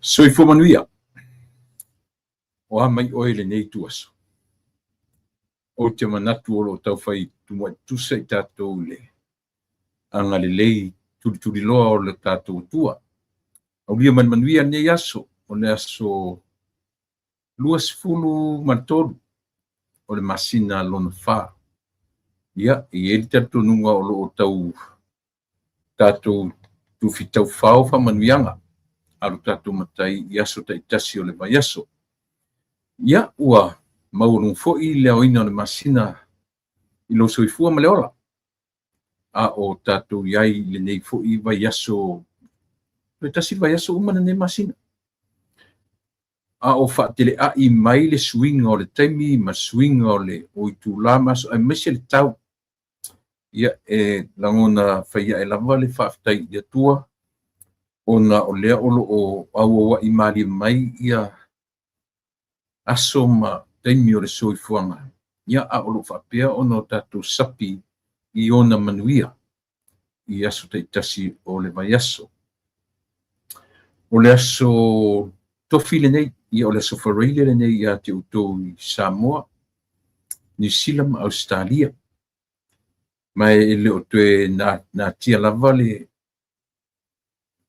Soifua manuia. O a mai oe i lenei ituaso? Ou te manatu o lo o taufai tumuai tutusa i tatou i le agalelei tulituliloa o le tatou Atua. Aulia mai le manuia lenei aso, o le aso 23 o le masina lona fa. Ia, e i ai le talitonuga o lo o tau tatou tufitaufao faamanuiaga a lo tatou Matai i aso taitasi o le vaiaso. Ia, ua maualuga foi le aoina o le masina i lou soifua ma le ola, a o tatou i ai i lenei foi vaiaso, toe tasi le vaiaso uma lenei masina. A o faateleai mai le suiga o le taimi ma suiga o le o itula ma aso aemaise le tau. Ia, e lagona fai ae lava le faafetai i le Atua ona o lea o lo o auauai malie mai ia aso ma taimi o le soifuaga, ia a o lo o faapea ona o tatou sapi i ona manuia i aso taitasi o le vaiaso. O le aso Tofi lenei, ia o le aso Faraile lenei ia te outou i Samoa, Niu Sila ma Ausetalia. Ma e le o toe natia lava le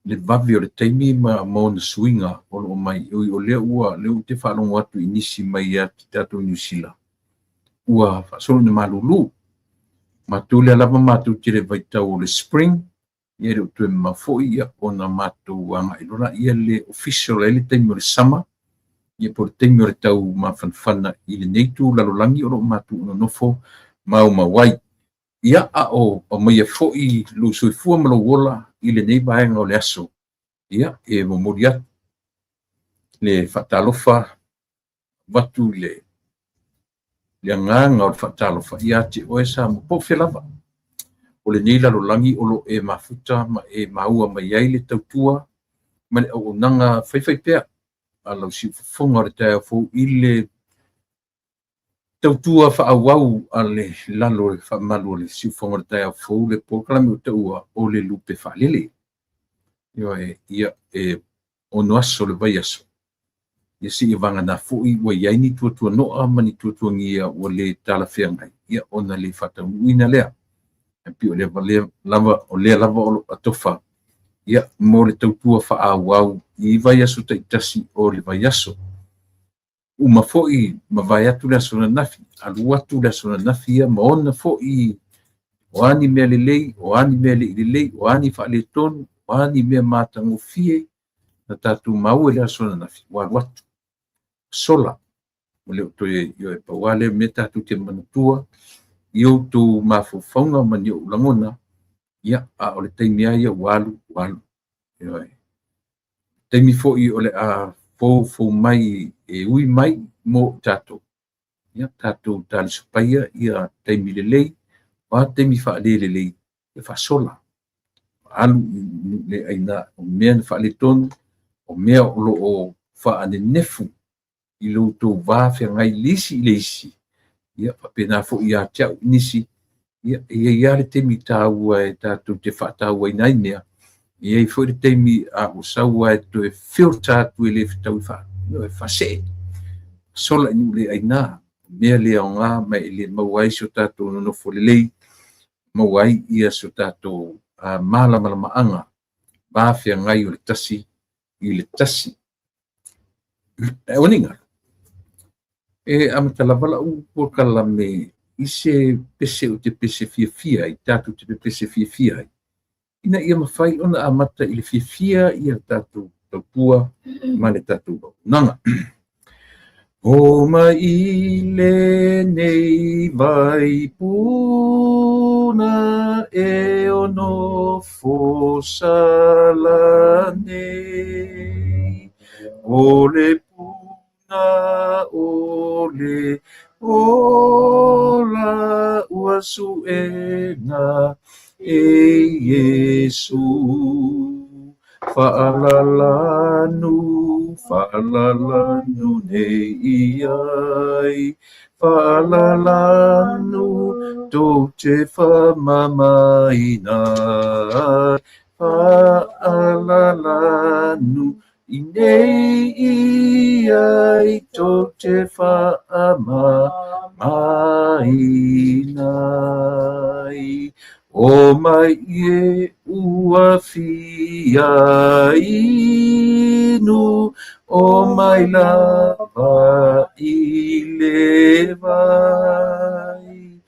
vave o le taimi ma ona suiga o lo o mai. Ui o lea ua lea ou te faalogo atu i nisi mai ia te tatou Niu Sila, ua faasolo ina malulu. Matou lea lava matou te le vaitau o le spring, ia e le o toe mamao foi ia ona matou agai loa lea le official ai le taimi o le summer, ia po o le taimi o le tau mafanafana i lenei itu lalolagi o lo o matou nonofo maumau ai. Ia, a o aumaia foi lou soifua ma lou ola i lenei vaega o le aso, ia, e momoli atu le faatalofa avatu le agaga o le faatalofa ia te oe Samoa, po o fea lava o lenei lalolagi o lo o e mafuta ma e maua mai ai le tautua ma le auaunaga faifaipea a lau siufofoga o le taeao fou i le tautua faaauau a le lalo o le faamalu o le siufofoga o le taeao fou, le polokalame o taua o le lupe faalele. Ioe, ia, e ono aso le vaiaso, ia seia vagana foi ua i ai ni tuatuanoa ma ni tuatuagia ua le talafeagai, ia ona le faataunuuina lea. E pei o lea lava o lea lava o lo o atofa ia mo le tautua faaauau i vaiaso taitasi o le vaiaso. Uma foi mavae atu le aso ananafi, alu atu le aso ananafi ia ma ona foi o a ni mea lelei, o a ni mea le i lelei, o a ni faaletonu, o a ni mea matagofie na tatou maua i le aso ananafi, ua alu atu, sola. Ua le o toe ioe, pau lava lea mea tatou te manatua i outou mafaufauga ma ni ou lagona, ia, a o le taimi lava ia ua alu, ua alu. Ioe. Taimi foi o le a foufou mai e ui mai mo tatou, ia tatou talisapaia ia taimi lelei, o a taimi faalelelei, e faasola. Alu i le aina o mea na faaletonu, o mea o lo o faanenefu i lo outou va feagai le isi i le isi, ia faapena foi ia te au i nisi, ia e i ai lava le taimi taua e tatou te faatauaina ai mea, e i ai foi le taimi a ua sau lava e toe filter atu e le fetaui e faasee, sola i nuu le aina, mea le aoga ma e le maua ai so tatou nonofo lelei, maua ai ia so tatou malamalamaaga va feagai o le tasi i le tasi. Ae ua ni galu, e amata lava lau polokalame i se pese ou te pese fiafia ai, tatou te pepese fiafia ai, ina ia mafai ona amata i le fiafia ia tatou tautua ma le tatou auaunaga. O mai i lenei vai puna e ono fosala nei, o le puna o le ola ua suega e Iesu. Faalalanu, faalalanu nei i ai, faalalanu tou te faamamaina ai, faalalanu I nei ia i tou te faamamaina ai. O mai e ua fia inu, o mai lava i le vai.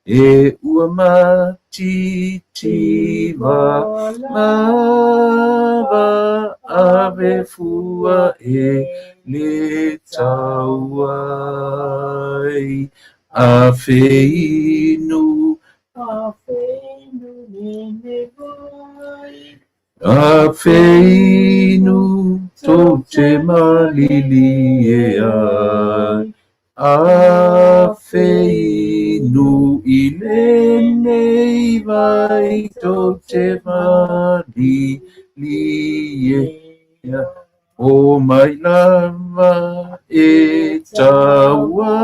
E ua matitiva lava ave fua e le tauai. Afe inu, Afe inu lenei vai. Afe inu tou te malilie ai. Afe inu i lenei vai tou te malilie ai. O mai lava e tauaso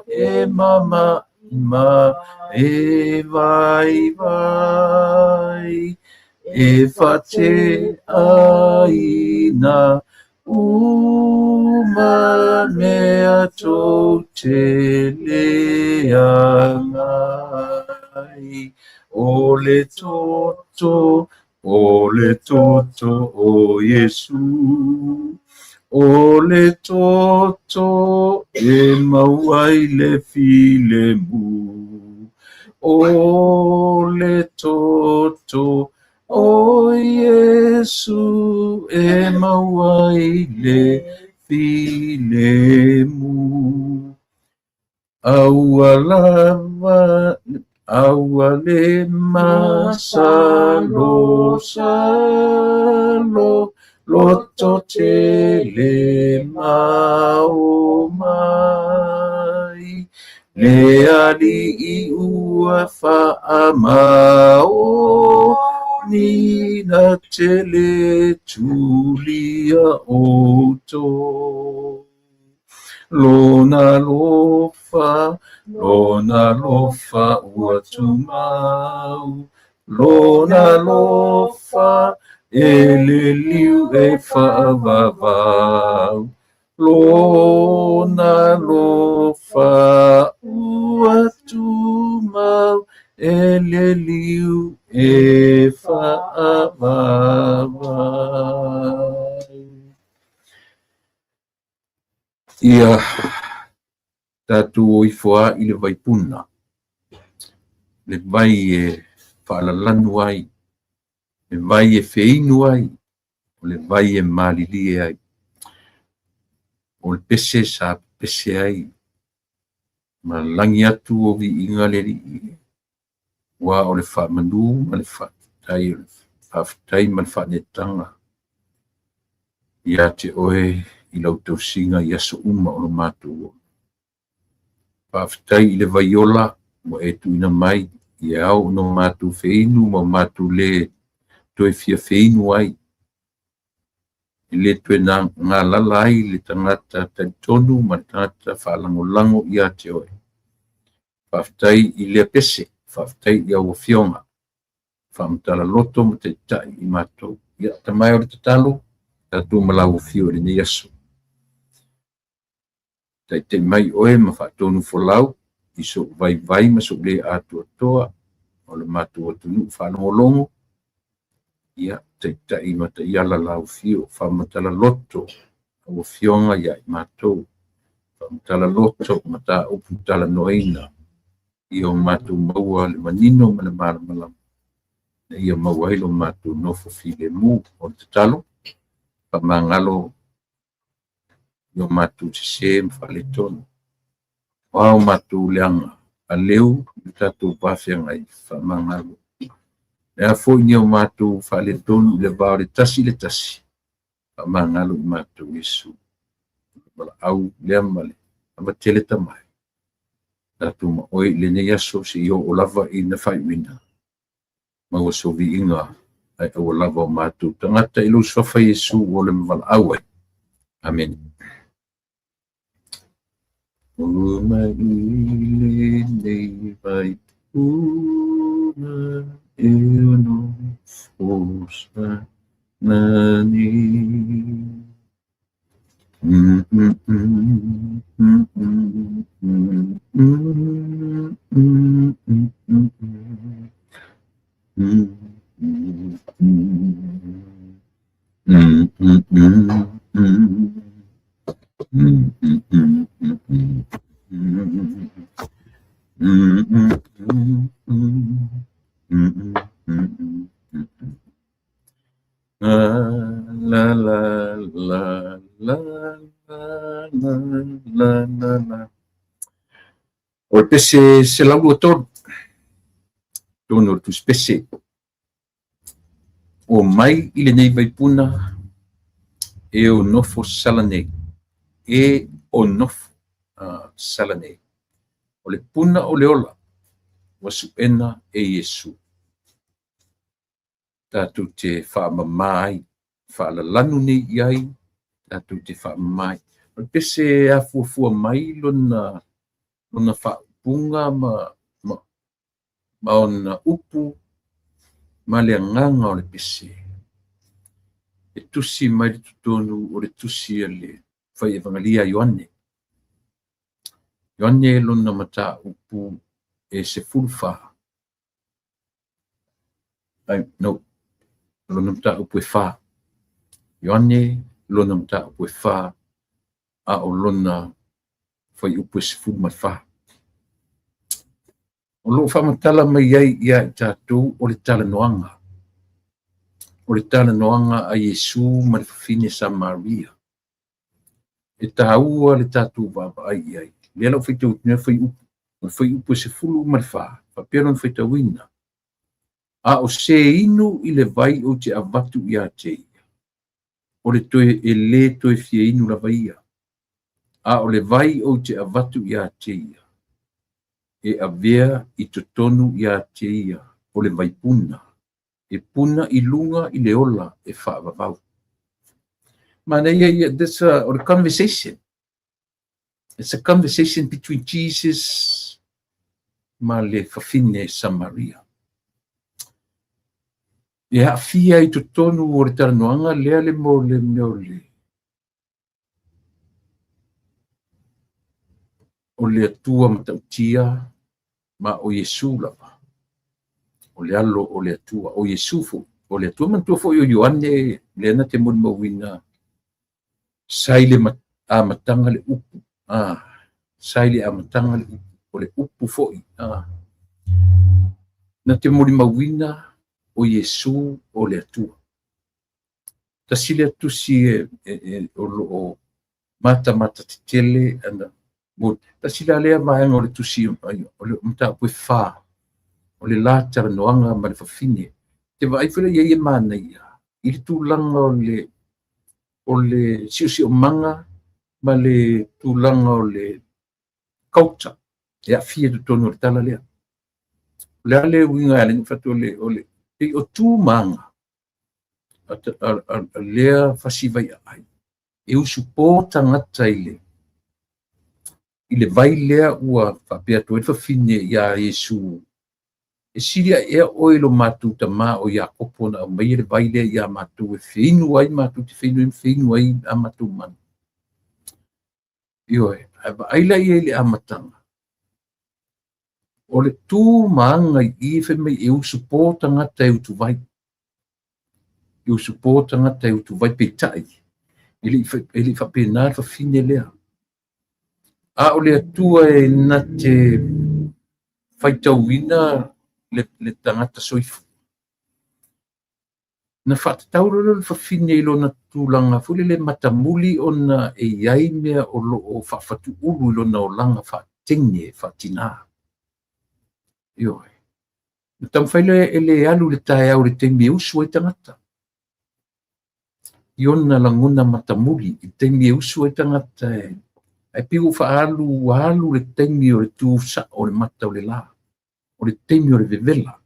e mama ma e vaivai e faateaina uma mea tou te leaga ai. O le toto, o le toto o Iesu, o le toto e maua ai le filemu. O le toto o Iesu e maua ai le filemu. Aua lava, aua le masalosalo, loto tele ma omai. Le Alii ua faamaoni na te le tulia outou. Lona alofa, lona alofa ua tumau, lona alofa e le liu e faavavau. Lona alofa ua tumau e le liu e faavavau. Ia tatou o ifo lava i le vaipuna, le vai e faalalanu ai, le vai e feinu ai, o le vai e malilie ai. O le pese sa pepese ai ma lagi atu o viiga le Alii, aua o le faamanu ma le faafetai, o le faafetai ma le faaneetaga ia te oe i lau tausiga i aso uma o lo matou ola. Faafetai i le vaiola ua e tuuina mai e ao ona matou feinu ma o matou le toe fia feinu ai. E le toe galala ai le tagata talitonu ma le tagata faalagolago ia te oe. Faafetai i lea pese, faafetai i au afioga, faamatala loto ma taitai i matou. Ia, tamae o le tatalo, tatou ma lau afio i lenei aso. Taitai mai oe ma faatonu folau i sou vaivai ma sou le atoatoa o le matou atunuu faalogologo. Ia, taitai ma taiala lau afio, faamatala loto au afioga ia i matou. Faamatala loto mataupu talanoaina ia o matou maua le manino ma le malamalama ina ia maua ai lo matou nofo filemu. O le tatalo, faamagalo i o matou sesē ma faaletonu. O a o matou leaga, aleu i le tatou va feagai, faamagalo. Le a foi ni o matou faaletonu i le va o le tasi i le tasi, faamagalo i matou Iesu. Valaau lea ma le avatele tamae. Tatou ma oe i lenei aso seia oo lava ina faaiuina. Maua so viiga ae aua lava o matou tagata i lou suafa Iesu ua le valaau ai. Amene. O mai i lenei vai puna e ono osa. Nani. La la la la la la la la. O le pese 123, tonu o le tusi pese. O mai i lenei vaipuna e o nofo sala nei. E o nofo sala nei. O le puna o le ola ua su'ena e Iesu. Tatou te faamama ai, faalalanu nei i ai, tatou te faamama ai. O le pese afuafua mai lona lona faaupuga ma ona upu ma le agaga o le pese. E tusi mai le totonu o le tusi a le fai Evagalia Ioane. Ioane lona mataupu e 14. Ai, no, lona mataupu e 4. Ioane lona mataupu e 4, a o lona fuaiupu e 14. O loo faamatala mai ai ia i tatou o le talanoaga. O le talanoaga a Iesu ma le fafine Samaria. E tāua le tatou vaavaai i ai. Lea lau faitau atu nei fuaiupu. O le fuaiupu e 14, faapea lona faitauina. A o se inu i le vai ou te avatu ia te ia, o le toe e lē toe fia inu lava ia. A o le vai ou te avatu ia te ia, e avea i totonu ia te ia o le vaipuna, e puna i luga i le ola e faavavau. Manaia ia, that's a, o le conversation. It's a conversation between Jesus ma le fafine Samaria. E aafia i totonu o le talanoaga lea le mo le mea o le Atua matautia ma o Iesu lava. O le alo o le Atua. O Iesu foi. O le Atua manatua foi o Ioane lea na te molimauina sa i le amataga le upu. Sa i le amataga le upu. O le upu foi. Na te molimauina o Iesu o le Atua. Tasi lea tusi e o loo matamata tetele ana mo tasi la lea vaega o le tusi o le mataupu e 4 o le la talanoaga ma le fafine. Te vaai foi lea i ai e manaia i le tulaga o le siosiomaga ma le tulaga o le culture e aafia i totonu o le tala lea. O le a le uiga e ala ai ona fai atu o le pei o tu ma aga a lea fasi vai aai. E usupo tagata i le vai lea ua faapea atu ai le fafine ia Iesu. E sili ae ea oe i lo matou tamā o Iakopo na aumaia le vai lea ia matou e feinu ai matou te feinu ai ma feinu ai a matou manu. Ioe, ae vaai la ia i le amataga. O le tu ma aga i i fai mai e usupo tagata e utuvai. E usupo tagata e utuvai peitai. E le faapena le fafine lea. A o le Atua e na te faitauina le tagata soifua. Na faatatau loa le fafine i lona tulaga foi lele matamuli ona e iai mea o loo faafatuulu i lona olaga faateine faatinā. Ioe. Na taumafai lea e le alu le taeao i le taimi e usu ai tagata. I ona lagona matamuli i le taimi e usu ai tagata e pei ua faaalu ua alu le taimi o le tu sao o le mata o le la. O le taimi o le vevela.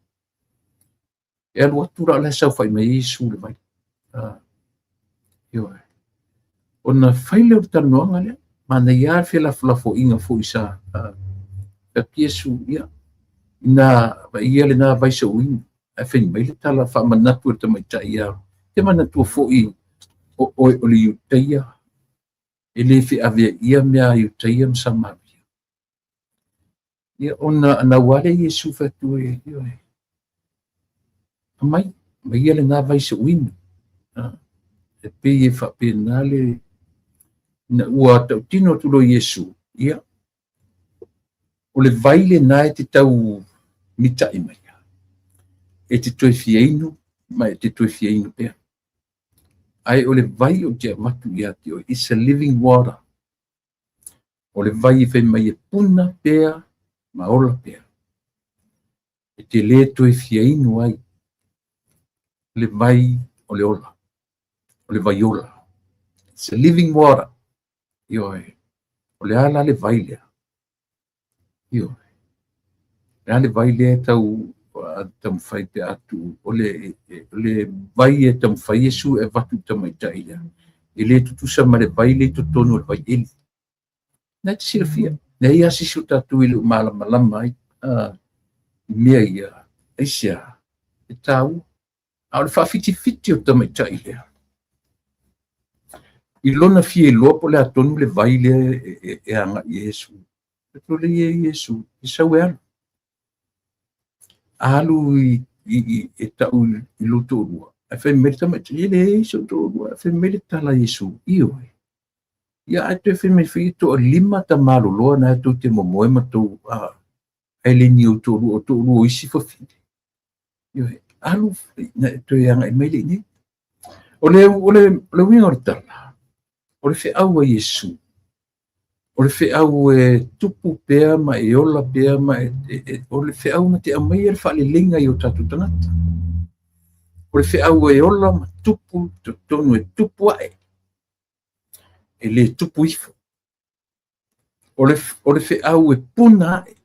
E alu atu la o le saofai mai ai Iesu le vai. Ioe. Ona fai lea o le talanoaga lea. Manaia le felafolafoaiga foi sa atu Iesu, ia, ina vaia lena vai sauina. Ae fai mai le tala faamanatu e le tamaitai ia Te manatua foi o oe o le Iutaia, e le feaveaia mea a Iutaia ma Samaria. Ia ona anau lava lea Iesu fai atu e, ioe, aumai, aumaia lena vai se i inu. E pei e faapena le ina ua tautino atu loa Iesu, ia, o le vai lena e te tau mita'i mai, e te toe fia inu ma e te toe fia inu pea. Ae o le vai ou te avatu ia te oe, it's a living water. O le vai e fai mai e puna pea ma ola pea. E te lē toe fia inu ai le vai o le ola, o le vai ola. It's a living water. Ioe. O le a la le vai lea? Ioe. O le a le vai lea e tau taumafai pe a tuu? O le, o le vai e taumafai Iesu e avatu i le tamaitai lea, e le tutusa ma le vai lea i totonu o le vaieli. Na e te silafia, leai lava se isi o tatou e le o malamalama ai i mea ia, aisea? E taua. A o le faafitifiti o le tamaitai lea, i lona fia iloa po o le a tonu le vai lea e agai i ai Iesu. Fai atu lea e Iesu, e sau e alu. Alu e tau i lou toalua. Ae fai mai le tamaitai, e leai sou toalua. Ae fai mai le tala a Iesu, ioe. Ia ae toe fai mai foi e toalima tamaloloa na e tou te momoe ma tou, ae le ni ou toalua, o toalua o isi fafine. Ioe, alu na e toe agai mai lea i inei. O le, o le, o le uiga o le tala, o le feau a Iesu, o le feau e tupu pea ma e ola pea ma e, e, e, o le feau na te aumaia le faaleleiga i o tatou tagata. O le feau e ola ma tupu totonu e tupu ae, e le tupu ifo. O le, o le feau e puna ae.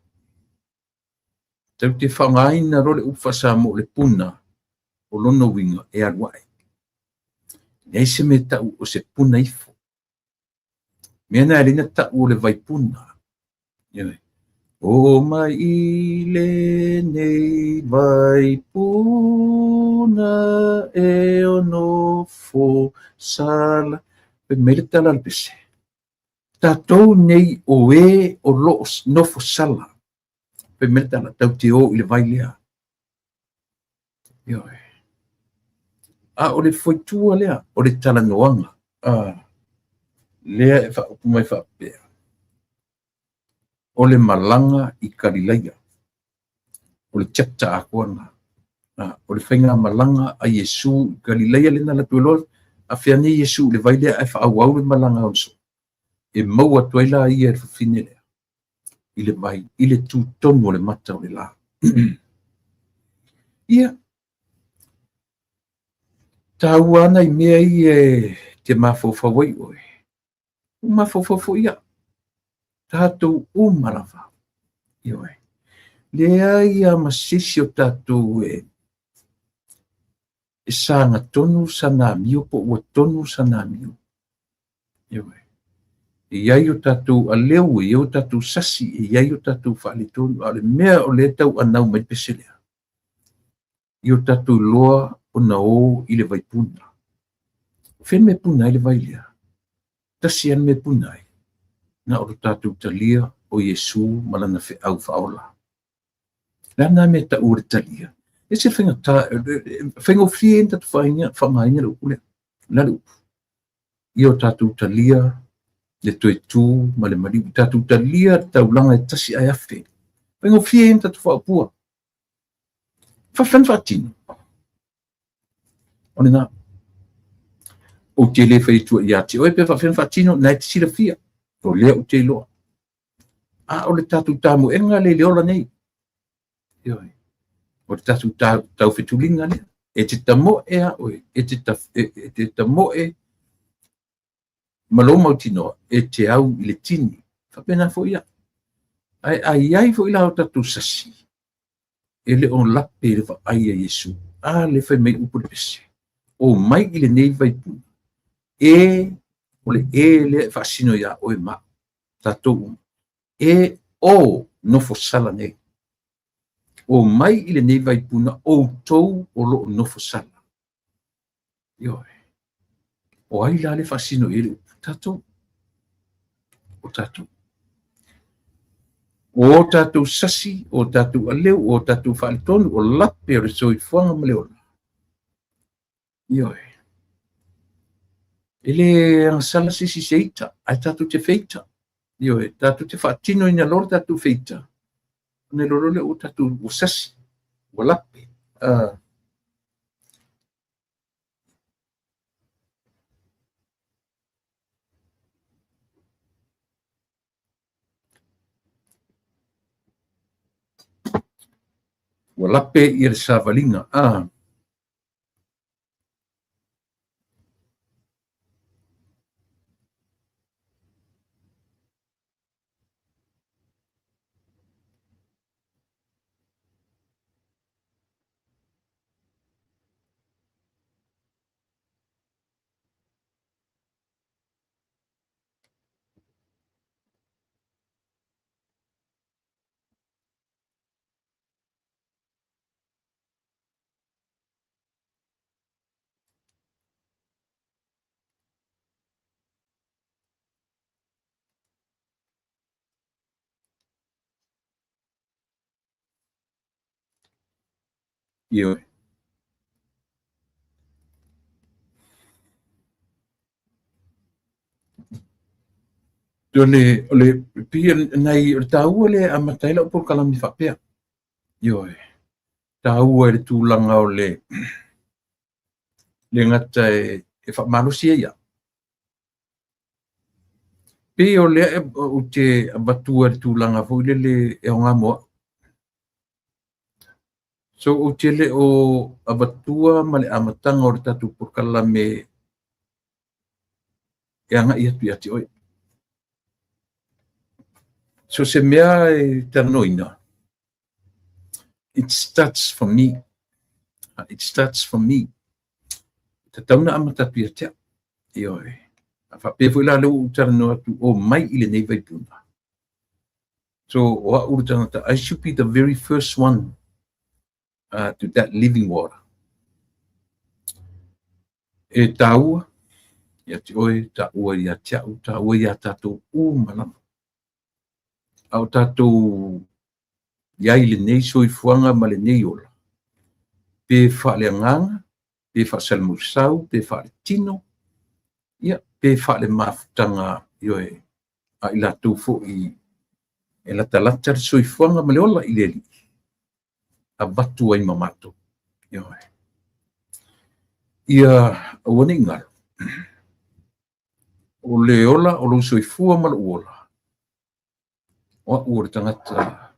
Tatou te faaaogaina loa le upu faa-Samoa o le puna, o lona uiga e alu ae. E leai se mea e tau o se puna ifo. Mea na e ala ai ona tau o le vaipuna. Ioe. O mai i lenei vaipuna e ono fosala. Fai mai le tala a le pese. Tatou nei o e o lo o nofo sala. Fai mai le tala, tatou te o i le vai lea. Ioe. A o le fuaitua lea, o le talanoaga, lea e faaupu mai faapea, o le malaga i Kalilaia. O le chapter atoa lena. O le faigamalaga a Iesu i Kalilaia lea na alu atu ai loa, afea nei Iesu i le vai lea ae faaauau le malaga ona soo. E maua atu ai la ia e le fafine lea i le vai, i le tu tonu o le mata o le la. Ia, taua ana i mea ia e te mafaufau ai oe. Ua mafaufau foi au. Tatou uma lava. Ioe. Leai lava ma se isi o tatou e e sagatonu sana amio po ua tonu sana amio. Ioe. E i ai o tatou aleu, e i ai o tatou sasi, e i ai o tatou faaletonu, a o le mea o lea e tauanau mai le pese lea, i o tatou iloa ona o i le vaipuna. O fea le mea e puna ai le vai lea? Tasi lava le mea e puna ai, na o lo tatou talia o Iesu ma lana feau faaola. O le a lena mea e tau o le talia? E ese le faigata, faigofie ai ona tatou faaaogaina le upu lea. O le a le upu? Ia o tatou talia le toe tu ma le maliu. Ia tatou talia le taulaga e tasi ae afe. Faigofie ai ona tatou faaupua. Faafefea ona faatino? O lena. Ou te le fai atua ia te oe pe faafefea ona faatino, na e te silafia. O lea ou te iloa. A o le tatou tamoega lea i le ola nei. Ioe. O le tatou taufetuliga lea. E te tamoe a oe, e te, e, e te tamoe ma lou mautinoa, e te au i le tini. Faapena foi au. Ae a i ai foi la o tatou sasi, e le o lape i le vaai a Iesu. A le fai mai upu le pese. O mai i lenei vaipuna. E, o le e lea e faasino iā oe ma au, tatou uma. E o nofo sala nei. O mai i lenei vaipuna outou o lo o nofo sala. Ioe. O ai la le faasino i ai le upu? Tatou. O tatou. O tatou sasi, o tatou aleu, o tatou faaletonu, o lape o le soifuaga ma le ola. Ioe. E le agasala se isi i se ita, ae tatou te feita. Ioe, tatou te faatinoina loa le tatou feita, ona iloa loa lea ua tatou ua sasi, ua lape. Ua lape ia le savaliga. Ioe. O le, o le, pei nai, o le taua lea e amata ai lau polokalame faapea. Ioe. Taua i le tulaga o le le gata e faamalosi ai au. Pei o lea ou te avatua i le tulaga foi lele e aoga mo au. So ou te le o avatua ma le amataga o le tatou polokalame e agai atu ia te oe. So se mea e talanoaina, it starts from me. It starts from me. E tatau ona amata atu ia te au. Ioe. A faapea foi la lea ua ou talanoa atu o mai i lenei vaipuna. So o au le tagata, I should be the very first one to that living water. E taua ia te oe, taua ia te au, taua ia tatou uma lava. A o tatou i ai i lenei soifuaga ma lenei ola, pe faaleagaga, pe faasalamulisau, pe faaletino, ia, pe faalemafutaga, ioe, a i latou foi e latalata le soifuaga ma le ola i le Alii, avatu ai ma matou. Ioe. Ia aua ne i galo, o le ola o lou soifua ma lou ola, o au o le tagata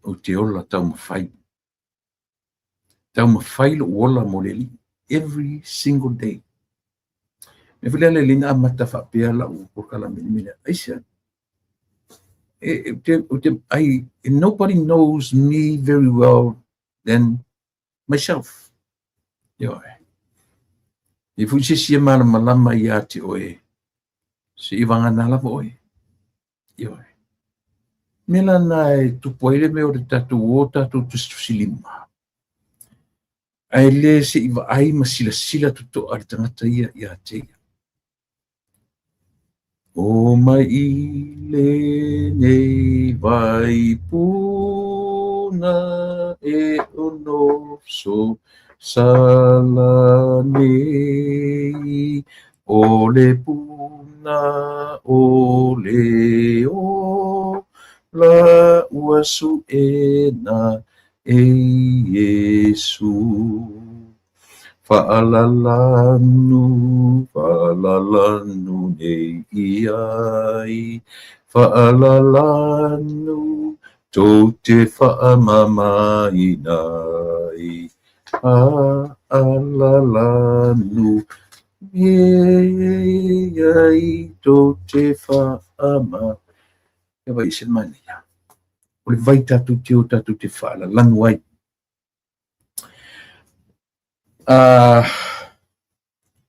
ou te ola taumafai. Taumafai lou ola mo le Alii every single day. Mea foi lea le na amata faapea lau polokalame i le mea lea. Aisea? I, nobody knows me very well than myself. Ioe. E foi se isi e malamalama ia te oe, se i vagana lava oe. Ioe. Mea la na e tupu ai le mea o le tatou o tatou tusitusilima. Ae le se i vaai ma silasila totoa le tagata ia ia te ia. O mai i lenei vai puna e ono so sala nei o le puna o le ola ua suena e Iesu. Faalalanu, faalalanu nei i ai, faalalanu tou te faamamaina ai. Faalalanu nei ai tou te faama. Ia vai se manaia. O le vai tatou te o tatou te faalalanu ai.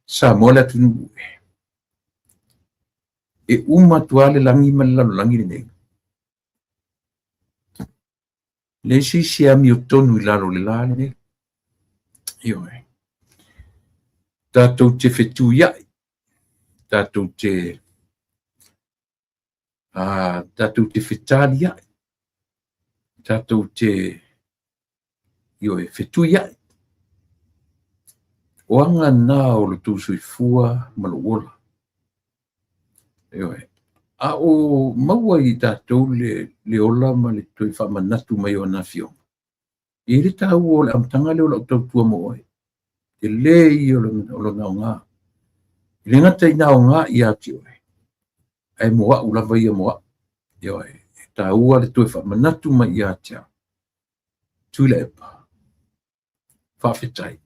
Samoa le atunuu e. E uma atu lava le lagi ma le lalolagi lenei. Leai se isi e amiotonu i lalo o le la lenei. Ioe. Tatou te fetuiai, tatou te tatou te fetaliai, tatou te ioe, fetuiai. O aga na o lo tou soifua ma lou ola. Ioe. A o maua i tatou le ola ma le toe faamanatu mai o ana afioga, e i ai le taua o le amataga lea o lau tautua mo oe. Tele ia o lona aoga. E le gata ina aoga ia te oe, ae mo au lava ia mo au. Ioe. E taua le toe faamanatu mai ia te au. Tuilaepa, faafetai.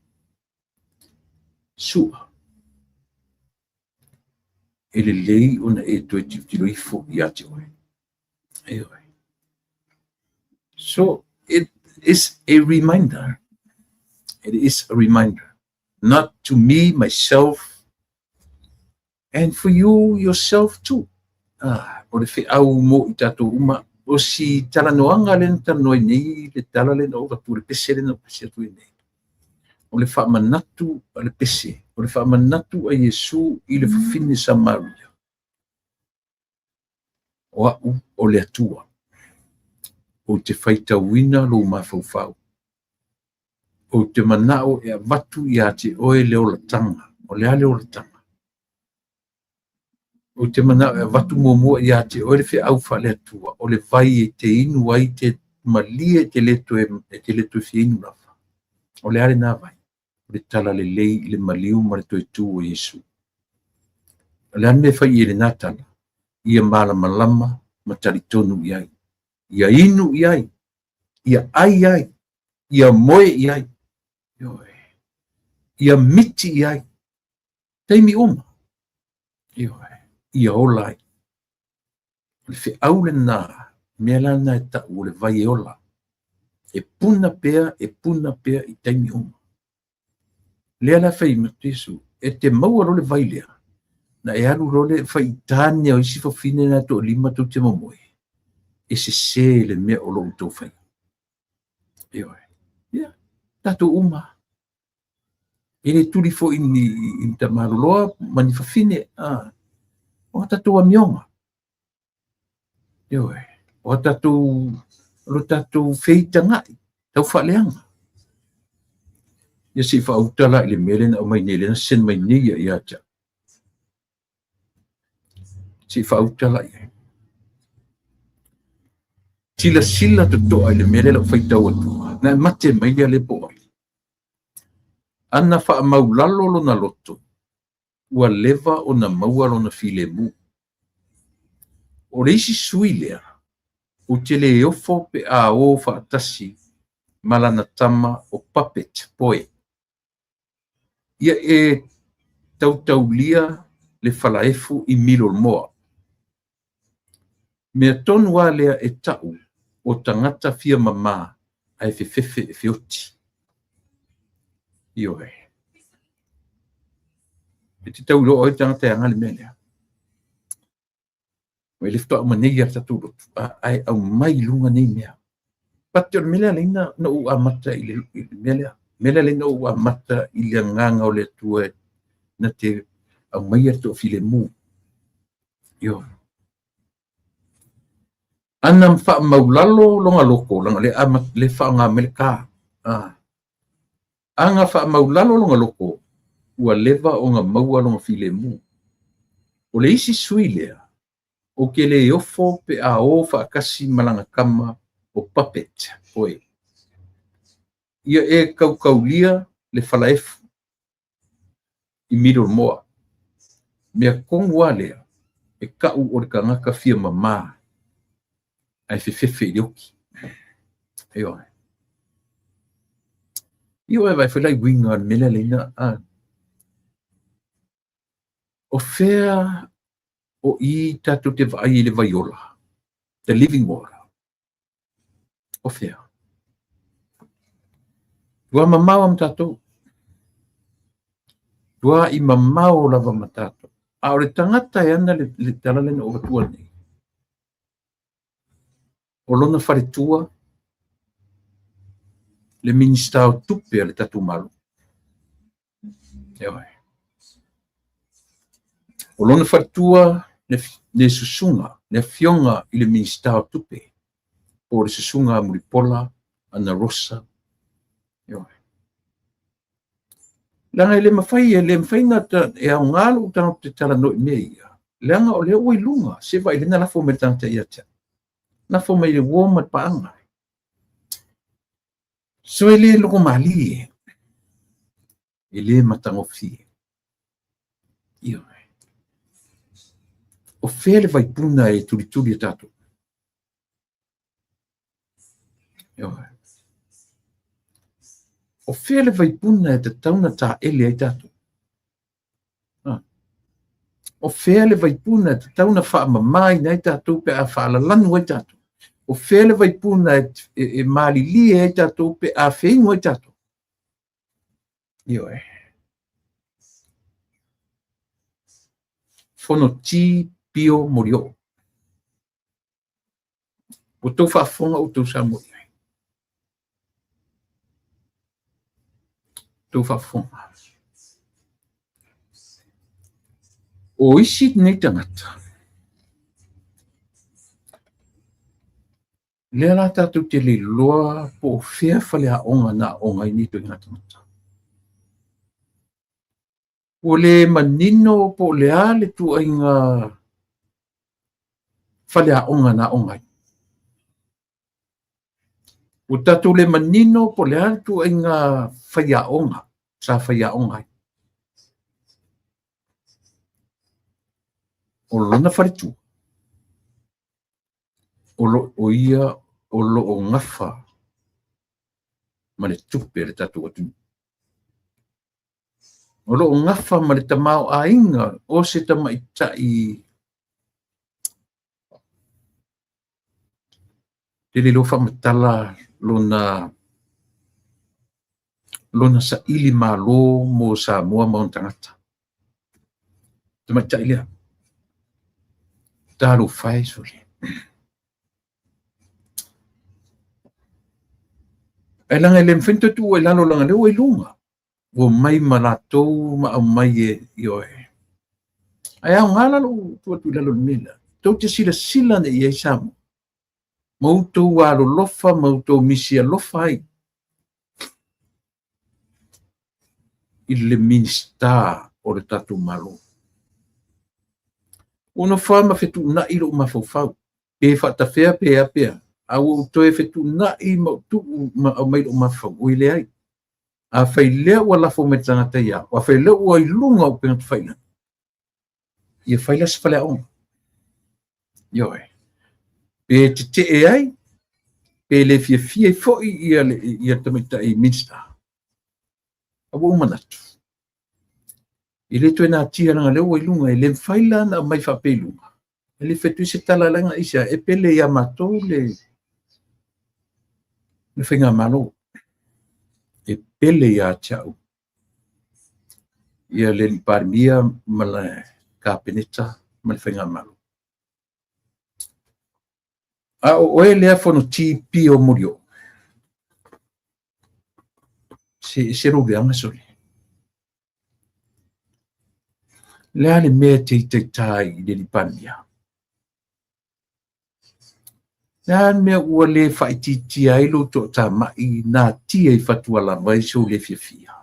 Sua, e lelei ona e toe tilotilo ifo ia te oe. Ioe. So, it is a reminder. It is a reminder. Not to me, myself, and for you yourself too. Ah, o le feau mo i tatou uma. O si talanoaga lea na talanoa ai nei, le tala lea na ou avatu, le pese lea na ou pese atu ai nei. O le faamanatu a le pese, o le faamanatu a Iesu i le fafine Samaria. O au o le Atua. Ou te faitauina lou mafaufau. Ou te manao e avatu ia te oe le olataga. O le a le olataga? Ou te manao e avatu muamua ia te oe le feau faale-Atua, o le vai e te inu ai te malie e te le toe, e te le toe fia inu lava. O le a lena vai? O le talalelei i le maliu ma le toe tu o Iesu. O le a le mea e fai i ai lena tala? Ia malamalama ma talitonu i ai. Ia inu i ai. Ia ai ai. Ia moe i ai. Ioe. Ia miti i ai. Taimi uma. Ioe. Ia ola ai. O le feau lena, mea la lena e tau o le vai e ola. E puna pea, e puna pea i taimi uma. Lea la fai mai Iesu, e te maua loa le vai lea, na e alu loa lea fai i tane o isi fafine na e toalima tou te momoe, e sese le mea o lo o outou faia. Ioe. Ia, tatou uma. E le tuli foi ni, ni tamaloloa ma ni fafine, o a tatou amioga. Ioe. O a tatou, o lo tatou feitagai, tau faaleaga. Ia se i faauta la i le mea lea na aumai nei, lea na send mai nei ia ia te au. Se i faauta la i ai. Silasila totoa i le mea lea lau faitau atua. Na e mate mai lea le po o ai. Ana faamaulalo lona loto, ua leva ona maua lona filemu. O le isi sui lea, ou te le ofo pe a o faatasi ma lana tama o Puppet Boy. Ia e tautaulia le falaefu i Middlemoa. Mea tonu lava lea e tau o tagata fia mama ae fefefe e feoti. Ioe. E te tau iloa o ai le tagata e ana le mea lea. E le faatoa uma nei lava le tatou lotu, ae aumai i luga nei mea. But o le mea lea ala ai na ou amata i le mea lea. Mea lea ala ai na ou amata i le agaga o le Atua na te aumaia le toafilemu. Ioe. Ana faamaulalo lona loto, leaga o lea amata, lea faaaoga mai le ka. Ana faamaulalo lona loto, ua leva ona maua lona filemu. O le isi sui lea, ou te le ofo pe a o faatasi ma lana tama o Puppet Boy. Ia e kaukaulia le falaefu i Middlemoa. Mea tonu lava lea, e tau o le tagata fia mama ae fefefe i le oti. Ioe. Ioe, vaai foi la i uiga o le mea lea leina. O fea o i tatou te vaai i le vai ola, the living water. O fea? Ua mamao ma tatou. Ua i mamao lava ma tatou. A o le tagata e ana le tala lea na ou avatua nei, o lona faletua, le Minisita o Tupe a le tatou Malo. Ioe. O lona faletua le susuga, le afioga i le Minisita o Tupe, po o le susuga a Mulipola Anarosa. Leaga e le mafai, e le mafai na e aoga lou tago te talanoa i mea ia, leaga o lea ua i luga, se vaai lea na lafo mai le tagata ia te au. Lafo mai le uo ma le paaga. So e le logomalie, e le matagofie. Ioe. O fea le vaipuna e tulituli e tatou? Ioe. O fea le vaipuna e tatau na taele ai tatou? O fea le vaipuna e tatau na faamamaina ai tatou pe a faalalanu ai tatou? O fea le vaipuna e malilie ai tatou pe a feinu ai tatou? Ioe. Fonoti Pio Molioo. Ua outou faafofoga outou Samoa i ai. Outou faafofoga. O isi nei tagata, lea la tatou te le iloa po o fea faleaoga na aoga ai nei ituaiga tagata. Ua le manino po o le a le ituaiga faleaoga na aoga ai. Ua tatou le manino po o le a le ituaiga faiaoga sa faiaoga ai. O lona faletua, o lo o ia o lo o gafa ma le tupe a le tatou atunuu. O lo o gafa ma le tamaoaiga o se tamaitai te le iloa faamatala lona lona saili malo mo Samoa ma ona tagata. Tamaitai lea. Talofa e sole. Ae leaga e le mafai ona toe tuua i lalo leaga o lea ua i luga. Ua omai ma latou ma aumai e, ioe. Ae aoga la lou tuu atu i lalo i le mea lea. Tou te silasila ane i ai Samoa, ma outou alolofa ma outou misi alofa ai i le Minisita o le tatou Malo. Ua nofo lava ma fetuunai lou mafaufau, pe faatafea pe a pe a, a ua ou toe fetuunai ma ou tuu ma aumai lou mafaufau, oi leai. Afai lea ua lafo mai le tagata ia au, afai lea ua i luga o upega tafailagi, ia fai la se faleaoga. Ioe. Pe tetee ai, pe le fiafia ai foi ia le ia tamaitai Minisita. A ua ou manatu, e le toe natia leaga lea ua i luga, e le mafai la ona aumai faapea i luga. E le fai atu se tala leaga aisea, e pele ia matou le le faigamalo. E pele ia te au ia le Palemia ma le Kapeneta ma le faigamalo. A o oe lea Fonoti Pio Molioo, se ese lou leaga sole. Le a le mea e te itaita ai i le Palemia? Le a le mea ua le faaitiitia ai lou toatamai natia i fatualava ai sou le fiafia?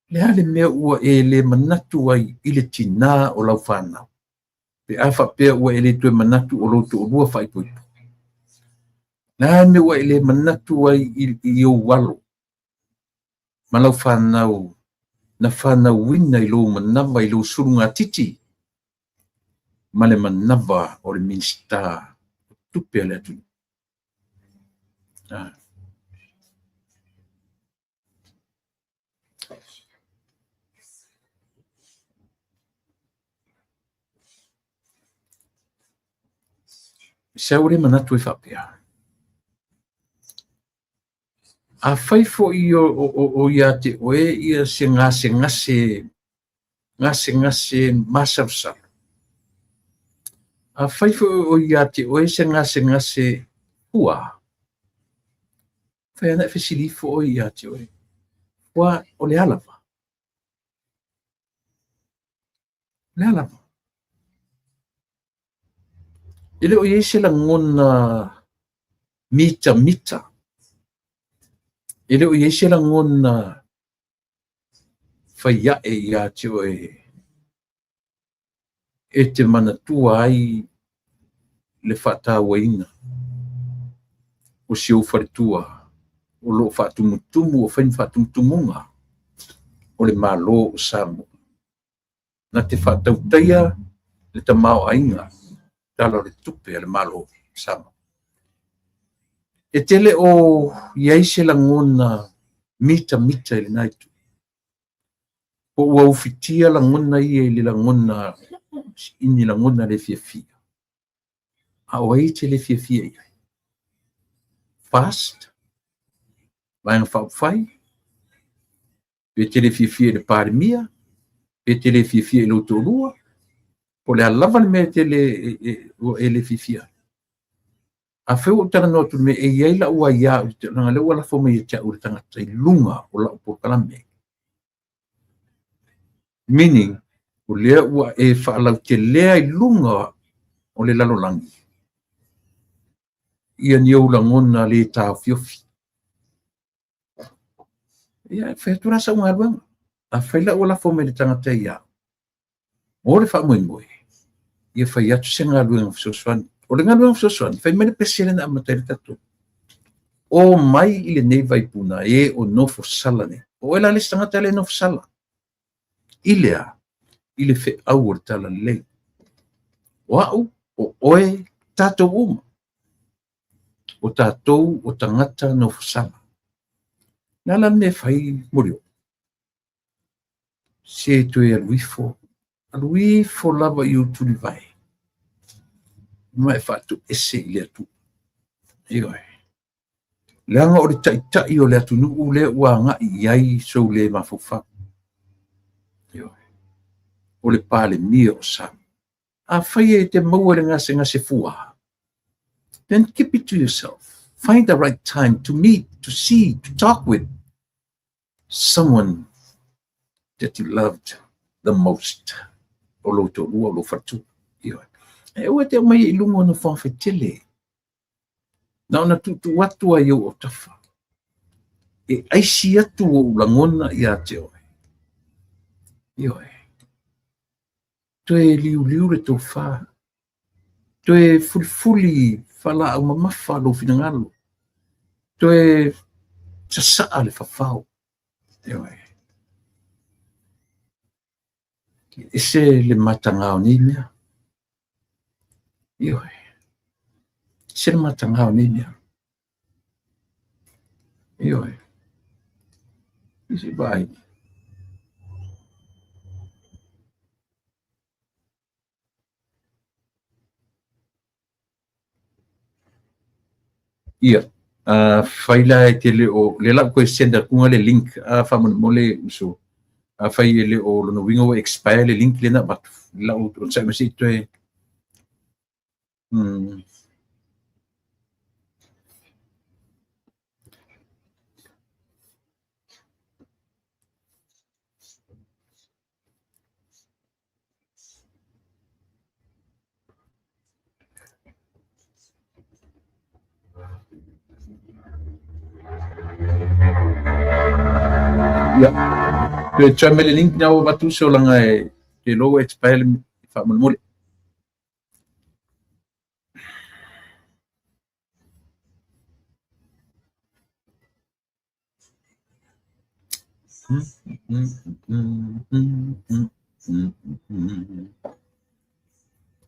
Le a le mea ua e le manatu ai i le tinā o lau fanau, pe a faapea ua e le toe manatu o lou toalua faaipoipo? Le a le mea ua e le manatu ai i ou alo ma lau fanau na fanauina i lou manava i lou sulugatiti ma le manava o le Minisita o Tupe a le atunuu? Se ua le manatu ai faapea. Afai foi o ia te oe ia se gasegase, gasegase masalosalo. Afai foi o ia te oe se gasegase fua, fai ana e fesili ifo oe ia te oe. Fua o le a lava? Le a lava? E le o i ai se lagona mitamita. E le o i ai se lagona fai ae ia te oe e te manatua ai le faatauaina o si ou faletua o lo o faatumutumu, o fai ma faatumutumuga o le Malo o Samoa. Na te faatautaia le tamaoaiga Tala o le Tupe a le Malo o Samoa. E te le o i ai se lagona mitamita i lena itu. Po ua ufitia lagona ia i le lagona, i ni lagona le fiafia. A o ai e te le fiafia i ai? FAST, Vaega Faaupufai, pe te le fiafia i le Palemia, pe te le fiafia i lou toalua, po o le a lava le mea e te le, ua e le fiafia ai. Afai ua ou talanoa atu i le mea e i ai lau aia, leaga o lea ua lafo mai ia te au e le tagata i luga o lau polokalame. Meaning, o lea ua e faalautelea i luga o le lalolagi ia ni ou lagona le taofiofi. Ia, e fai atu la sau galuega. Afai la ua lafo mai le tagata ia au, mo le faamoemoe, ia fai atu se galuega fesoasoani. O le galuega fesoasoani, fai mai le pese lea na amata ai le tatou. O mai i lenei vaipuna e o nofo sala nei. O oe la le isi tagata lea e nofo sala. I le a? I le feau o le talalelei. O au, o oe, tatou uma. O tatou o tagata nofo sala. Le a la le mea e fai, Molioo? Se toe alu ifo, alu ifo lava i ou tulivae, ma e faatoese i le Atua. Ioe. Leaga o le taitai o le atunuu lea ua agai i ai sou le mafaufau. Ioe. O le Palemia o Samoa. Afai e te maua i le gasegase fua, then keep it to yourself. Find the right time to meet, to see, to talk with someone that you loved the most. O lou toalua, o lou faletua. Ioe. E aua e te aumaia i luga o nofoaga faitele. Na ona tuutuu atu ai i ou autafa. E aisi atu ou lagona ia te oe. Ioe. Toe liuliu le tofa. Toe fulifuli faalaau mamafa lou finagalo. Toe sasaa le fafao. Ioe. E ese le mataga o nei mea. Ioe. Ese le mataga o nei mea. Ioe. Se i vaai. Ia, afai la e te le o, lea la ua toe send atuga le link faamolemole uso. Afai e le o lona uiga ua expire le link lea na avatu, la ua onosai mai se i toe Ia, toe try mai le link na ua avatu uso leaga e te iloa ua expire le faamolemole.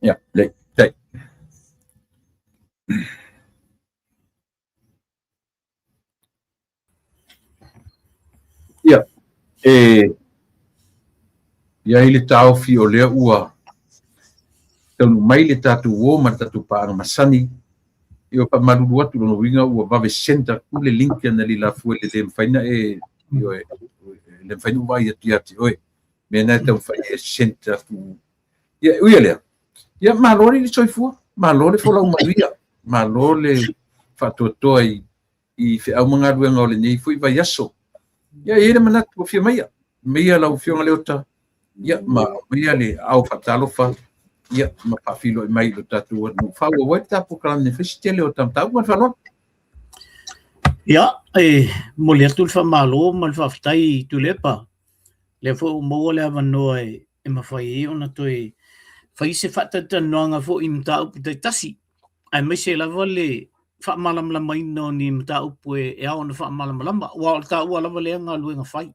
Ia, lei, tai. Ia, e i ai le taofi o lea ua taunuu mai le tatou uo ma le tatou paaga masani. Ia, ua faamalulu atu, lona uiga ua vave send atu le link analeila afua i le le mafai ona e, ioe, le mafai ona ou vaai atu ia te oe. Mea na e taumafai e send atu. Ia, ui o lea, ia malo le soifua, malo le folau manuia, malo le faatoatoa i feau ma galuega o lenei foi vaiaso. Ia, e i ai le manatu ua fia maia, maia lau Afioga Leota. Ia, ma aumaia le aao faatalofa, ia, ma faafeiloai mai i lo tatou atunuu. Faaauau ai le ta polokalame e fai se tele o ta mataupu. Ma le faaaloalo. Ia, e momoli atu le faamalo ma le faafetai i Tuilaepa. Lea foi ua maua le avanoa e mafai ai ona toe fai se faatalatalanoaga foi i mataupu taitasi, aemaise lava le faamalamalamaina o ni mataupu e ao ona faamalamalama, aua o le taua lava lea galuega fai,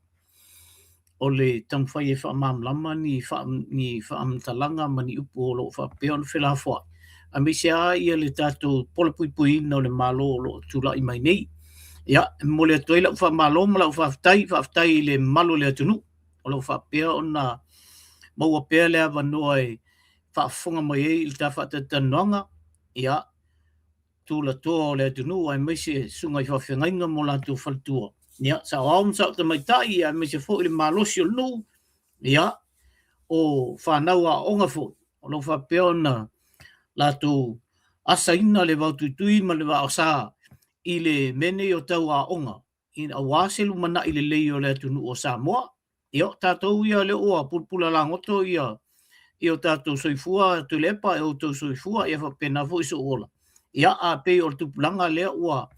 o le taumafai e faamalamalama ni faamatalaga ma ni upu o lo o faapea ona felafoai, aemaise lava ia le tatou polapuipuiina o le Malo o lo o tulai mai nei. Ia, e momoli atu ai lau faamalo ma lau faafetai, faafetai i le mamalu o le atunuu o lo o faapea ona maua pea le avanoa e faafofoga mai ai i le ta faatalatalanoaga. Ia, tulatoa o le atunuu aemaise susuga i faafeagaiga ma o latou faletua, ia, saoao ma sao tamaitai, aemaise foi le malosi o le nuu, ia, o fanau aooga foi o lo o faapea ona latou asaina le vaotuitui ma le vaosa i le mea nei o tau aoga aua se lumanai lelei o le atunuu o Samoa. Ia, o tatou ia lea ua pulapula lagoto ia o tatou soifua, Tuilaepa, e outou soifua, ia faapena foi sou ola. Ia, a pei o le tupulaga lea ua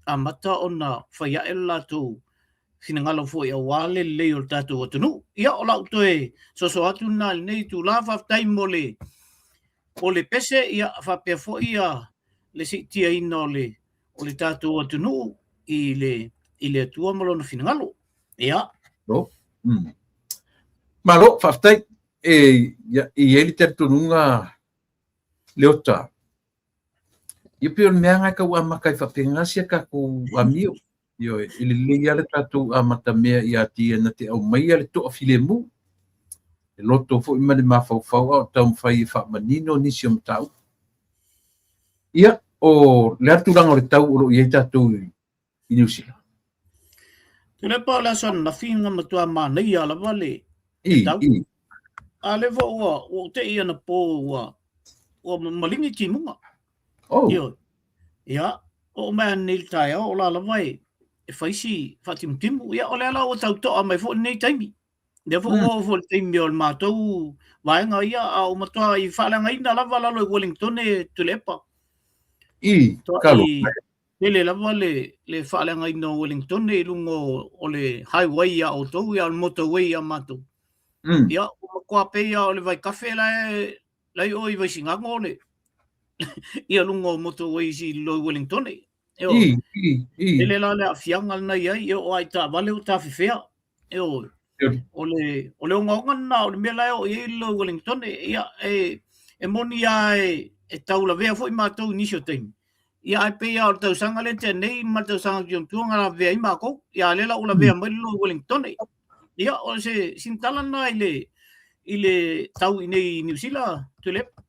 amata ona fai ae le latou finagalo foi aua le lelei o le tatou atunuu. Ia, o lau toe soso atu lena i lenei itula. Faafetai mo le o le pese, ia faapea foi ia le siitiaina o le tatou atunuu i le Atua ma lona finagalo. Ia. No. Malo, faafetai. E i ai le talitonuga Leota. Ia pei o le mea lena e tau amata ai faapena si a tatou amio. Ioe, e lelei lava le tatou amatamea ia te ia na te aumaia le toafilemu. E loto foi ma le mafaufau a o taumafai e faamanino nisi o mataupu. Ia, o le a le tulaga o le tau o lo o i ai tatou i Niu Sila? Tuilaepa, o le aso ananafi na matua manaia lava le tau. A lea foi ua ou tei anapo ua maligi timuga. Oh. Ia, oo mai ananei i le taeao o la lava e fai si faatimutimu. Ia, o lea la ua tau toa mai foi lenei taimi. Lea foi ua oo foi le taimi o le matou vaega ia, a ua matua i faaleagaina lava lalo i Wellington Tuilaepa. I, kalo. Tele lava le faaleagaina o Wellington i luga o le highway ia outou, ia o le motorway ia matou. Ia, ua matua pei lava o le vaikafe la e i o i Vaisigano le ia luga o motorways i lalo i Wellington. Tele la le aafiaga lena i ai, e oo lava i taavale ua tafefea. O le ogaoga lena o le mea la e oo i ai le Wellington. Ia, e moni lava e tau lavea foi matou i nisi o taimi. Ia, ae pei lava o le tausaga lea na tea nei ma le tausaga atu i ona tua na lavea ai matou. Ia, a lea la ua lavea mai le Wellington. Ia, o se sina tala lena i le tau i nei i Niu Sila, Tuilaepa.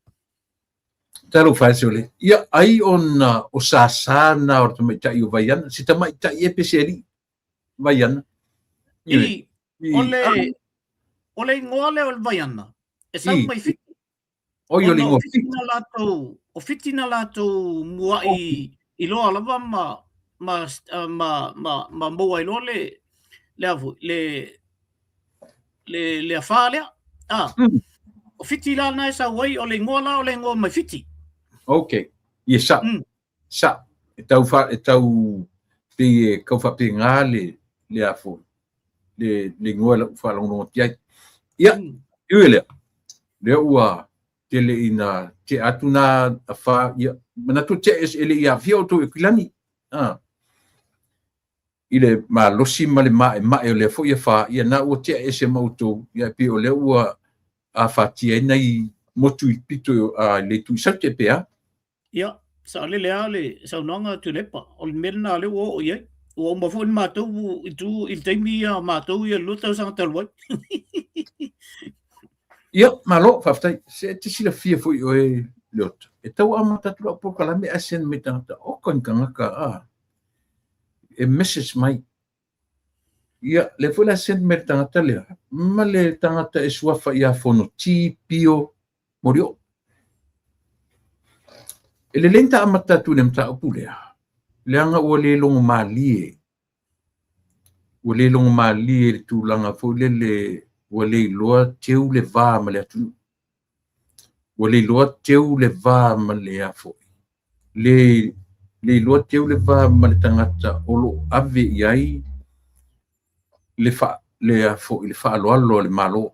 Talofa e sole. Ia, ai ona o sasa na o le tamaitai o Vaiana. Se tamaitai e pe se alii Vaiana. I, o le igoa lea o le Vaiana, e sau mai Fiti. Oi, o le igoa Fiti. O Fiti na latou muai iloa lava ma maua ai loa le afa lea. O Fiti la na e sau ai, o le igoa la o le igoa mai Fiti. Ok. Ia sa. Sa. E tau e tau pei e kau faapena le a foi. Le igoa lau faalogologo atu ai. Ia, e ui i lea, lea ua tele ina tea atu na afa, ia, manatu tea e le i aafia outou i Aukilani. I le malosi ma le maemae o lea foi afa, ia na ua tea ese ma outou, ia e pei o lea ua afatia ai nai motu i pito i le itu i Saute pe a? Ia, saolele lava le saunoaga Tuilaepa, o le mea lena lea ua oo i ai. Ua uma foi le matou itu i le taimi ia matou ia 2 tausaga talu ai. Ia, malo, faafetai. Se e te silafia foi oe, Leota, e tau amata atu lau polokalame ae send mai tagata, oka ni tagata, e message mai. Ia, lea foi la send mai le tagata lea, ma le tagata e suafa ia Fonoti Pio Molioo. E lelei ona ta amata atu i le mataupu lea, leaga ua le logomalie. Ua le logomalie i le tulaga foi lele Ua le iloa teu le va ma le atunuu. Ua le iloa teu le va ma le a foi. Le, le iloa teu le va ma le tagata o lo o ave i ai le, fa, le, a foi, le faaaloalo a le Malo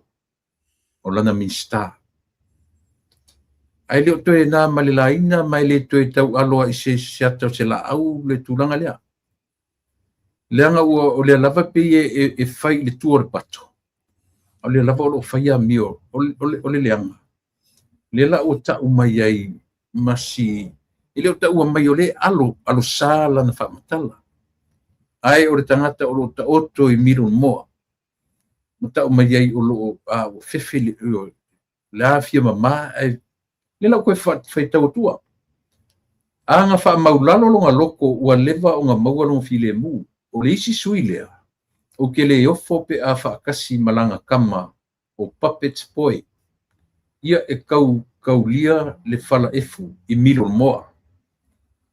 o lana Minisita. Ae le o toe na ma le laina ma e le toe taualo i se, se ata o se laau le tulaga lea. Leaga ua o lea lava pei e, e, e fai i le tua o le pato, a o lea lava o lo o fai amio o, o, o le leaga. Lea la ua tau mai ai ma si, e le o taua mai o lea e alo, alosa lana faamatala. Ae o le tagata o lo o taoto i Middlemoa, ma tau mai ai o lo o a, ua fefe le, le a fia mama, ae lea la ua toe faitau atua. A na faamaulalo lona loto ua leva ona maua lona filemu. O le isi sui lea, ou te le ofo pe a faatasi ma lana tama o Puppet Boy. Ia e tau kaulia le falaefu i Middlemoa.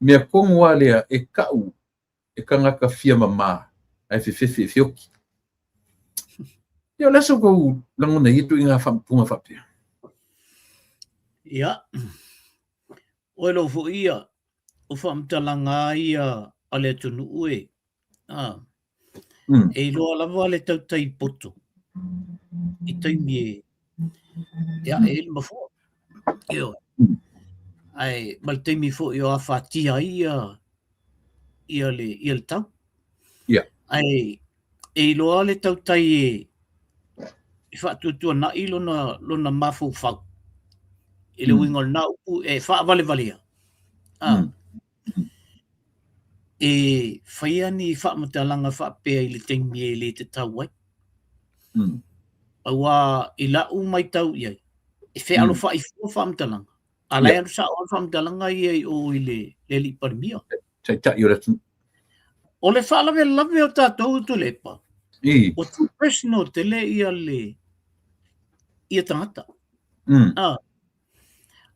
Mea tonu lava lea e tau e tagata fia mama ae fefefe e feoti. Ia, o le a sa outou lagona i ia ituaiga faaupuga faapea? Ia, oe lou foi ia, o faamatalaga ia a le atunuu e, a, e iloa lava le tautai poto i taimi e, e ae ai le mafua. Ioe. Ae ma le taimi foi o afatia ai ia, ia le, ia le tau. Ae e iloa le tautai e, e faatuatuanai lona, lona mafaufau. I le uiga o lena upu e faavalevalea. A. E faia ni faamatalaga faapea i le taimi e le tatau ai. Aua i lau matau i ai, e fealofa'i fua faamatalaga, a la e alu sa'o lava faamatalaga ia i o i le alii Palemia. Taitai o le atunuu. O le faalavelave o tatou Tuilaepa, ua too personal tele ia le ia tagata.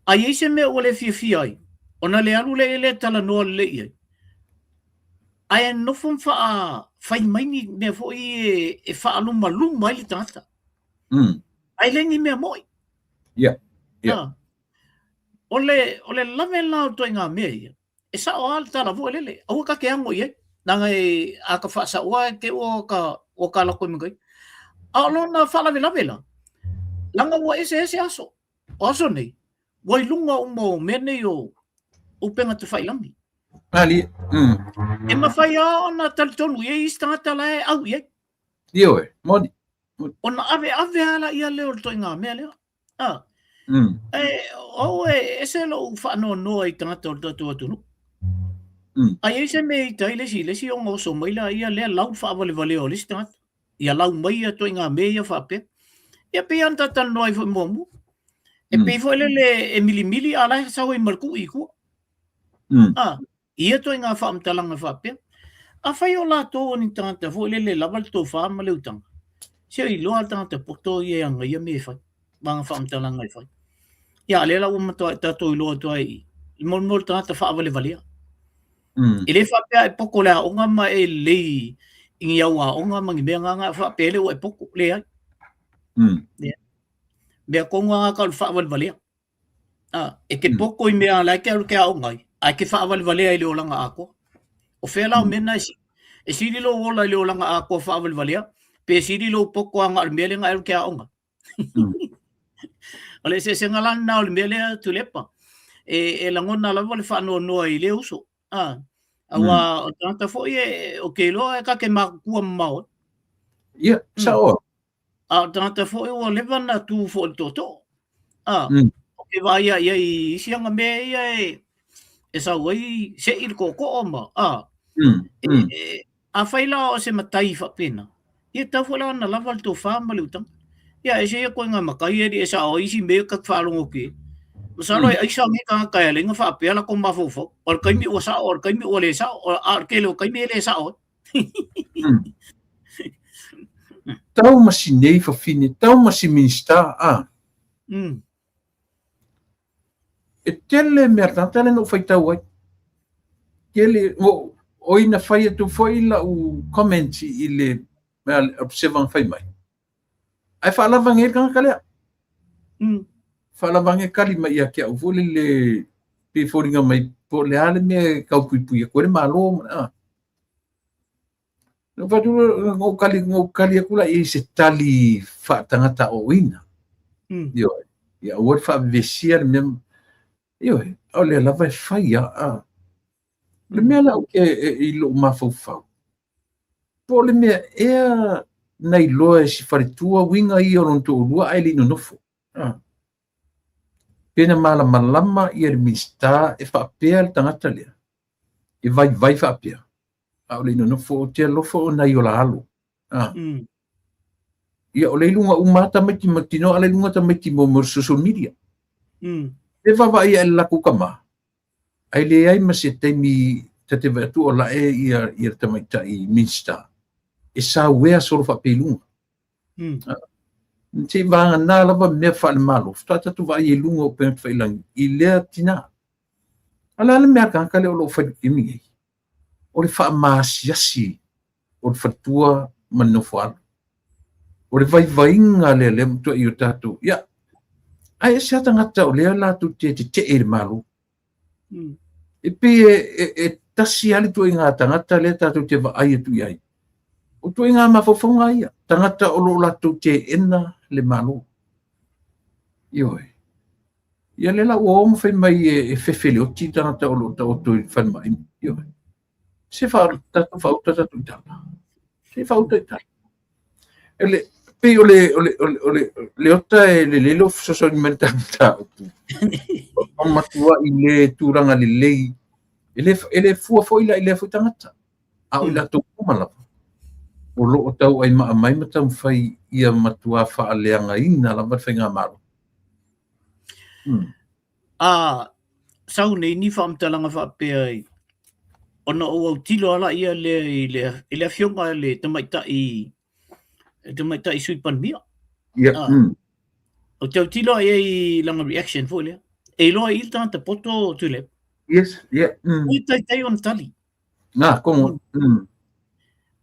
A i ai se mea ua le fiafia ai, ona le alu lea i ai le talanoa lelei i ai, ae nofo ma faa fai mai ni mea foi e, e faalumaluma ai le tagata. Ae le ni mea moi. Yeah. O le, o le lave la o ituaiga mea ia, e sa'o lava le tala foi lele, aua ta te ago i ai, leaga e, a ka faasaoa e te ua ka, ua ka lako i makai. A o lona faalavelave la, leaga ua eseese aso. O aso nei, ua i luga uma o mea nei o upega tafailagi. Ali. E mafai lava ona talitonu i ai isi tagata la e au i ai. Ioe, moni. Ona aveave lava laia lea o le ituaiga mea lea. Ah. E, au e ese lou faanoanoa i tagata o le tatou atunuu. A i ai se mea i tai le isi, le isi ona oso mai laia lea lau le faavalevalea o le isi tagata. Ia lau mai ia ituaiga mea ia faapea. Ia pei lava ona ta talanoa ai foi muamua. E pei foi lele e milimili a o la e sau ai ma le kui i tua. Ah. Ia ituaiga faamatalaga faapea. Afai o latou o ni tagata foi lele lava le tofa ma le utaga, se o iloa le tagata poto ia e agaia mea e fai, ma ana faamatalaga e fai. Ia, a lea la ua matuai tatou iloa atu ai i i mo le tagata faavalevalea. E le faapea e poto le aoga ma e lelei i ni au aoga ma ni mea na faapea le ua e poto, leai. Leai. Mea tonu lava na o le faavalevalea. Ah, e te poto i mea la e te alu ke aoga ai, ae ke faavalevalea i le olaga atoa. O fea la o mea na e sili? E sili lou ola i le olaga atoa faavalevalea, pe sili lou poto aga o le mea lea na e alu ke aoga. O le eseesega la lena o le mea lea Tuilaepa. E, e lagona lava le faanoanoa i lea uso. Ah, aua o le tagata foi e, ou te iloa e ta te matutua mamao ai. Ia, sa'o. A o le tagata foi ua leva na tu foi i le tootoo. Ah, ou te vaai lava i ai i isi aga mea ia e, e sau ai se'i le tootoo ma, ah, e, e, afai la o se matai faapena, ia tatau foi la ona lava le tofa ma le utaga. Ia ese ia koe ngā matai e e sa'o ai isi mea ka te faalogo atu i ai. Masalo e aisa nei tagata e ala ai ona faapea latou mafaufau. O le taimi ua sa'o, o le taimi ua le sa'o, a o le tele o taimi e le sa'o ai. Tau ma si nei fafine, tau ma si Minista, a. E tele mea tagata lea na ou faitau ai. Tele, o, oi na fai atu foi lau comment i le mea observer na fai mai. Ae faalava nei le tagata lea. Faalava nei tali mai ia te au foi lele pei e foliga mai po o le a le mea e tau puipui atu ai le Malo ma le a. Na ou fai atu na ou tali, na ou tali atu la i ai i se tali faatagata aoaoina. Ioe. Ia aua le faavevesia le mea. Ioe, o lea lava e fai lava. A. O le mea la ou te i lou mafaufau, po o le mea ea na iloa e si faletua uiga ia o lona toalua ae le i nonofo. A. Pe na malamalama ia le Minisita e faapea le tagata lea, e vaivai faapea, a o le i nonofo, ou te alofa o nai o la alo. A. Ia, o lea i luga uma lava tamaiti ma tino, a o la i luga tamaiti mo mo social media. E vaavaai ae le latou tama, ae leai ma se taimi ta te vaai atu o lae ia ia le tamaitai Minista e sauea solo faapea i luga. Se i vagana lava mea faale-Malo, faatoa tatou vaai i luga o upega tafailagi i lea tina. A o le a le mea a le tagata lea o lo o fai i le taimi nei? O le faamaasiasi o le faletua ma le nofoalo. O le vaivaiga lea lea matuai o tatou. Ia, ae ese lava tagata o lea latou te tetee i le Malo. E pei e tasi lava le ituaiga tagata lea tatou te vaai atu i ai. O ituaiga mafaufauga ia, tagata o lo o latou teena le Malo. Ioe. Ia lea la ua o ma fai mai e fefe i le oti tagata o lo o taoto i le falemai. Ioe. Se tatou faauta tatou i tala. Se faauta i tala. Ele, pei o le, o le, o le, o le, Leota e lelei lou fesoasoani mai i le ta mataupu. O matuai le tulaga lelei. E le fua foi la i lea foi tagata. A o i latou uma lava, o lo o tauaimaa mai ma taumafai ia matua faaleagaina lava le faigamalo. A sau nei ni faamatalaga faapea i ona ou autilo lava laia lea i le i le afioga i le tamaitai le tamaitai Sui Palemia. Yeah. Ah. Ou te autilo i ai i lana reaction foi lea. E iloa i le tagata poto Tuilaepa. Yes, yeah. Ui taitai ona tali. Ngā, kongo.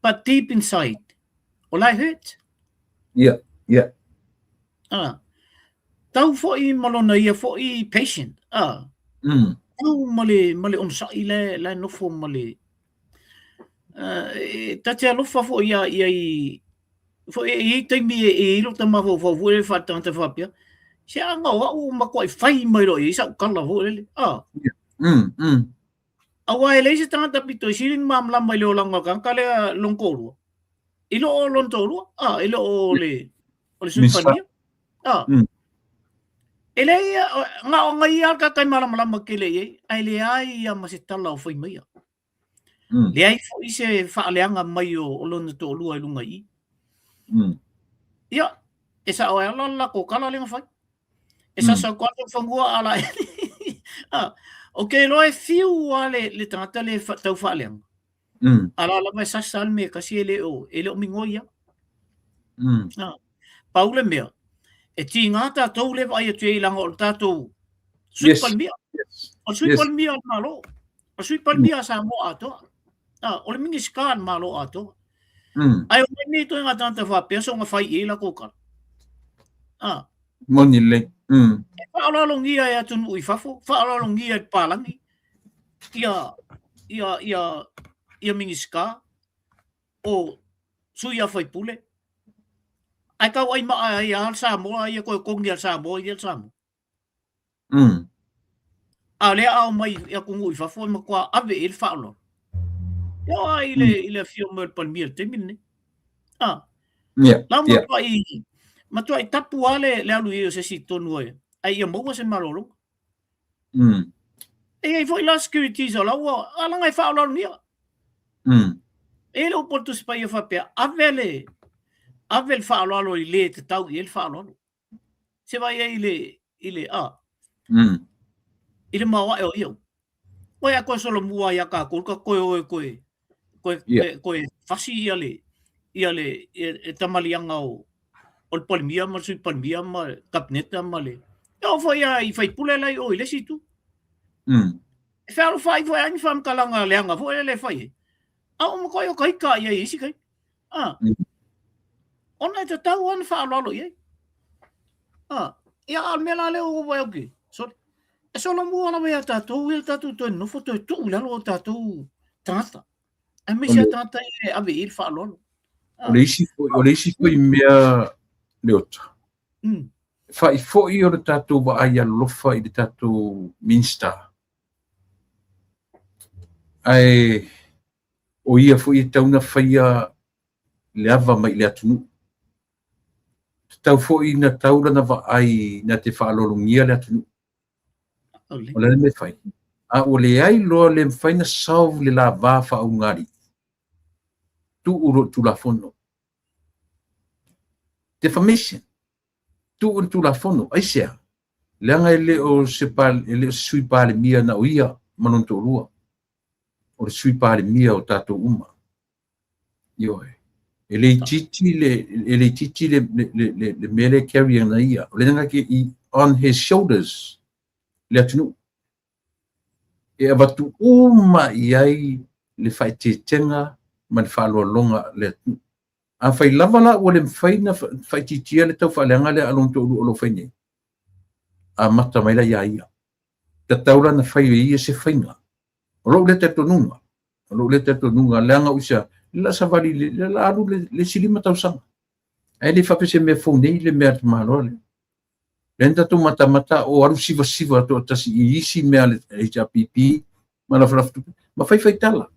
But deep inside, o la e hurt. Yeah, yeah. Ah. Tau foi ma lona ia foi patient. Ah. Tau ma le, ma le onosai la, la nofo ma le... Uh, e, ta te alofa foi ia, ia i... Foi e i taimi e, e i lo ta mafaufau foi le whaatangata whapea. Se anga o au matuai fai mai loa i sau tala foi lele. Ah. Yeah. Aua e leai se tagata pito i sili ni malamalama i le olaga o le tagata lea lona toalua. I lo o lona toalua, a, i lo o le, o le Sui Palemia. A. E leai, na o ngai ia le tagata e malamalama tele i ai, ae leai ia ma se tala o fai maia. Leai foi se faaleaga mai o, o lona toalua i luga i i. Ia, e sao ai ala le latou tala lea na fai. E sasa atu lava fanua a la a, ou te iloa e fiu lava le, le tagata le fa, tau faaleaga. A la lava e sasa le mea e tasi e le o, e le o migoi ia. A, pau le mea, e tiga tatou le vaai atu i ai leaga o le tatou Sui Palemia. O le Sui Palemia o le Malo. O le Sui Palemia a Samoa atoa. A, o le Minisita a le Malo atoa. Ae omai nei ituaiga tagata faapea soona fai i ai latou tala. A. Moni lelei. E faaaloalogia e atunuu i fafo, faaaloalogia e papalagi ia ia ia ia Minisita o sui a faipule. Ae tau ai maa ai a le Samoa ia toe togi a le Samoa ia le Samoa. A o lea a omai i atunuu i fafo e matua ave i ai le faaaloalo. E oo lava i le, i le afio mai o le Palemia i le taimi lenei. A. Yeah, La yeah. matuai, matuai tapu lava le, le alu i ai o se isi i totonu ai, ai ia maua se malologa. E i ai foi la securities o la ua, a leaga e faaaloalogia. E i ai le upu a le Tusi Paia faapea, ave le, ave le faaaloalo i le e tatau i ai le faaaloalo. Se vaai ai i le, i le, a, i le maoae o ia. Oe a koe solomua ia kākou, ka koe oe koe, koe, Yeah. koe, koe fasi ia le, ia le, ia, e tamaliaga o, o le Palemia ma le Sui Palemia ma le Kapeneta ma le, e oo foi a i faipule la i o i le isi itu. E fealofai foi ai ni faamatalaga leaga foi lele e fai ai. A o matuai o ka ika ia i isi taimi. Ah. Ona e tatau lava ona faaaloalo i ai. Ah, ia a o le mea la lea ua ou vaai atu i ai, sole, e solomua lava ia tatou ia le tatou toe nonofo toe tuu i lalo o tatou tagata. Aemaise lava tagata ia e ave i ai le faaaloalo. O le isi foi, o le isi foi mea Leota, fa'i foi o le tatou vaai alolofa i le tatou Minista, ae o ia foi e tatau ona faia le ava mai i le atunuu. Tatau foi na tau lana vaai na te faaaloalogia le atunuu. O le a le mea e fai? A ua leai loa le mafai na solve le la va faaulugalii, tuu loa i le Tulafono. Defamation. Tuu i le Tulafono. Aisea? Leaga e le o se, e le o se sui Palemia na o ia ma lona toalua. O le sui Palemia o tatou uma. Ioe. E le itiiti le, e le itiiti le, le, le, le, le mea lea e carry ana ia. O le ke i on his shoulders le atunuu. E avatu uma i ai le faaeteetega ma le faaaloaloga a le atunuu. Afai lava la ua le mafai ona faaitiitia le taufaaleaga lea a lona toalua o lo o fai nei, amata mai la ia ia. Tatau la ona fai e ia se faiga. O lou lea talitonuga, o lou lea talitonuga, leaga o isia, le la savali, le la alu le isi 5 tausaga. Ae le faapea se mea fou nei le mea a le tamaloa lea. Lea na tatou matamata o alu sivasiva toatasi i isi mea a le HRPP ma lafalafa tupe, ma faifai tala.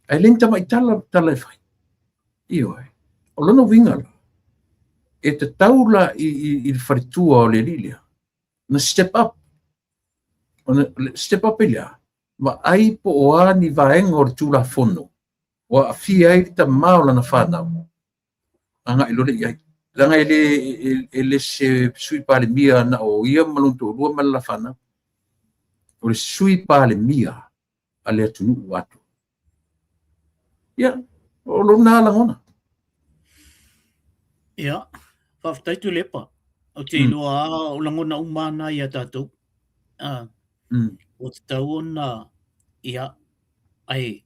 Ae le ni tamaitala tala e fai. Ioe. O lona uiga la, e tatau la i le faletua o le alii lea, na step up. Ona step up i lea, vaai po o a ni vaega o le Tulafono ua aafia ai le tama o lana fanau, agai loa lea i ai. Leaga e le se sui Palemia na o ia ma lona toalua ma lana fanau. O le sui Palemia a le atunuu atoa. Ia, o lona lagona. Ia, faafetai Tuilaepa. Ou te iloa lava o lagona uma lava na ia tatou. Ua tatau ona, ia, ae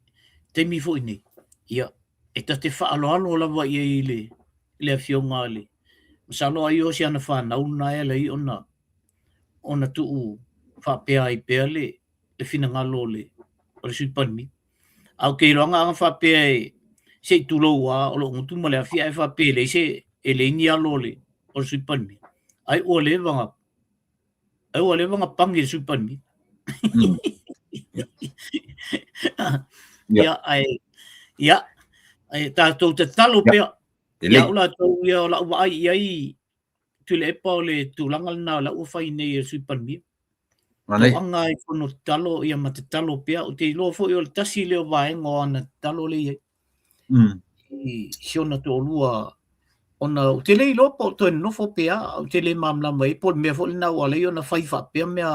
taimi foi nei, ia, e ta te faaaloalo lava i ai i le, le afioga a le, masalo ai o si ana fanau lena e ala ai ona, ona tuu faapea ai pea le, le finagalo o le, o le Sui Palemia. Ae ou te iloa ana faapea e se i tulou lava o loo gutu ma le afi ae faapea e leai se e leai ni alo o le o le Sui Palemia. Ai ua leva na ai ua leva na pani le Sui Palemia. Ia ae ia ae tatou tatalo pea. Ia au latou ia o lau vaai i ai Tuilaepa o le tulaga lena o la ua fai nei e le Sui Palemia. Toaga ai fono tatalo ia ma tatalo pea. Ou te iloa foi o le tasi lea o vaega o ana tatalo lea i ai. I si ona toalua ona ou te le iloa po o toe nonofo pe a, ou te le malamalama i ai po o le mea foi lena ua ala ai ona fai faapea mea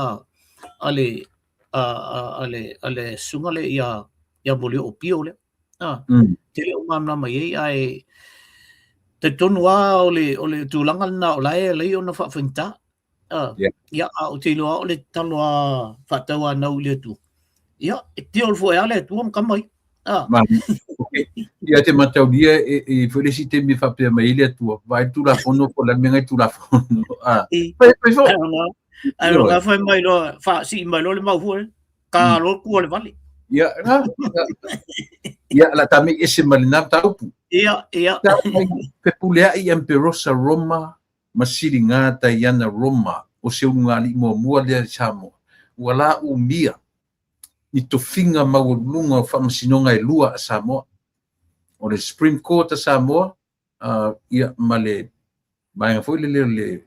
a le a, a, a le a le susuga lea ia ia Molioo Pio lea. Ah, te le o malamalama i ai ae talitonu lava o le o le tulaga lena o la e ala ai ona faafaigata. Ah, ia a ou te iloa o le tatalo a faatauanau i le Atua. Ia, e tiol foi a le Atua ma tama ia. Ah. Okay. Ia te mataulia e, e foi le isi taimi e faapea mai ai le Atua, vaai le Tulafono po o le a le mea ngai Tulafono. Ah. Fai fai foi. Ai o fai mai loa, faasii mai loa le mau fua. Ka lotu o le vale. Ia, na, ia, la ta mei ese ma lena mataupu. Ia, ia. Fepuleai Emperosa Roma ma Siliga Taiana Roma o se ulugalii muamua lea i Samoa, ua la umia ni tofiga maualuluga o faamasinoga e lua a Samoa, o le Supreme Court a Samoa ia, ma le vaega foi lele o le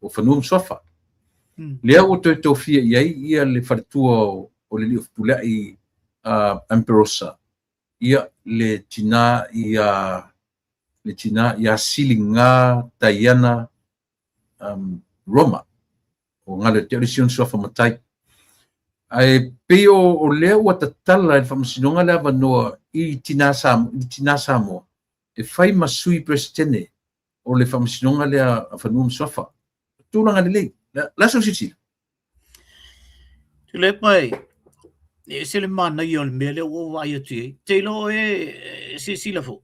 o Fanua ma Suafa. Lea ua toe tofia i ai ia le faletua o le alii o Fepuleai Emperosa, ia le tina ia le tina ia Siliga Taiana Roma, o galo ia te au le isi ona suafa matai. Ae pei o lea ua tatala e le faamasinoga le avanoa i tina Samoa, i tina Samoa e fai ma sui Peresetene o le faamasinoga lea a Fanua ma Suafa. Tulaga lelei. La sau silasila. Tuilaepa e, e ese le manaia o le mea lea ua ou vaai atu i ai. Te iloa oe e silasila foi.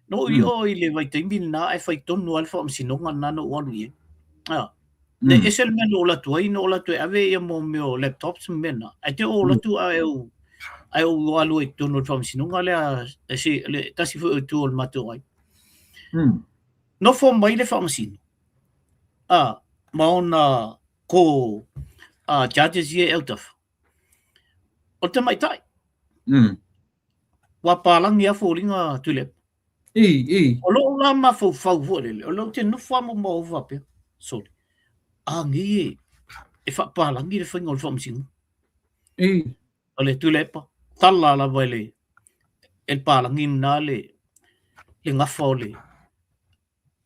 Na ou i o i le vaitaimi lena ae fai tonu lava le faamasinoga lena na ou alu i ai. A, ne ese le mea na ou alu atu ai, na ou alu atu e ave ia mo mea o laptops ma mea na. Ae te ou alu atu ae ou ae ou alu ai i totonu o le faamasinoga lea, e se, le tasi foi o itu o le matou aiga. Nofo mai le faamasino, a, ma ona ko judges ia i autafa. O le tamaitai. Ua palagi lava foliga Tuilaepa. I, i. O lou la mafaufau foi lele, o lea ou te nofo lava ma mafaufau faapea, sole, a nei e, e faapalagi le faiga o le faamasinoga. I. O le Tuilaepa, tala lava e le, e le palagi lena le, le gafa o le,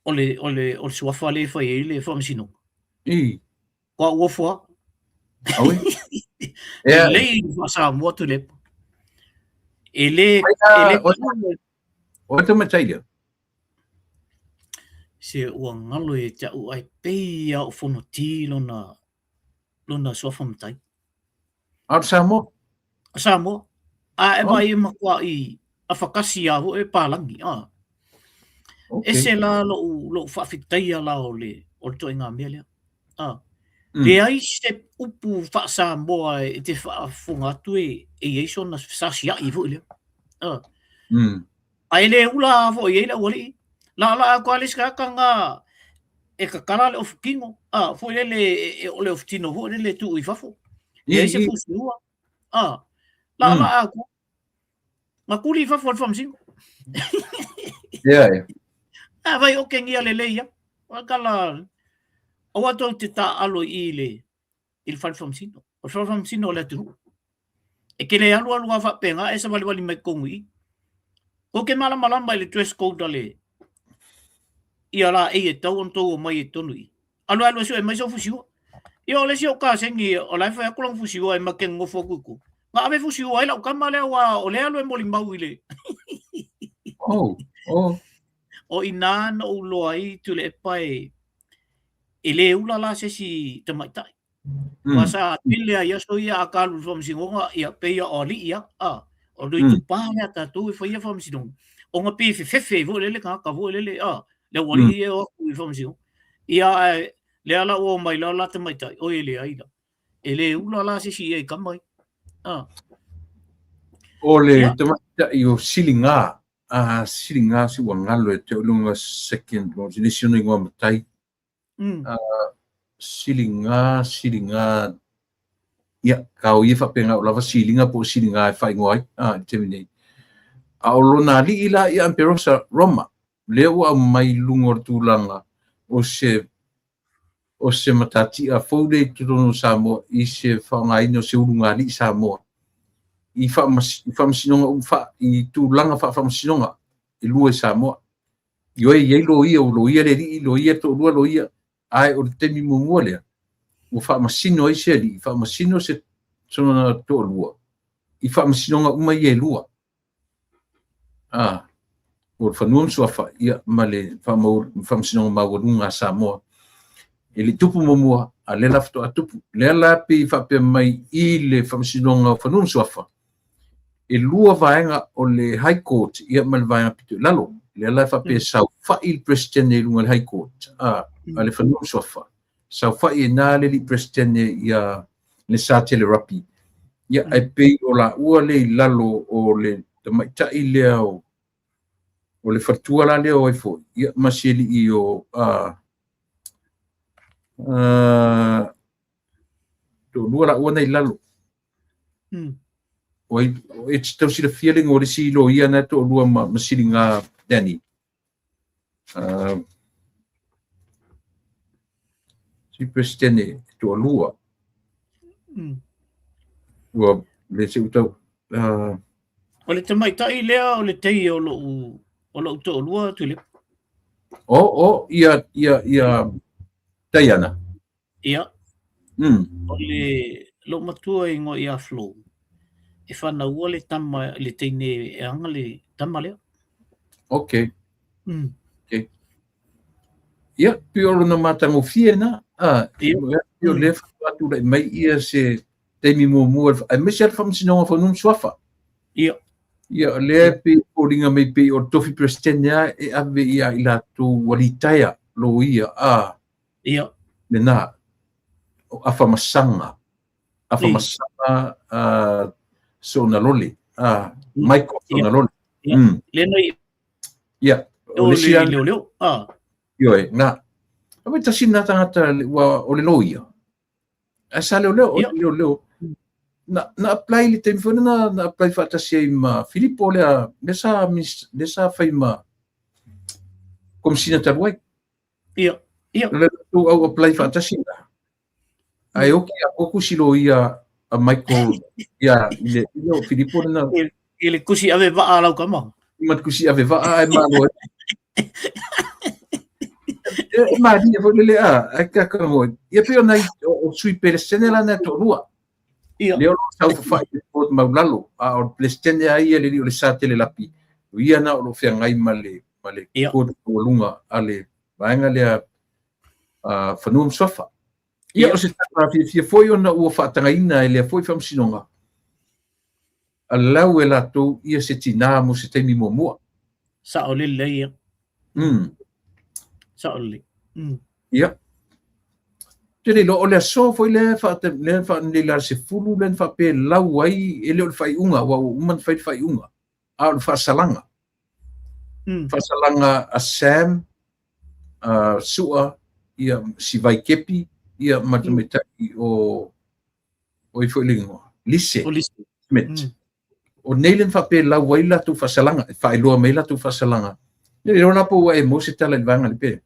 o le, o le, o le suafa lea e fai ai le faamasinoga. I. Ua uofo a. Aue. E lelei le faa-Samoa Tuilaepa. E le, e le O ai tamaitai lea? Se ua galo ia te au ae pei lava o Fonoti lona, lona suafa matai. A o le Samoa? O Samoa. A e vaai e matuai afakasi lava foi e palagi. A. Okay. Ese la lou, lou faafetaia la o le, o le ituaiga mea lea. A. Leai se upu faa-Samoa e te faafofoga atu e, e i ai sona fesasiai foi lea. A. Ae le ula foi i ai le aualii. Laalaa atu lava le isi tagata na e tatala le ofutino, a, foi lele e, o le ofutino foi lele e tuu i fafo. Leai se fusiua. A, laalaa atu. Na tuli i fafo e le faamasino. Ia, ia. A vai okengia lelei ia. O kala aua tou te taaalo i i le i le fale faamasino. O le fale faamasino o le atunuu. E te le alualu lava faapena e savalivali mai totonu i i. Tou te malamalama i le dress code a le ia laei e tatau ona tou omai ai i totonu i i. Alu alu e sue mai sou fusiua. Ia o le isi ou kaseni o la e fai atu lana fusiua e ma te nonofo atu i tua. Na ave fusiua ai lau tama lea aua o lea e alu e molimau i le Oh, oh. O i ina na ou iloa ai Tuilaepa e e le ula la se isi tamaitai. Aua sa tele lava i aso ia a ka alu i le faamasinoga, ia pei lava o alii lava, a. O le itupa lea a tatou e faia faamasinoga, ona pei e fefefe ai foi lele tagata foi lele, a, le aualii ia e o atu i le faamasinoga. Ia ae lea la ua omai loa la tamaitai, oi e leai la. E le ula la se isi i ai i tama ia. A. O le tamaitai o Siliga, a Siliga se ua galo ia te au lona second, o se isi ona igoa matai. Siliga, siliga, ia, kao ia faapena o lava siliga po o siliga e faaigoa ai, a, i le taimi nei. A o lona alii la ia Amperosa Roma, lea ua aumai i luga o le tulaga o se o se matatia fou lea i totonu o Samoa i se faaaogaina o se ulugalii Samoa i faamasinoga i tulaga faafaamasinoga e lua i Samoa. Ioe, e i ai loia, ua loia le alii, loia le toalua loia, ae o le taimi muamua lea, ua faamasino ai se alii, faamasino se sona toalua i faamasinoga uma ia e lua. A, o le fanua ma suafa, ia, ma le faamasinoga maualuga a Samoa. E le i tupu muamua, a lea la faatoa tupu. Lea la pei faapea mai i le faamasinoga o fanua ma suafa, e lua vaega o le High Court ia ma le vaega pito i lalo. Lea la e faapea e saofai le Peresetene i luga o le High Court a, a le fanua ma suafa. Saofai i ina le alii Peresetene ia le Satele Rapi. Ia, ae pei o laua lea i lalo o le tamaitai lea o, o le faletua la lea o ai foi, ia, ma si alii o, a, a, toalua laua na i lalo. O ai, e te tau silafia le igoa o le isi loia na e toalua ma, ma Siliga Danny. Si Peresetene e toalua. Ua le se utau. O le tamaitai lea o le teie o lou, o lou toalua, Tuilaepa. O, o, ia, ia, ia, Diana. Ia. O le lou matua e igoa ia Flo, e fanaua le tama le teine e aga le tama lea. Okay. Okay. Ia, pei o lona matagofie lena. Ah, Ia. pei o lea faatoa tulai mai ia se taimi muamua, aemaise lava le Faamasinoga o Fanua ma Suafa. Ia. Ia, o lea e pei e foliga mai pei o le tofi Peresetene lava e ave ia i latou ua litaea loia, a. Lena, o Afamasaga, Afamasaga Soonalole, a, Michael Soonalole. Lea na i Ia, o le isi leoleo. A. Ioe, na. Aua tasi na tagata ua o le loia. Ae sa leoleo, o le leoleo. Na apply le taimi foi lena na apply faatasi ai ma Filipo lea, lea sa lea sa fai ma Komesina talu ai. Le latou au apply faatasi la. Ae oki a ko kusi loia a Michael ia i le i le Filipo lena. I le kusi ave vaa a lau kama. Ma le kusi ave vaa ae malo ai. E malie foi lele a, ai ka ka mo. Ia pei ona o sui Peresetene la na toalua. Lea o lo o saofafai i le Court maulalo, a o le Peresetene lava ia le alii o Lesatele Lapi, o ia na o lo o feagai ma le ma le Court maualuga a le vaega lea Fanua ma Suafa. Ia, o se tala fiafia foi ona ua faatagaina e lea foi faamasinoga, alau e latou ia se tinā mo se taimi muamua. Sao lelei ia. Sao lelei. Ia. Te le iloa, o le aso foi lea lea faanelei la le 10 lea na faapea e lau ai, e le o le faaiuga, aua ua uma ona fai le faaiuga, a o le faasalaga. Faasalaga a Sam Sua, ia, Sivai Kepi, ia, ma le tamaitai o, o ai foi le igoa? Lise. O Lise. Smith. O nei lea na faapea e lau ai latou faasalaga, e faailoa mai latou faasalaga. Le iloa la po ua e maua se tala i le vaega lea pe?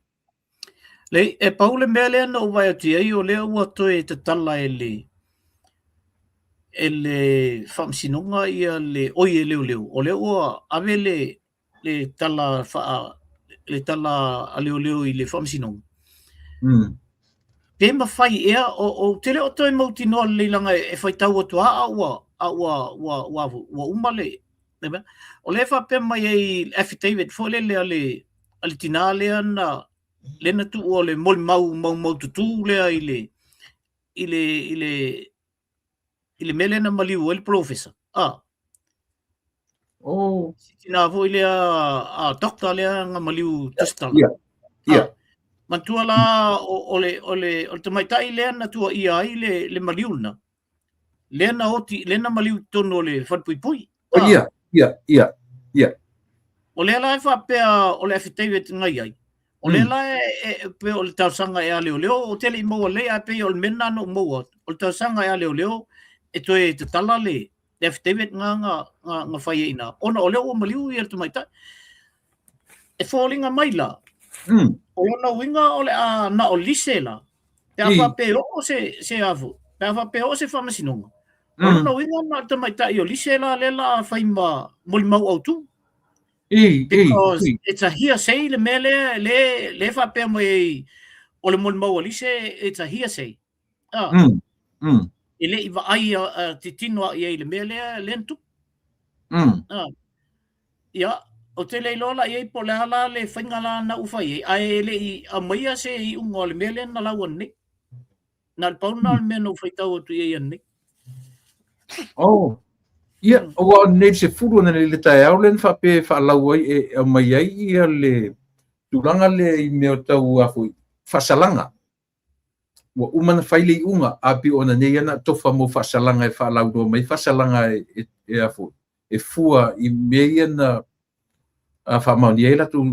Leai, e pau le mea lea na ou vaai atu i ai, o lea ua toe tatala e le e le faamasinoga ia le oi e leoleo, o lea ua ave le le tala faa le tala a leoleo i le faamasinoga. Pe mafai ea, ou te le o toe mautinoa lelei leaga e faitau atu lava a ua a ua ua ua ua uma le le mea. O lea e faapea mai ai le affidavit foi lele a le a le tinā lea na lea na tuua le molimau maumaututu lea i le i le i le i le mea lea na maliu ai le polofesa. A. Oh. Si tinā foi lea a doctor lea na maliu tusitala. Ia. Manatua la o, o le o le o le tamaitai lea na tuuaia ai le le maliu lena. Lea na oti, lea na maliu i totonu o le falepuipui. Oh, ia, ia, ia, ia. O lea la e faapea o le affidavit na i ai. O lea la e, e, e pei o le talosaga e a leoleo, ou te le i maua lelei, ae pei o le mea lena na ou maua atu. O le talosaga e a leoleo e toe tatala le, le affidavit na, na, na, na fai ai i ina, ona o lea ua maliu ia le tamaitai. E foliga mai la, o lona uiga o le a na o lise la, pe a faapea e oo se, se a foi, pe a faapea e oo se faamasinoga, o lona uiga na o le tamaitai o lise la lea la a fai ma molimau autu. Because it's a hearsay le mea lea, le, le faapea mai ai o le molimau a lise, it's a hearsay. Ah. E le i vaai a titino a i ai le mea lea, lea na tupu. Ah. Ia, ou te le iloa la i ai po o le a la le faiga la na ua fai ai, ae e le i aumaia se iuga o le mea lea na lau ananei. Na o le pau lena o le mea na ou faitau atu i ai ananei. Oh, ia, aua o nei le 10 ananei i le taeao lea na faapea e faalau ai, e aumai ai ia le tulaga lea i mea o tau a foi, faasalaga. Ua uma ona fai le iuga, a pei o ananei lava na tofa mo faasalaga e faalauiloa mai faasalaga e, e, a foi, e fua i mea ia na faamaonia ai latou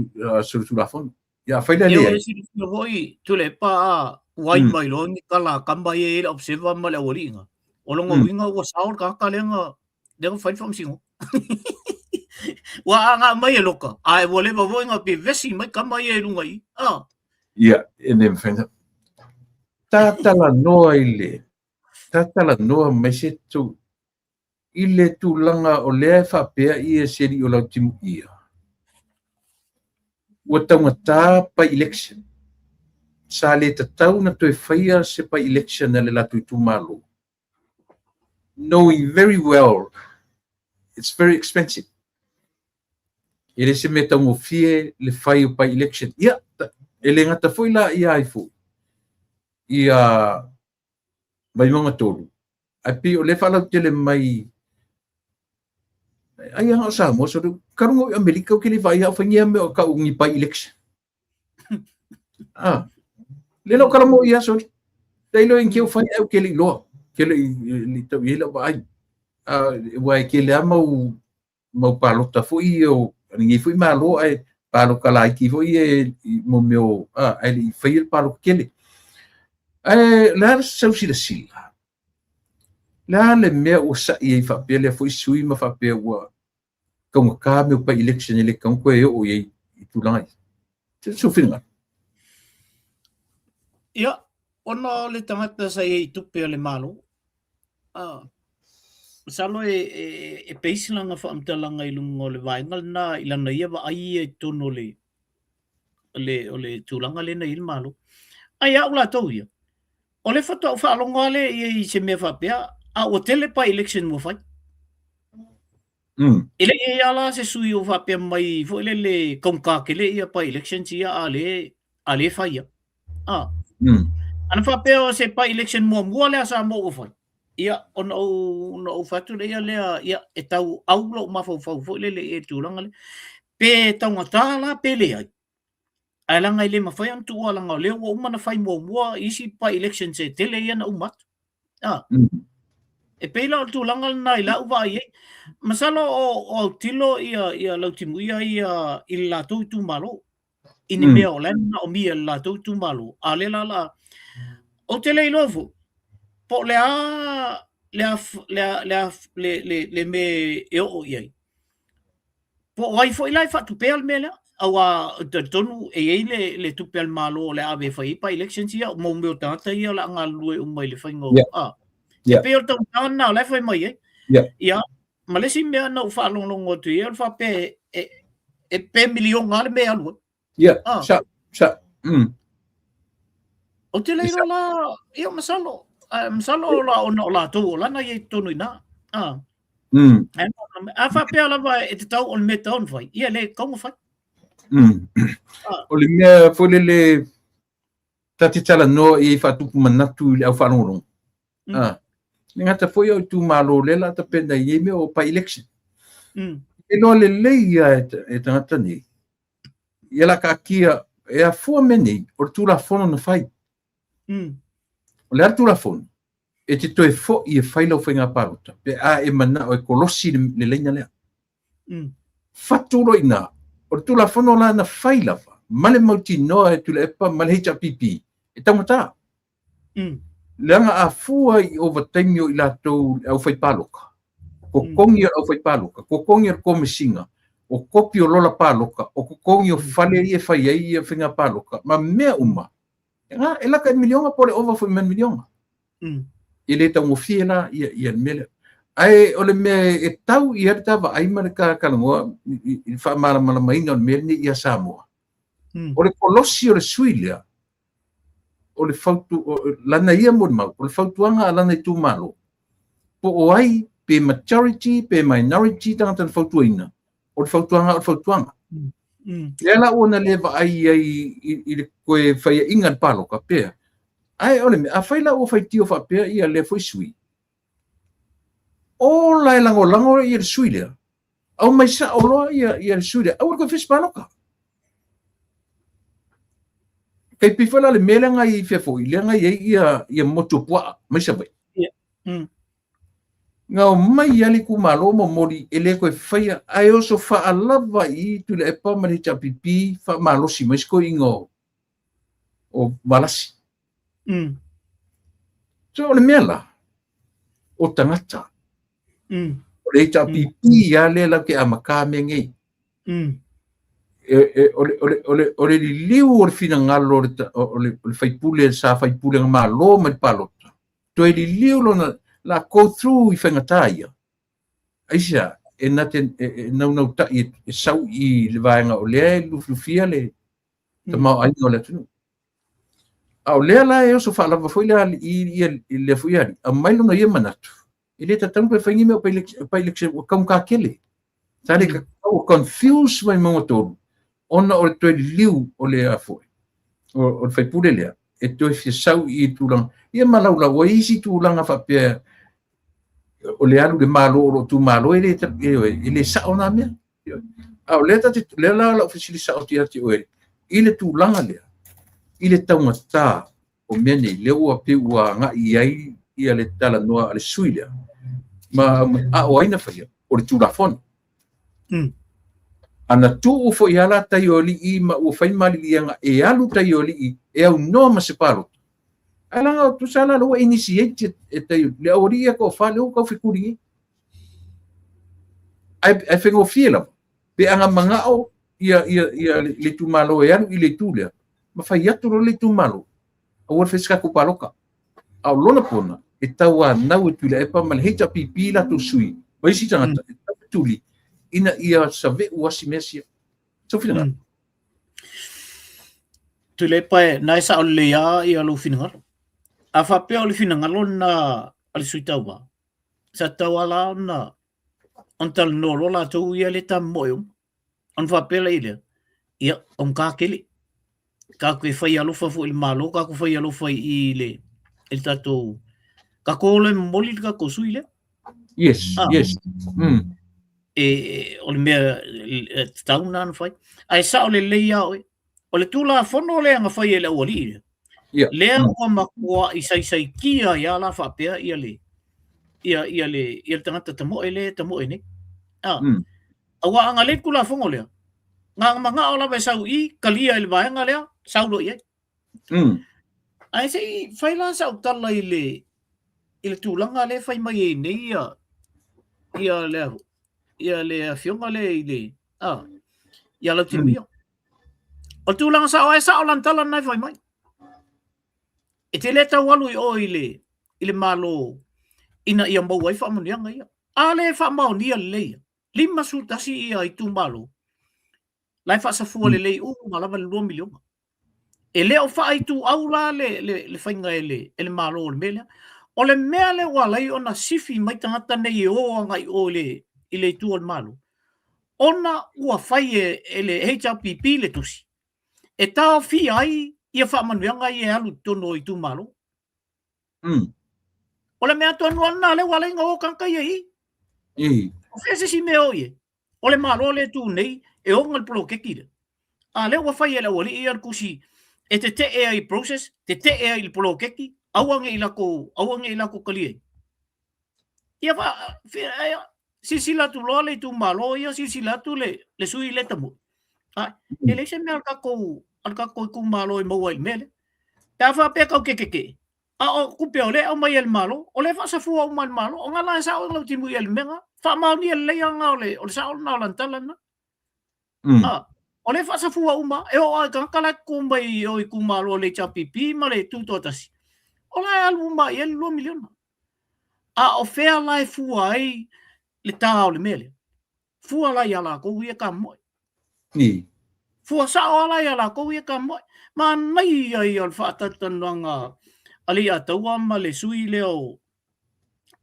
solitulafono. Ia, afai la e leai. E silafia foi, Tuilaepa, a ua ai mai loa ni tala a tama ia e i ai le observer ma le aualiiga, o lona uiga ua sao le tagata lea na lea na fai le faamasinoga. Ua agai mai e loka, ae ua leva foi na vevesi mai tama ia i luga i i. A. Ia, e le mafai ona tatalanoa i le tatalanoa mai se tu i le tulaga o lea e faapea ia se alii o Lautimuia ua taugata by-election. Sa le tatau ona toe faia se by-election a le latou itumalo knowing very well it's very expensive. E le se mea taugofie le fai o by-election. Ia, e le gata foi la ia ai foi, ia Vaimauga 3, ae pei o lea e faalautele mai Ai anga o Samoa, so kalu i Amerika o ke le vai au whaingia me o kau ni by election. Ah. Le lo kala mo ia so. Dai lo in ke whai au ke le loa. Ke le i tau i la vai. Ah, wa ke le ama mau palota foi ia o lenei foi Malo ae paloka laiti foi ia i mo mea o ae le i faia le paloka tele. Ae o le a sau silasila? Le a le mea ua sa'i ai faapea lea foi sui ma faapea ua taugata mea o by election e le tatau ona toe oo i ai i tulaga ia? Se sou finagalo. Ia, ona o le tagata sa i ai i tupe a le Malo, Masalo e, e, e base lana faamatalaga i luga o le vaega lena i lana ia vaai ia i totonu o le, o le, o le tulaga lea na i ai le Malo. Ae ia au latou ia, o le faatoa ou faalogo lava lea i ai i se mea faapea, a ua tele by-election ua fai. E le i i ai lava la se sui o faapea mai foi lele taugata tele ia by-elections ia a lea, a lea e fai ia. Ah. Ana faapea o se by-election muamua lea a Samoa ua fai, ia, ona ou, ona ou fai atu lea lea, ia, e tau au lou mafaufau foi lele i le tulaga lea. Pe taugata la pe leai. Ae leaga e le mafai ona tuua leaga o lea ua uma ona fai muamua isi by-elections e tele ia na uma atu. Ah. E pei la o le tulaga lena i lau vaai ai. Masalo o, o autilo ia, ia Lautimuia ia i le latou itumalo. I ni mea o la e manaomia e le latou itumalo, a o lea la la, ou te le iloa foi, po o le a le a le a le a le le le mea e oo i ai. Po o ai foi la e faatupea le mea lea, aua ou te talitonu e i ai le le tupe a le Malo o le a ave e fai ai by-elections ia, mo mea o tagata ia o le a galulue uma i le faiga o, a. E pei o le taugata lena o la e fai mai ai. Ia, ma le isi mea na ou faalogologo atu i ai, o le faapea e, e pe miliona lava le mea e alu ai. Ia, ah. sa, sa, Ou te le iloa la, ia masalo, masalo la ona o latou o lana i ai i totonu i ina. Ah. A faapea lava e tatau o le mea e tatau ona fai, ia le tatau ona fai. Ah. O le mea foi lele ta te talanoa i ai faatupu manatu i le au faalogologo. Ah. E gata foi o itumalo lea la tapena i nei mea o by election. E iloa lelei ia e tagata nei. Ia la taatia e afua mea nei o le Tulafono na fai. O le a le Tulafono? E te toe foi e fai lau faiga palota pe a e manao e kolosi le laina lea. Fatu loa i ina, o le Tulafono la na fai lava ma le mautinoa e Tuilaepa ma le HRPP e taugata. Leaga a fua i ovataimi o i latou le aufaipaloka, totogi o le aufaipaloka, totogi o le komesina, o kopi o lola paloka, o totogi o fale ia e fai ai ia faiga paloka, ma mea uma, e lata i le miliona po o le ova foi ma le miliona. E le taugofie la ia, ia le mea lea. Ae o le mea e tau i ai le ta vaai ma le ta talanoa i le faamalamalamaina o le mea lenei ia Samoa, o le kolosi o le sui lea, o le fautu, lana ia molimau, o le fautuaga a lana itumalo, po o ai, pe majority, pe minority tagata na fautuaina, o le fautuaga o le fautuaga. Lea la ua na le vaai ai i le toe faiaina le paloka pea. Ae o le mea, afai la ua faitio faapea ia lea foi sui, ola e lagolago ia le sui lea, aumai sao loa ia, ia le sui lea, aua le toe fai se paloka. Kei pei foi la le mea lea na i fea foi, lea na i ai ia, ia motu o puaa mai Savaii. Na omai lava le itumalo momoli e le toe faia, ae oso faalava i Tuilaepa ma le HRPP faamalosi mai se toeaina o, o Valasi. So o le mea la, o tagata. O le HRPP lava lea latou te amata mea nei. O le liliu o le finagalo o le faipule sa faipule na malo mai le palota, toe liliu lona la go through i faigata ia. Aisea, e na te e naunautai e sau i le vaega o lea e lufilufia le tamaoaiga o le atunuu. A o lea la e oso faalava foi le alii ia lea foi alii, aumai lona ia manatu, e le tatau ona toe fai ni mea o by-election ua taugata tele. Sa le tatau, ua confuse mai Mauga 3 ona o le toe liliu o le a foi, o le faipule lea e toe fia sau i tulaga ia ma laulau ai isi tulaga faapea. O le alu i le Malo o lou itumalo e le, e le sao na mea. A o lea ta te, lea la o lau fesili sao atu ia te oe, i le tulaga lea, i le taugata o mea nei, lea ua pei ua agai i ai ia le talanoa a le sui lea, ma a o ai na faia? O le Tulafono. Ana tuu foi lava la tai o alii ma ua fai maliliega e alu tai o alii e aunoa ma se palota, ae leaga tusa la ua initiate e tai le aualii ia toafa lea ua tau fetuli nei. Ae faigofie lava pe ana manao ia ia ia le itumalo e alu i le itu lea, ma fai atu loa le itumalo, aua le faia se tatou palota. A o lona pona, e tauanau e Tuilaepa ma le HRPP latou sui ma isi tagata e taufetuli ina ia saveu asi mea sia. Sou finagalo. Tuilaepa, e na e sao lelei lava ia lou finagalo. A faapea o le finagalo lena a le sui tauva, sa tatau lava la ona ona talanoa loa latou ia le tamomoe uma. Ona faapea laia lea, ia, augata tele. Tatou te fai alofa foi i le Malo, tatou fai alofa i le, i le tatou, tatou o loa e momoli le tatou sui lea. Yes, ah. yes. E, o le mea e tatau na ona fai. Ae sao lelei lava oe. O le Tulafono lea na fai e le aualii lea, yeah. lea ua matuai saisaitia ai lava la faapea ia le, ia, ia le, ia le tagata tamoe lea e tamoe nei. Ah. Aua a na leai le Tulafono lea, na manao lava e sau i i, talia e le vaega lea, sau loa i ai. Ae se i fai la sau tala i le, i le tulaga lea e fai mai ai nei ia, ia le, ia le afioga lea i le, a, ia Lautimuia. O le tulaga sao, e sao lana tala lena e fai mai. E te le tau alu i o i le, i le Malo ina ia maua ai faamanuiaga ia. A le faamaonia lelei ia, 51 ia itumalo, la e faasafua lelei uma lava le 2 miliona. E le o faaituau la le, le, le faiga e le, e le Malo o le mea lea. O le mea lea ua ala ai ona sifi mai tagata nei e o agai i o i le, i le itu o le Malo, ona ua fai e, e le HRPP le tusi e taofia ai ia faamanuiaga ia e alu i totonu o itumalo. O le mea tonu lava lena lea ua ala ai ona o tagata ia i i. O fea se isi mea o i ai? O le Malo lea e tu nei e ona le poloketi lea. A lea ua fai e le aualii ia le tusi e tetee ai i process, tetee ai i le poloketi, aua ne i latou, aua ne i latou talia ai. Ia fa, silasila atu loa le itumalo ia, silasila atu le, le sui lea tamua. A, e leai se mea a le tatou, a le tatou itumalo e maua ai i le mea lea. Pe a faapea tatou te tetee, a o tupe o lea e aumai e le Malo, o lea e faasafua uma e le Malo. O nga la e sao Lautimuia i le mea lena. Faamaonia lelei lava nga o le, o le sao lena o lana tala lena. A, o lea e faasafua uma, e oo lava i tagata la e tutu mai i o itumalo o le HRPP ma le Tutoatasi, o la e alu uma i ai le $2 miliona. A o fea la e fua ai le tā o le mea lea? Fua la iā latou ia tamoe. I. Fua sao lava la iā latou ia tamoe. Manaia ia o le faatalatalanoaga a Leiataua ma le sui lea o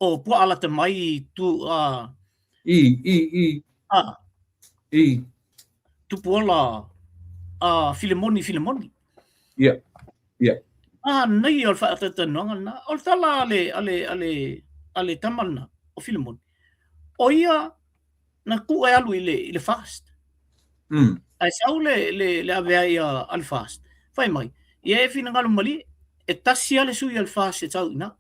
o Puaa lata mai i tu a I, i, i. A. I. Tupuola a Filemoni Filemoni. Ia. Ia. Manaia o le faatalatalanoaga lena. O le tala a le a le a le a le tama lena o Filemoni. O ia na tuu e alu i le i le FAST. Ae sau le le le ave ai a, a le FAST. Fai mai, ia e finagalo malie, e tasi lava le sui a le FAST e sau i ina.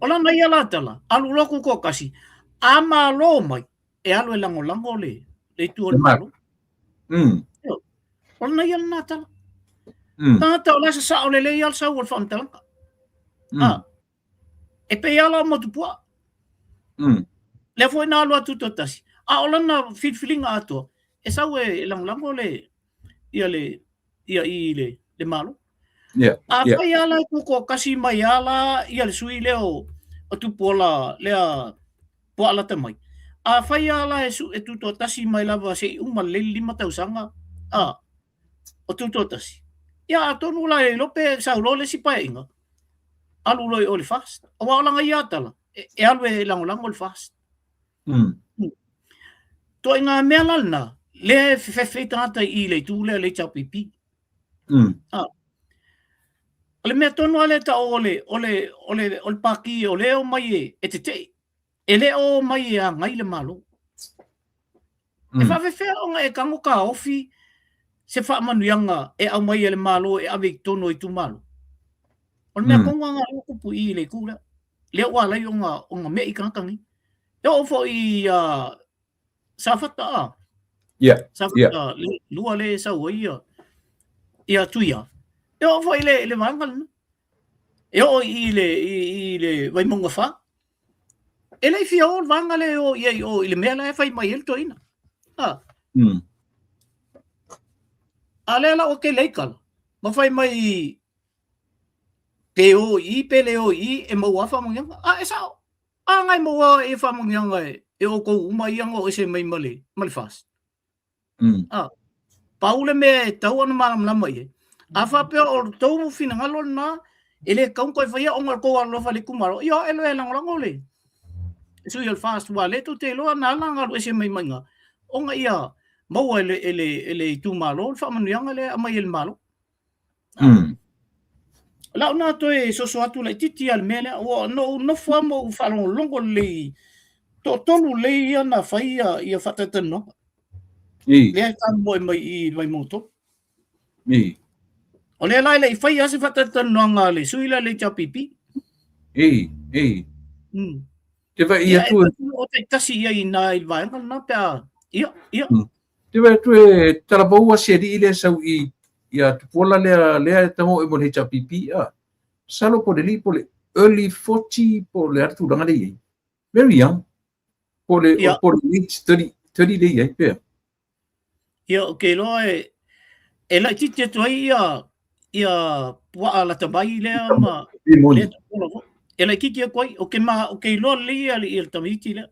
O lana ia la tala, alu loa tutoatasi, a malo mai, e alu e lagolago le, le itu o le Malo. O lana ia lena tala. Tagata o la e sasao lelei lava le sau o le faamatalaga. Ah, e pei lava la o Motupuaa. Lea foi na alu atu Tutoatasi, a o lana filifiliga atoa, e sau e lagolago le, ia le, ia i le, le Malo. Yeah, A fai lava la e tutoatasi mai lava la ia le sui lea o, o Tupuola lea Puaa lata mai. A fai lava la e, su, e tutoatasi mai lava se i uma lelei le 5 tausaga, a, o Tutoatasi. Ia atonu la e iloa pe sau loa le isi paeaiga, alu loa i o i le FAST. Aua o lana ia tala, e, e alu e lagolago le FAST. Ituaiga mea la lena, lea e fefefe ai tagata i le itu lea o le HRPP. Ah. O le mea tonu lava lea e tau o le, o le, o le, o le pāti o lea e omai e, e tetee. E le o mai e agai le Malo. E faafefea ona e tago taofi se faamanuiaga e aumai e le Malo e ave i totonu o itumalo? O le mea tonu lava lena ua tupu i i le itu lea. Lea ua ala ai ona me'i tagata nei. E oo foi i Safata a? Safata lua lea e sau ai ia Tuia. E oo foi i le vaega lena. E oo i le Vaimauga 4. E le i fia o le vaega lea e o i ai i o i le mea la e fai mai ai le toeaina. A. A lea la ua tele ai tala, ma fai mai pe o i i pe le o i i e maua lava faamanuiaga. A e sao. A na e maua ia faamanuiaga e outou uma ia na o ese mai ma le FAST. A, pau le mea e tatau ona malamalama i ai, a faapea o le tou finagalo lena, e le tatau ona toe faia ona o le tou alolofa i le itumalo, ia o ae loa e lagolago le sui o le FAST, aua o lea tou te iloa na ala ona alu ese mai ma i ina, ona ia maua e le itumalo le faamanuiaga lea e aumai e le Malo. O lau na toe soso atu laitiiti lava i le mea lea, ua na ou nofo lava ma ou faalogologo lelei, toatolu lelei ia na fai ia faatalatalanoaga. Lea e tamoe mai i i Vaimauga 3. O lea la e le i faia lava se faatalatalanoaga a le sui lea o le HRPP. Te vaai atu e o taitasi i ai i ina i le vaega lena pe a ia ia. Te vaai atu e talavou si alii lea sau i ia Tupuola lea lea e tago e mo le HRPP a. Masalo po o le alii po o le early 40 po o le a le tulaga lea e i ai. Very young. Po o le po o le late 30 30 lea e i ai pea. Ia, ou te iloa e laitiiti atu ai ia puaa lata mai lea ma lea Tupuola foi. E laitiiti atu ai, ou te ma ou te iloa lelei ia le tamaiti lea.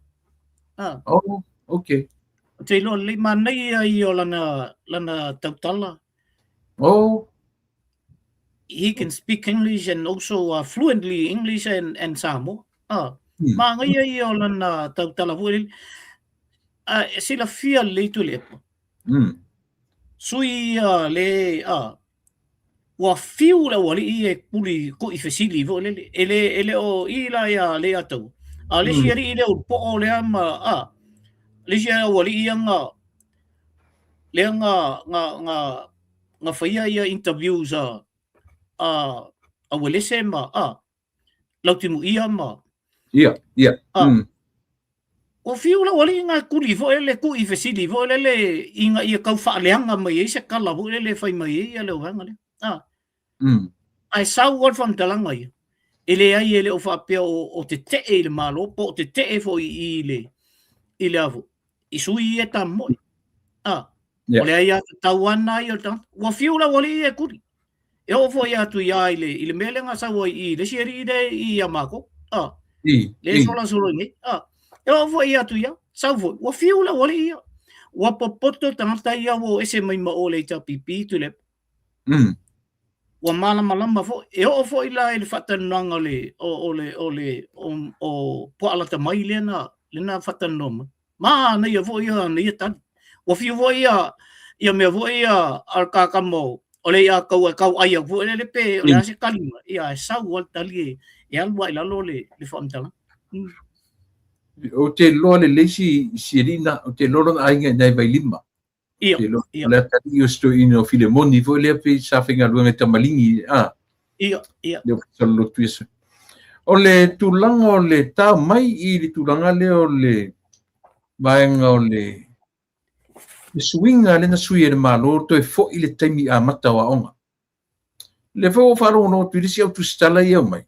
Ah. Oh, okay. Ou te iloa lelei manaia ia o lana tautala. Oh. He can speak English and also fluently English and Samoa. Ah. Manaia ia o lana tautala foi lele. A e silafia lelei Tuilaepa. Sui ia le a ua fiu le aualii e kuli kuʻi fesili foi lele e le e le o i la ia le ia Taua. A o le isi alii lea ulu poo lea ma a le isi aualii ia na lea na faia ia interviews a Uelese ma a Lautimuia ma Ia, ia. A, Ua fiu le aualii na e kuli foi lele, kuʻi fesili foi lele ina ia tau faaleaga mai ai se tala foi lele e fai mai ai le vaega lea. A. Ae sau lava le faamatalaga ia, e leai e le o faapea o tetee i le Malo po o tetee foi i le i le a foi, i sui ia e tamomoe. A. O le aiatatau lava lena ia o le tagata. Ua fiu le aualii ia e kuli. E oo foi atu ia i le mea lea na sau ai i le isi alii lea i ia matou. A. Lea e solasolo i nei. A. E oo foi atu ia, sau foi, ua fiu le aualii ia. Ua popoto tagata ia ua o ese mai ma o le HRPP Tuilaepa. Ua malamalama foi. E oo foi la i le faatalanoaga o le o le o le o Puaalata mai lea na faatalanoa mai. Manaia foi ia ana ia tali. Ua fiu foi ia mea foi ia a le kakama o le i'a tau e tau ai atu foi lele pe o le a se tali mai, ia ae sau lava le tali e alu lava i lalo le faamatalaga. Ou te iloa lelei si alii na, ou te iloa lona aiga i ina i Vailima. Ia, ia. O le atalii o si toeaina o Filemoni foi lea pei sa faigaluega i Tamaligi, a. Ia, ia. Le Ofisa o le Lotu Iesu. O le tulaga o le tao mai i le tulaga lea o le vaega o le suiga lea na sui e le Malo toe foi le taimi amata o aoga. O lea foi ua ou faalogologo atu i le isi au tusitala ia e aumai,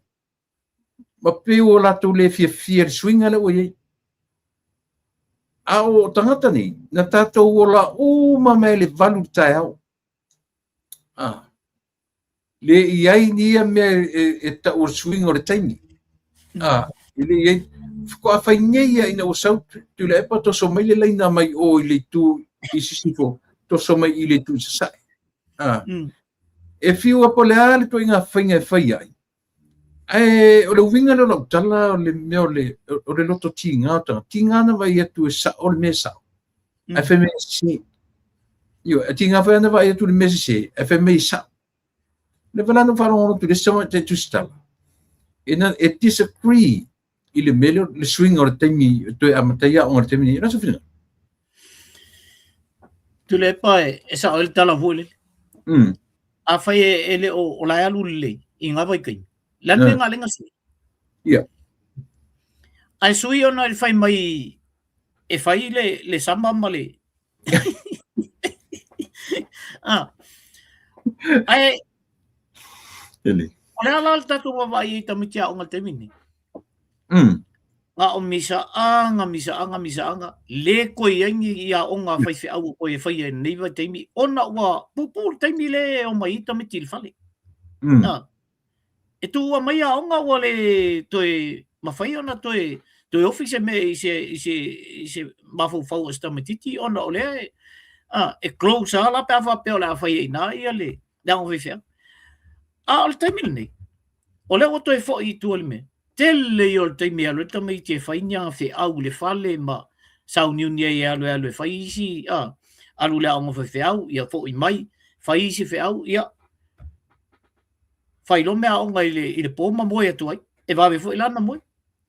ma pei ua latou le fiafia i le suiga lea ua i ai. A o tagata nei, na tatou ola uma mai le 8 i le taeao. Ah. Le i ai ni ia mea e tau o le suiga o le taimi. Ah, e le i ai. Faatoa fai nei ia ina ua sau Tuilaepa toso mai le laina mai o i le itu i sisifo, toso mai i le itu i sasae. Ah. E fiu a po o le a le ituaiga faiga e fai ai, Ae o le uiga lea o lau tala o le mea o le, o le loto tiga o tagata. Tiga na vaai atu e sao le mea e sao. Ae fai mai e sese. Ioe, ae tiga foi ana vaai atu i le mea sese, ae fai mai e sao. Le vala na faalogologo atu i le isi tamaitai tusitala, e, na, e disagree i le mea lea, le suiga o le taimi e toe amata ai aoga i le taimi nei. O le a sou finagalo? Tuilaepa e sao ai le tala foi lele. Afai e le o la e alu lelei i ngā vaitaimi, le a le mea na sui? Ae sui ona i le fai mai e fai le sama ma le... Ae o le a la le tatou vaavaai i tamaiti aoga i le taimi lenei? Na o misaaga, misaaga, misaaga, le toe i ai ni aoga a faifeau o toe e faia i lenei vaitaimi, ona ua puupuu le taimi lea e omai ai tamaiti i le fale. E tuua mai aoga ua le toe mafai ona toe toe ofi se mea i se i se i se mafaufau o se tamaitiiti ona o lea e, e close lava la pe a faapea o le a fai ai i ina ia le le aoga faifeau. A o le taimi lenei, o lea ua toe foi i tua i le mea, tele ia o le taimi e alu ai le tamaiti e fai ni ana feau i le fale ma sauniuni ai e alu e alu e fai isi, alu i le aoga faifeau, ia foi mai, fai isi feau, ia fai loa meaaoga i le po ma moe atu ai, e vave foi la ona moe.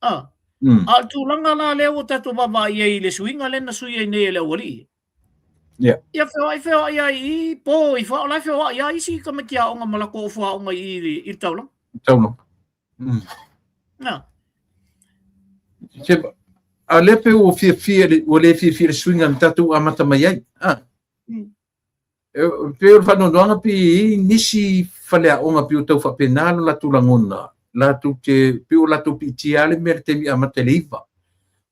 A o le tulaga la lea ua tatou vaavaai ai i le suiga lea na sui ai nei e le aualii. Ia feoai feoai ai i po i fa, o la e feoai lava isi tamaiti aoga ma latou ofo aoga i i le taulaga. Taulaga. Na. Se, a lea pe ua fiafia, ua le fiafia le suiga na tatou amata mai ai. E pei o le faanoanoaga pe i ai nisi faleaoga pei o tau faapena lo latou lagona, latou te, pei o latou piitia lava le mea i le taimi amata i le 9.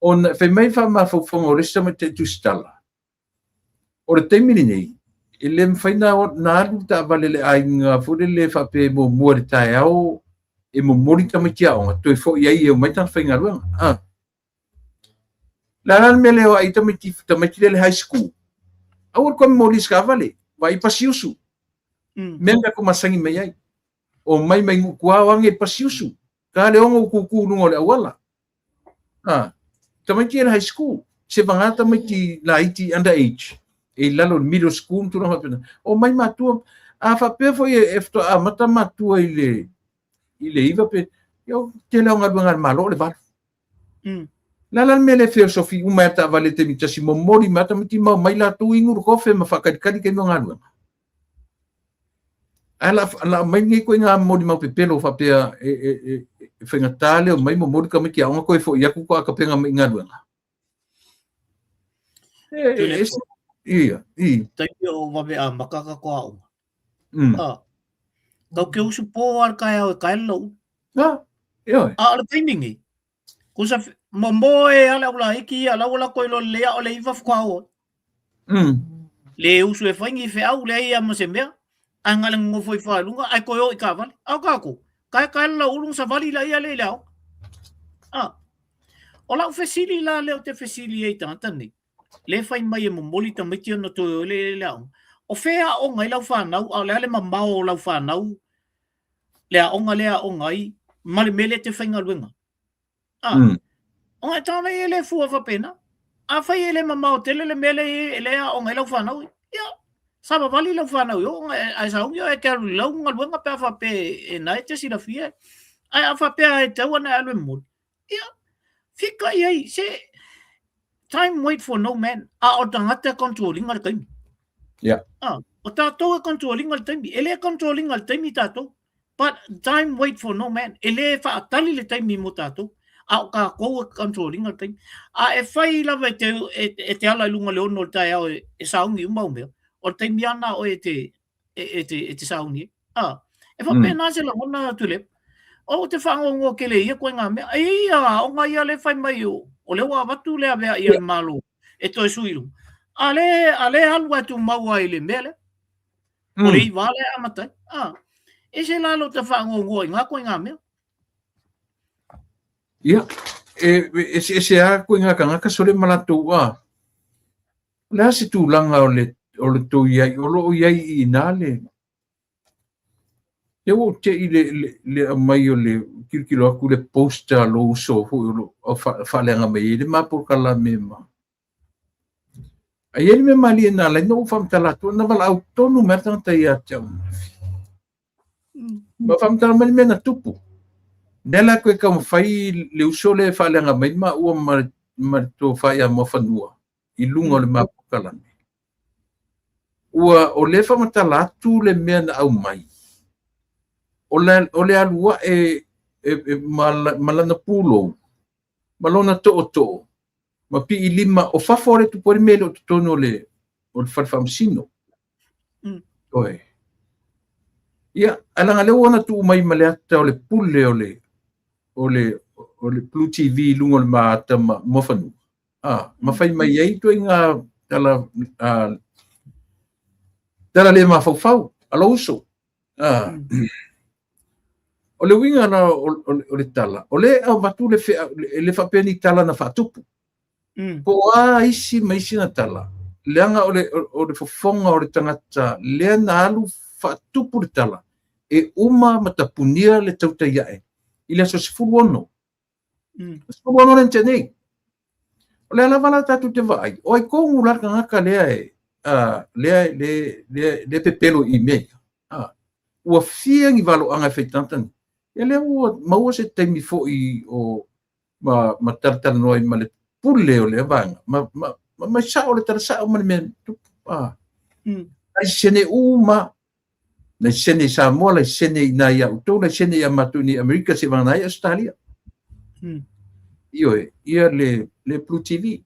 Ona fai mai le faamafaufauga o le isi tamaitai tusitala, o le taimi lenei, e le mafai na alu le taavale a le aiga foi lele faapea e muamua i le taeao e momoli tamaiti aoga, toe foi ai e omai tagata faigaluega. Le a la le mea le o ai tamaiti tamaiti le high school. Aua le koe momoli i se taavale, vaai pasiusu. Mea mea ko masani mai ai. O mai mai nuu tua o age i pasiusu. Ka le ono kuku luga o le auala. Tamaiti le high school. Se vagā tamaiti laiti under age. E i lalo i le middle school ma tulaga faapena. O mai matua, a faapea foi e faatoa amata matua i le i le 9 pe, ia o tele o galuega a le Malo o le 8. Le a la le mea le feosofi uma ai a taavale i le taimi tasi, momoli mai lava tamaiti ma omai latou inu le kofe ma faakalikali taimi o galuega. Ae la la aumai lenei ituaiga molimau pepelo faapea e, e, e, e faigata le omai momoli tamaiti aoga toe foi atu toa tapena mai i galuega. E, e, e, ia, i. Taimi o vave amata tatou aoga. Tau ke usu pō a le taeao e tae le lau. Ah, ioe. A o le taimi nei, kusa momoe a le au laiti ia la ua latou iloa lelei a o le 9 faatoa oo ai. Le usu e fai ni feau, leai lava ma se mea, ae na o le nonofo ifo lava i luga ae toe o i taavale. A o tatou, taetae le lauulu na savali laia lea i le aoga. A, o lau fesili la lea ou te fesili ai i tagata nei, lea e fai mai e momoli tamaiti ona toe o ai lea i le aoga. O fea e aoga ai lau fanau, a o le a le mamao o lau fanau le aoga lea e aoga ai ma le mea lea e te faigaluega. A, ona e tagata e le fua faapena. Afai e le mamao tele le mea lea e aoga ai lau fanau, ia, savavali lau fanau i o, ae sauni oe e te alu i lau galuega pe a faapea e na e te silafia. Ae a faapea e tatau ona e alu e momoli, ia, fika i ai, se, time wait for no man, a o tagata e control ina le taimi. Ah, o tātou e control ina le taimi, e le control ina le taimi tātou. But time wait for no man, e le whaatali le taimi mo tātou, a o kākou e control ina le taimi. A e whai lava e te, e, e te ala i lunga le ono o le taeao e, e sauni uma au mea, o le taimi ana oe e te, e, e te, e te sauni ai. A, e faapena se lagona Tuilaepa. O te whaangongo kele ia koe ngā mea. E ia, o ngā ia le whai mai o, o le ua avatu le avea i a le Malo e toe sui i lunga. A le, a le alu atu maua i le mea lea. O le iwa lea e amata ai. A, e se la lo te whaangongo i ngā koe ngā mea. Ia, e, e, e se a koe ngā kangaka sole ma latou a. O le a se tulaga o le, o le tou i ai, o lo o i ai i inā le, Lea ua ou te'i le, le, le aumai o le tilotilo atu le poster a lou uso foi o lo o faaleaga mai ai le ma polokalame ma. A i ai le mea malie na ala ai ona ou faamatala atu, na valaau tonu mai le tagata ia te au ananafi. Ma faamatala mai le mea na tupu. Lea la koe taumafai le uso lea e faaleaga mai maua ma le tofa ia Muafanua i luga o le ma polokalame. Ua o lea e faamatala atu le mea na aumai, o le alu ae ma lana pulou, ma lona tootoo, ma piilima, o fafo o le tupu ai le mea e le o totonu o le fale faamasino. Oe. Ia, ae leaga lea ua ona tuu mai ma le ata o le pule o le Blue TV i luga o le maata ma Muafanua. Ma fai mai ai ituaiga tala, tala le mafaufau a lou uso. O le uiga la o le tala, o lea e avatu le feau, e le faapea ni tala na faatupu. Po o a isi ma isi na tala, leaga o le fofoga o le tagata lea na alu faatupu le tala, e uma ma tapunia le tautai ae i le aso 16. 16 le tea nei. O lea lava la tatou te vaai, o ai tonu la le tagata lea e lea pepelo i mea ia. Ua fia ni valoaga e fai tagata nei. Ia lea ua maua se taimi foi o ma talatalanoa ai ma le pule o lea vaega. Ma mai sao le tala sao ma le mea tupu. Laisene uma, laisene i Samoa, laisene i nai ia outou, laisene ia matou i Amerika, se vagana ai Australia. Ioe, ia le Blue TV.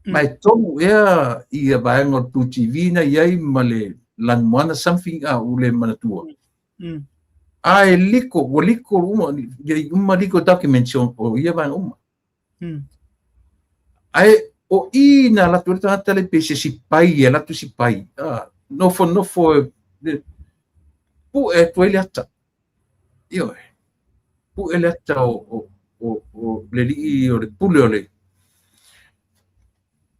Ma e tonu ea ia vaega o le Blue TV na i ai ma le Lanumoana something a u le manatua. A e liko, ua liko uma, ia uma liko documents o ia vaega uma. Ae o i na latou le tagata le pe se sipai, e latou sipai. Nofo nofo e pu'e atu ai le ata. Ioe. Pu'e le ata o le alii o le pule o le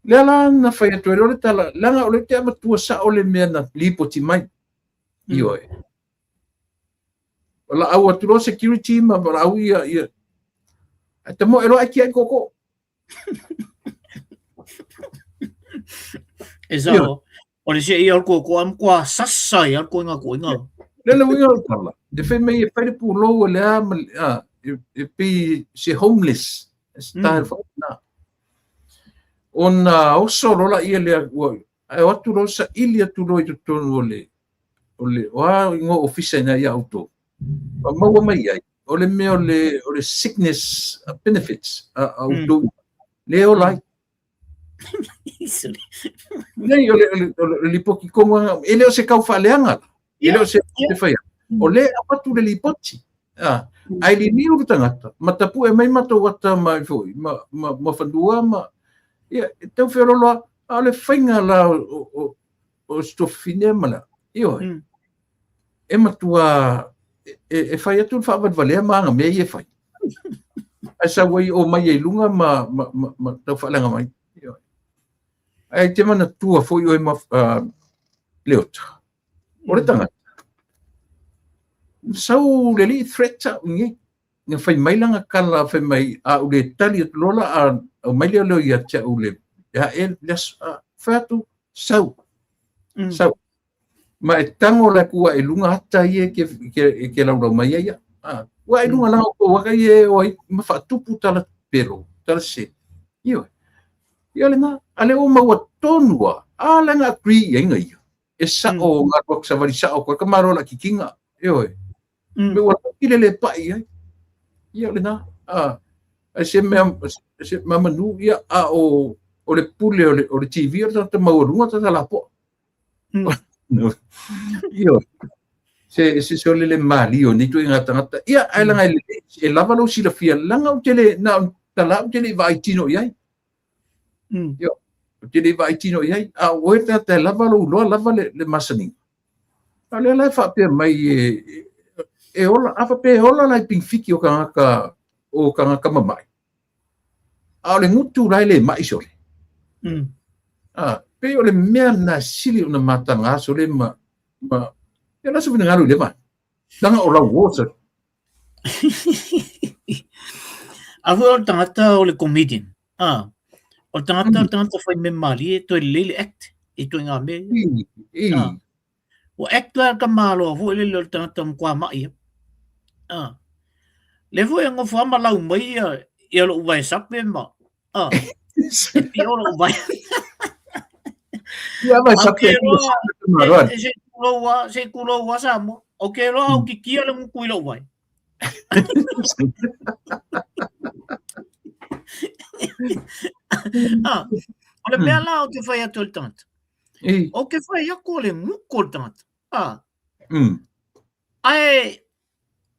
lea la na fai atu ai loa le tala, leaga o le te avatua sao le mea na lipoti mai. Ioe. O laau atu loa security ma laau ia ai te moe loa ai tiai koko. E sao, o le se ia o le koko am kua sasa ia ko inga ko inga. Le le uiga o le tala, e fai mai e fai le pulou o le a ma e pei se homeless style faapena. Ona oso loa laia lea ua ae o atu loa saili atu loa i totonu o le o a igoa ofisa ina ia outou. Ma maua mai ai, o le mea o le sickness benefits a outou le ola ai. Nei, o le lipoti tonu e le o se tau faaleaga, e le o se faia. O le avatu le lipoti. Ai liliu le tagata, ma tapue mai matou ata mai foi, ma fanua, ma ia, e tau feololo a o le faiga la o stofine ma la. Ioe. E matua e fai atu le faavalevalea ma aga mea ia e fai. Ai sau ai o mai ai lunga ma tau faaleaga mai. Ioe. Ai te manatua foi oe ma Leota. O le tagata. Sau le alii threat au nei. Na fai mai lana tala fai mai a u le tali atu loa la a mai lea leo ia te au le e le fai atu sau. Sau. Ma e tango la kua e lunga ata ia ke laulau mai ia. Ua e lunga langa ko waka ia o ai ma faatupu tala pelo, tala se. Ioe. Ia le na, ale o maua tonu a le nga agree ia inga ia. E sao ngā wak savali sao koe ka maro la kikinga. Ioe. Me ua kile le pai ai. Ia le na. Ai se mea se mamanu ia a o le pule o le TV o le tata maualuga tata lapoa. Ioe. Se se ole le mali o ni tuiga tagata. Ia ai langa e lava lou silafia langa o tele na tala o tele vaai tino i ai. Ioe. O tele vaai tino i ai. A o e tata lava lou loa lava le masaniga. A lea la e faapea mai e ola, a faapea e ola la i pingifiki o kangaka mamai. A o le gutu la e le mai sole. Pei o le mea na sili ona mataga sole ma ia la se finagalo i le vai. Langa o lau o sa. A foi o le tagata o le comedian. O le tagata o le tagata fai mea malie e toe lelei le act i toe ngā mea ia. Ua act la ka maloa foi lele o le tagata matua mai ia. Lea foi e nofo lava ma lau mai ia, ia lou vae sape ma, ah, e pio lou vae. Ia vae sape. E se tulou a, se tulou a Samoa. O ke loa au kikia le nguku i lou vae. Ah, o le mea la o te whai atu o le tangata. O ke whai aku o le nguku o le tangata. Ah. Ae,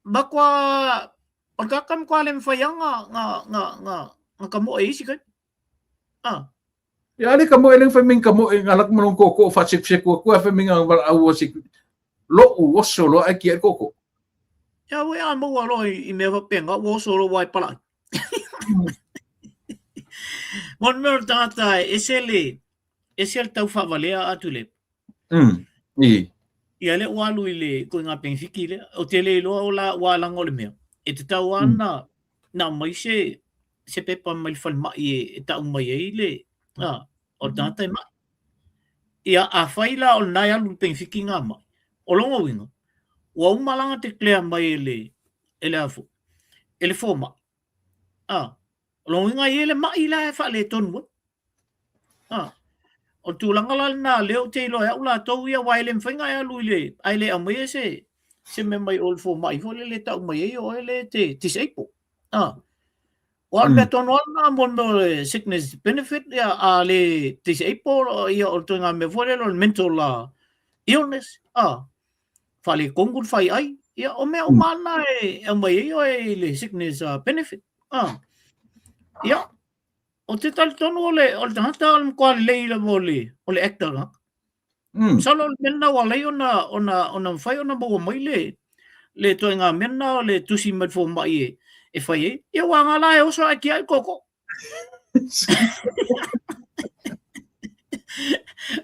makoa, o le kaka makoa le mawhai a nga, nga, nga, nga, nga ka moe isi kai. Ah. Ia ale ka moe le whai minga ka moe nga lak malong koko fa sek sek kua whai minga wala au o sek lo'u oso loa ai ki ai koko. Ia we a maua loa i mea whapenga, ua oso loa wai palai. Mo le mea o le tangata e ese le, ese le tau whawalea atu le. I. Ia le ua alu i le koe ngā penifiki lea, o te le iloa o la ua alanga o le mea. E te tau ana na mai se, se pepa mai le falemai e, e tau mai ai le, a, o le tangata e mai. Ia, a whai la o le nai alu le penifiki ngā mai. O longa uinga, ua umalanga te clear mai e le, e le afu, e le fōmai. A, o lona uiga e i ai le maʻi la e faaletonu ai. A, o le tulaga la lena lea ou te iloa ai au latou ia aua e le mafai ona e alu i le, ae le aumaia se, se mea mai o le fomai foi lele e tau mai ai o oe lea e te disable. A, aua o le mea tonu lava lena mo le mea o le sickness benefit ia, a le disable ia o le ituaiga mea foi lele o le mental illness, a, faaletonu le fai ai, ia o mea uma lava na e aumai ai oe i le sickness benefit. Ah. Ia, o te talitonu o le, o le tagata o le matua lelei lava o le, o le actor la. Masalo o le mea lena ua ala ai ona, ona, ona mafai ona maua mai le, le ituaiga mea lena o le tusi mai le fomai e, e fai ai. Ia ua nga la e oso ae tiai koko.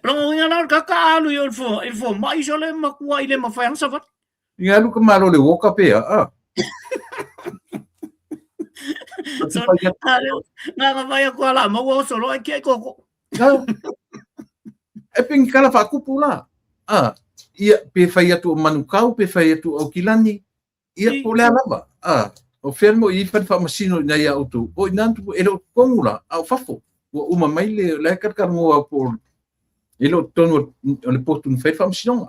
Lona uiga la o le kaka a alu i o i le fomai sole matua i le mawhai anga savali. Ia alu ka malo le woka pea, a. So, ngā ngā vai aku ala, maua o solo ai ki ai koko. E pingi kala whakupu la. A, ia, pe whai atu o Manukau, pe whai atu o Kilani, Ia, po o le a lava, a, o fea mo i fale faamasino ina ia outou, o ina atu e le o totonu la, a o fafo, ua uma mai le, la e talatalanoa po o, e le o totonu o le potu na fai le faamasinoga.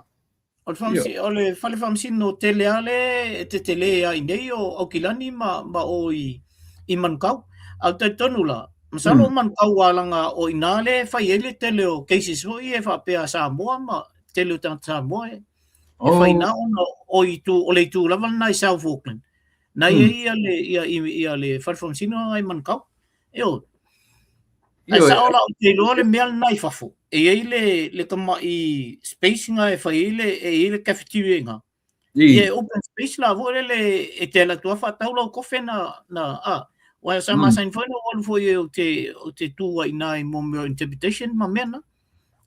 O le, faamasi, o le fale faamasino tele a le e tetele a i nei o Aukilani ma, ma o i, i Manukau. A o talitonu la, masalo o Manukau a langa o ina le fai ai le tele o cases foi e faapea Samoa ma tele o tagata Samoa e, E whai nā ona o itu, o le itu lava lena i South Auckland. Na ia ia le, ia, ia le whare whamasino ngai Manukau. E o, ai sa ola o te iloa le mea lena i fafo. E iai le, le tama'i space nga e whai ai le, e iai le cafeteria i ngā. Ia e open space la foi lele e te ala tua whaatau lau kofe na, na, a. Wa sa masain foi na walu foi e o te, o te tū ai nā i mō mea interpretation ma mea na.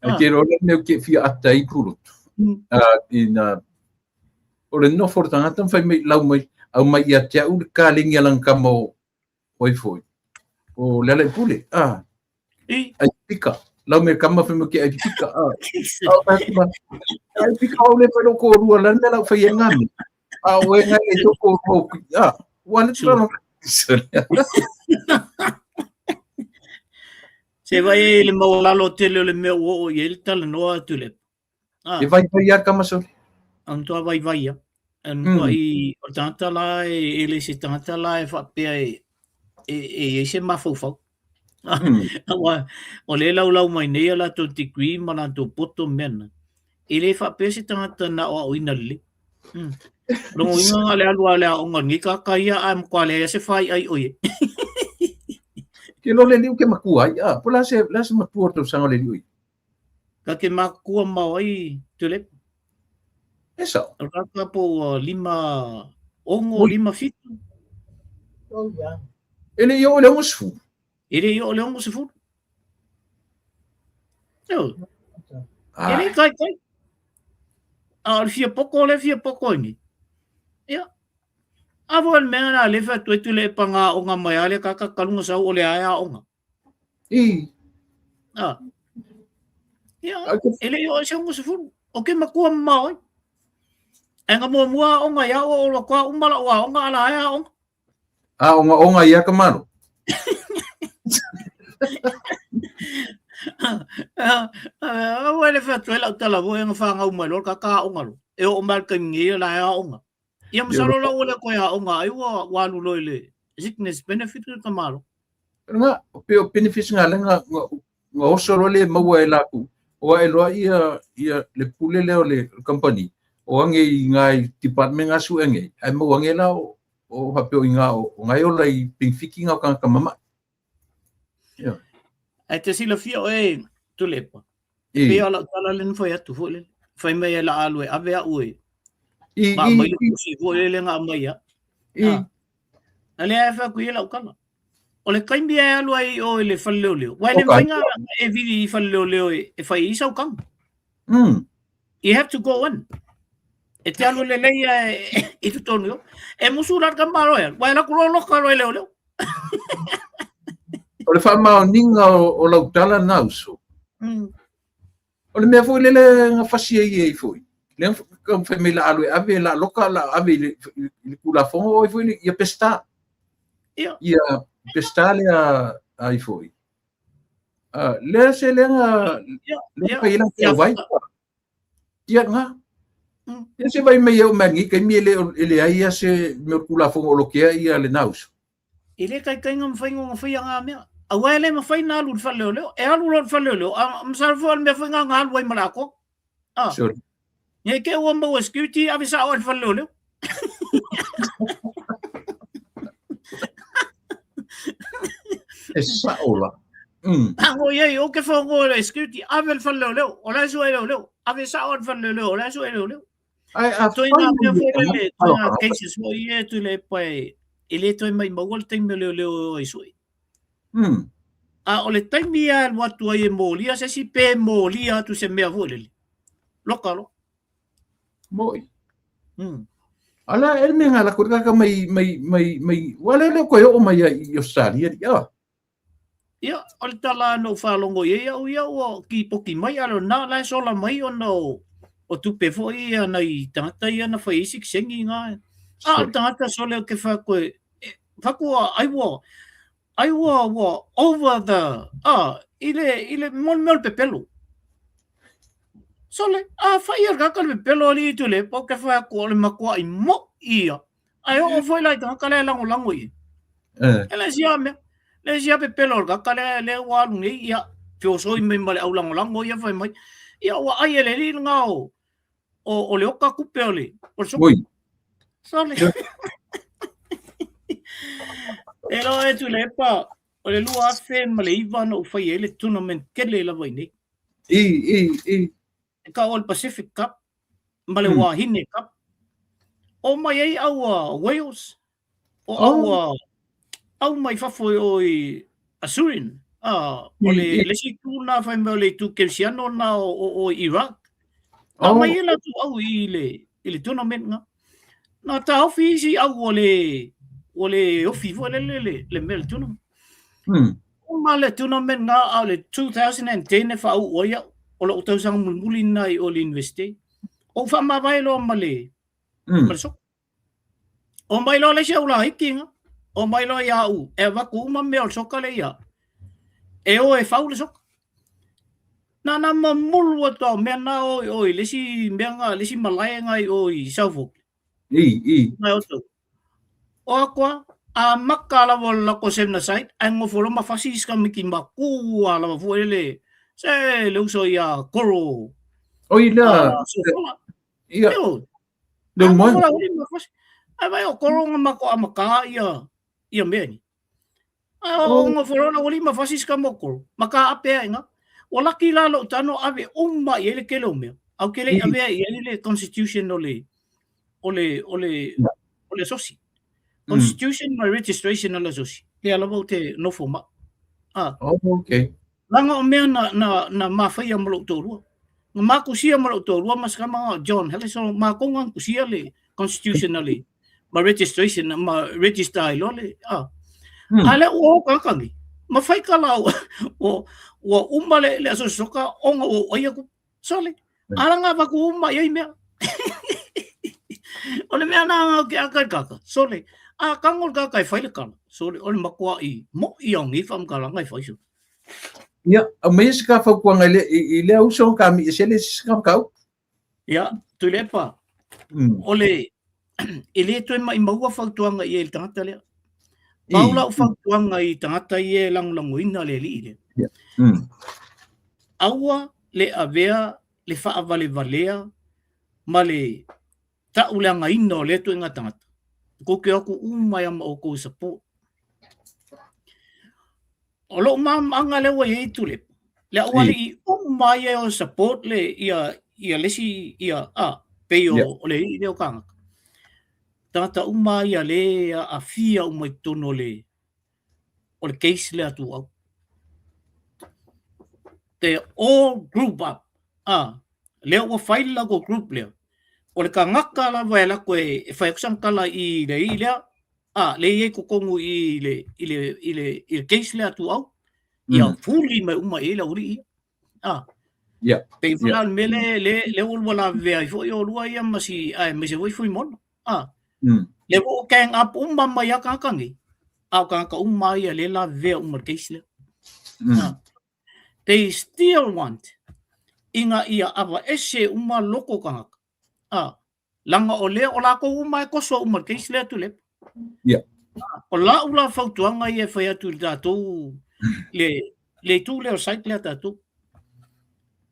Ai te roa le mea ke fia ata i purotu. Ina, o le nofo o le tangata whai mai lau mai, au mai ia te au le kālengi a langa kama o oi foi. O le ala i pule, ah. I. Ai pika. Lau me kama whai mai ke ai pika, ah. Ai pika o le whai loko o rua, lana lau whai e ngami. A o e ngai e toko o ah. Ua le tura Se vai ai le maualalo tele o le mea ua oo i ai le talanoa atu le. Ah. E vaivai ia kama sole. O le matua vaivai ia. E matua i, o le tagata la e, e le se tagata la e faapea e, e, e i ai se mafaufau. Aua, o le laulau mai nei a latou degree ma latou poto mea na. E le faapea se tagata na aoaoina lelei. Lona uiga na o le alu lava o le aoga lenei tagata ia ae matua leai lava se faiai o i ai. Ke lo le liu ke matua ai, a, po la se, la se matua o tausaga o le liu i. Ka ke makua mao ai, Tuilaepa. E sao. O le tagata po ua 56, 57. Oh, yeah. E le i oo i le 60. E le i oo i le 60. Io. E le kai kai. A o le fia poko le fia poko ai nei. Ia. A fo le mea na le fa tu le pa nga o nga mai ale ka ka kalunga sau o le aia o nga. I. A. Ia, e le i oo i se 60. O ke makua mamao ai. Ae nga muamua aoga ia o o loa uma lau aoga ala ae aoga. A o nga ia ka malo. Aua le fai atu ai lau tala foi nga whangau mai loa ka ka aoga lo. E o mai le taimi nei la e aoga. Ia masalo la ua le koe aoga ai ua ua alu loa i le sickness benefit le tamalo. Nga pe o benefits nga le nga nga oso loa le maua e lakou. O ae loa ia ia le pule lea o le company o ange i ngai department nga sue ange ai maua ange la o o hape o inga o ngai ola i benefit nga o kangaka mama'i. Ia. Ae te silafia oe Tuilaepa. E pei o lau tala lea na fai atu foi lele. Fai mai e la alu e ave au e. I, Ma i, mai le pusi foi lele nga aumai ia. I. Ah. A lea e fai atu i lau tala. O le taimi e alu ai i o i le fale leoleo. Wa e le mafai na e vili i fale leoleo e fai ai sau taga. You have to go in. E te alu lelei ia i totonu i o. E musu la le tama loa e alu. Wa e alu atu loa loka loa e leoleo. O le faamaoniga o lau tala na uso. O le mea foi lele na fasi ai ai foi. Lea na fai mai la alu e ave la loka la ave i le Tulafono oi foi ia Peseta. Ia. Ia Peseta lea ai foi. Lea se lea na lea fai la te vai. Ia nga. Ia se vai mai au mai ni kai mi e le ai ia se mea o le Tulafono o lokea ia le na uso. E le taitai na mafai ona faia ngā mea. Aua e le mafai na alu i le fale leoleo. E alu loa i le fale leoleo, a masalo foi o le mea foi na na alu ai ma le atoa. Ah. Sure. Nei te ua maua security ave sao ai i le fale leoleo. E sao la. Hango i ai, o ke whango le security, ave le fale leoleo, o la e sue leoleo, ave sao ai le fale leoleo, o la e sue leoleo. Ai, a Toi whai ngā mea mai foi e lele, toi ngā cases foi e tu le pae, e le toe mai maua le taimi o leoleo e o ai sue. A o le taimi a alu atu ai e molia se isi pe molia atu se mea foi lele. Loka loa. Moi. Ala e le mea ngā lako kaka mai mai mai mai wale le koe o mai ai i Australia ia. Ia, o le tala na ou faalogo i ai au ia ua kipoki mai a lena la e sola mai ona o tupe foi ia nai tagata ia na fai ai sikisengi nga. A o le tagata sole o ke fai atu e, fai atu ai ua, ai ua, ua over the, a, i le, i le, mo le mea o le pepelo. Sole, a fai ia le tagata le pepelo alii Tuilaepa ou te fai atu o le matuai mo'i ia. Ae oo foi la i tagata lea e lagolago i ai. E le isi lava mea, le isi lava pepelo o le tagata lea lea ua alu nei, ia, feosoi mai ma le au lagolago ia fai mai, ia ua ai e le alii lena o, o, o le oka tupe o le, o le soka. Oi. Sole. E loa e Tuilaepa, o le 2009 na ou fai ai le tournament tele lava i nei. I, i, i. E ka o le Pacific Cup ma le Wahine Cup. O mai ai au a Wales, o au a au mai fafo o i Assyrian, a o le le isi itu na fai mai o le itu Kerisiano na o o Iraq. A mai e latou au i le i le tournament nga. Na taofi isi au o le o le ofi foi lele le le mea le tournament. Uma le tournament nga a o le 2010 e faauu ai au, o lou tausaga mulimuli lena i o le university. Ou faamavae loa ma le, ma le soko. O mai loa le isi au laiti nga, o mai loa ia au, e avatu uma mea o le soka lea ia au. E o e fau le soka. Na na mamulu atu au mea na o i o i le isi mea nga, le isi malae nga i o i South Auckland. I, i. Mai o tau. O akoa, a maka lava o le lako semna site, ae gofo loa ma fasi isi tamaiti matua lava foi lele, se le uso ia Koro. Oi lea. Sofola. Ia. Ioe. Le A moe. gofo la ma fasi. Ae vai o Koro nga mako amaka ia, ia mea ni. A o gofo loa la ua ma fasi isi tama o Koro. Ma ka ape ai nga. Ua laki la lou tano ave uma i ai le tele o mea. Ae ou te le i avea i ai le constitution o le, o le, o le, o le asosi. Constitution ma registration o le asosi. Lea lava ou te nofo ma. Ah. Oh, okay. Langa o mea na, na, na mafaia ma lou toalua. Na makusia ma lou toalua ma se tama John Ellis, o makou na kusia le constitution le ma registration ma register ai loa le ah. A le ua o tagata nei. Ma fai ka la ua, ua uma le, le asosi soka ona ua uaia ku. Sole. Ala ngā whaku uma i ai mea. O le mea nā ngā ke aka i kaka. Sole. A tago le tagata e fai le tala, sole, o le matua'i mo'i ia o nei faamatalaga e fai, sole. Ia, aumaia se ka fautuaga i le, i lea uso ka mi ese le se ka mataupu. Ia, Tuilaepa, o le, e le toe maʻimau fautuaga i ai i le tagata lea. Pau lau fautuaga i tagata ia e lagolagoina le alii lea. Aua le avea le faavalevalea ma le tauleagaina o lea ituaiga tagata. Tou te o atu uma ai ma outou e support. O lou malamalamaaga lea ua i ai Tuilaepa, le aualii uma ia e o e support le ia ia le isi ia a pei o o le alii lea o tagata. Tagata uma ia le aafia uma i totonu o le case lea a Tuuau. They all group up. A, lea ua fai le latou group lea. O le tagata lava e alu atu e fai atu sana tala i le alii lea, a, lea e i ai i totonu i le, i le, i le, i le case lea a Tuuau, ia fuli mai uma i ai le aualii ia. A, pei foi la o le mea lea, lea, lea ua lua lavevea ai foi oulua ia ma si, aemaise foi Fuimaono. A, lea foi ua gang up uma mai lava tagata nei, a o tagata uma lava ia lea e lavevea uma i le case lea. A, they still want ina ia aveese uma loko o tagata. A, leaga o lea o latou uma e toso uma i le case lea Tuilaepa. O lau la fautuaga ia e fai atu i le tatou le le itu lea o le site lea a tatou.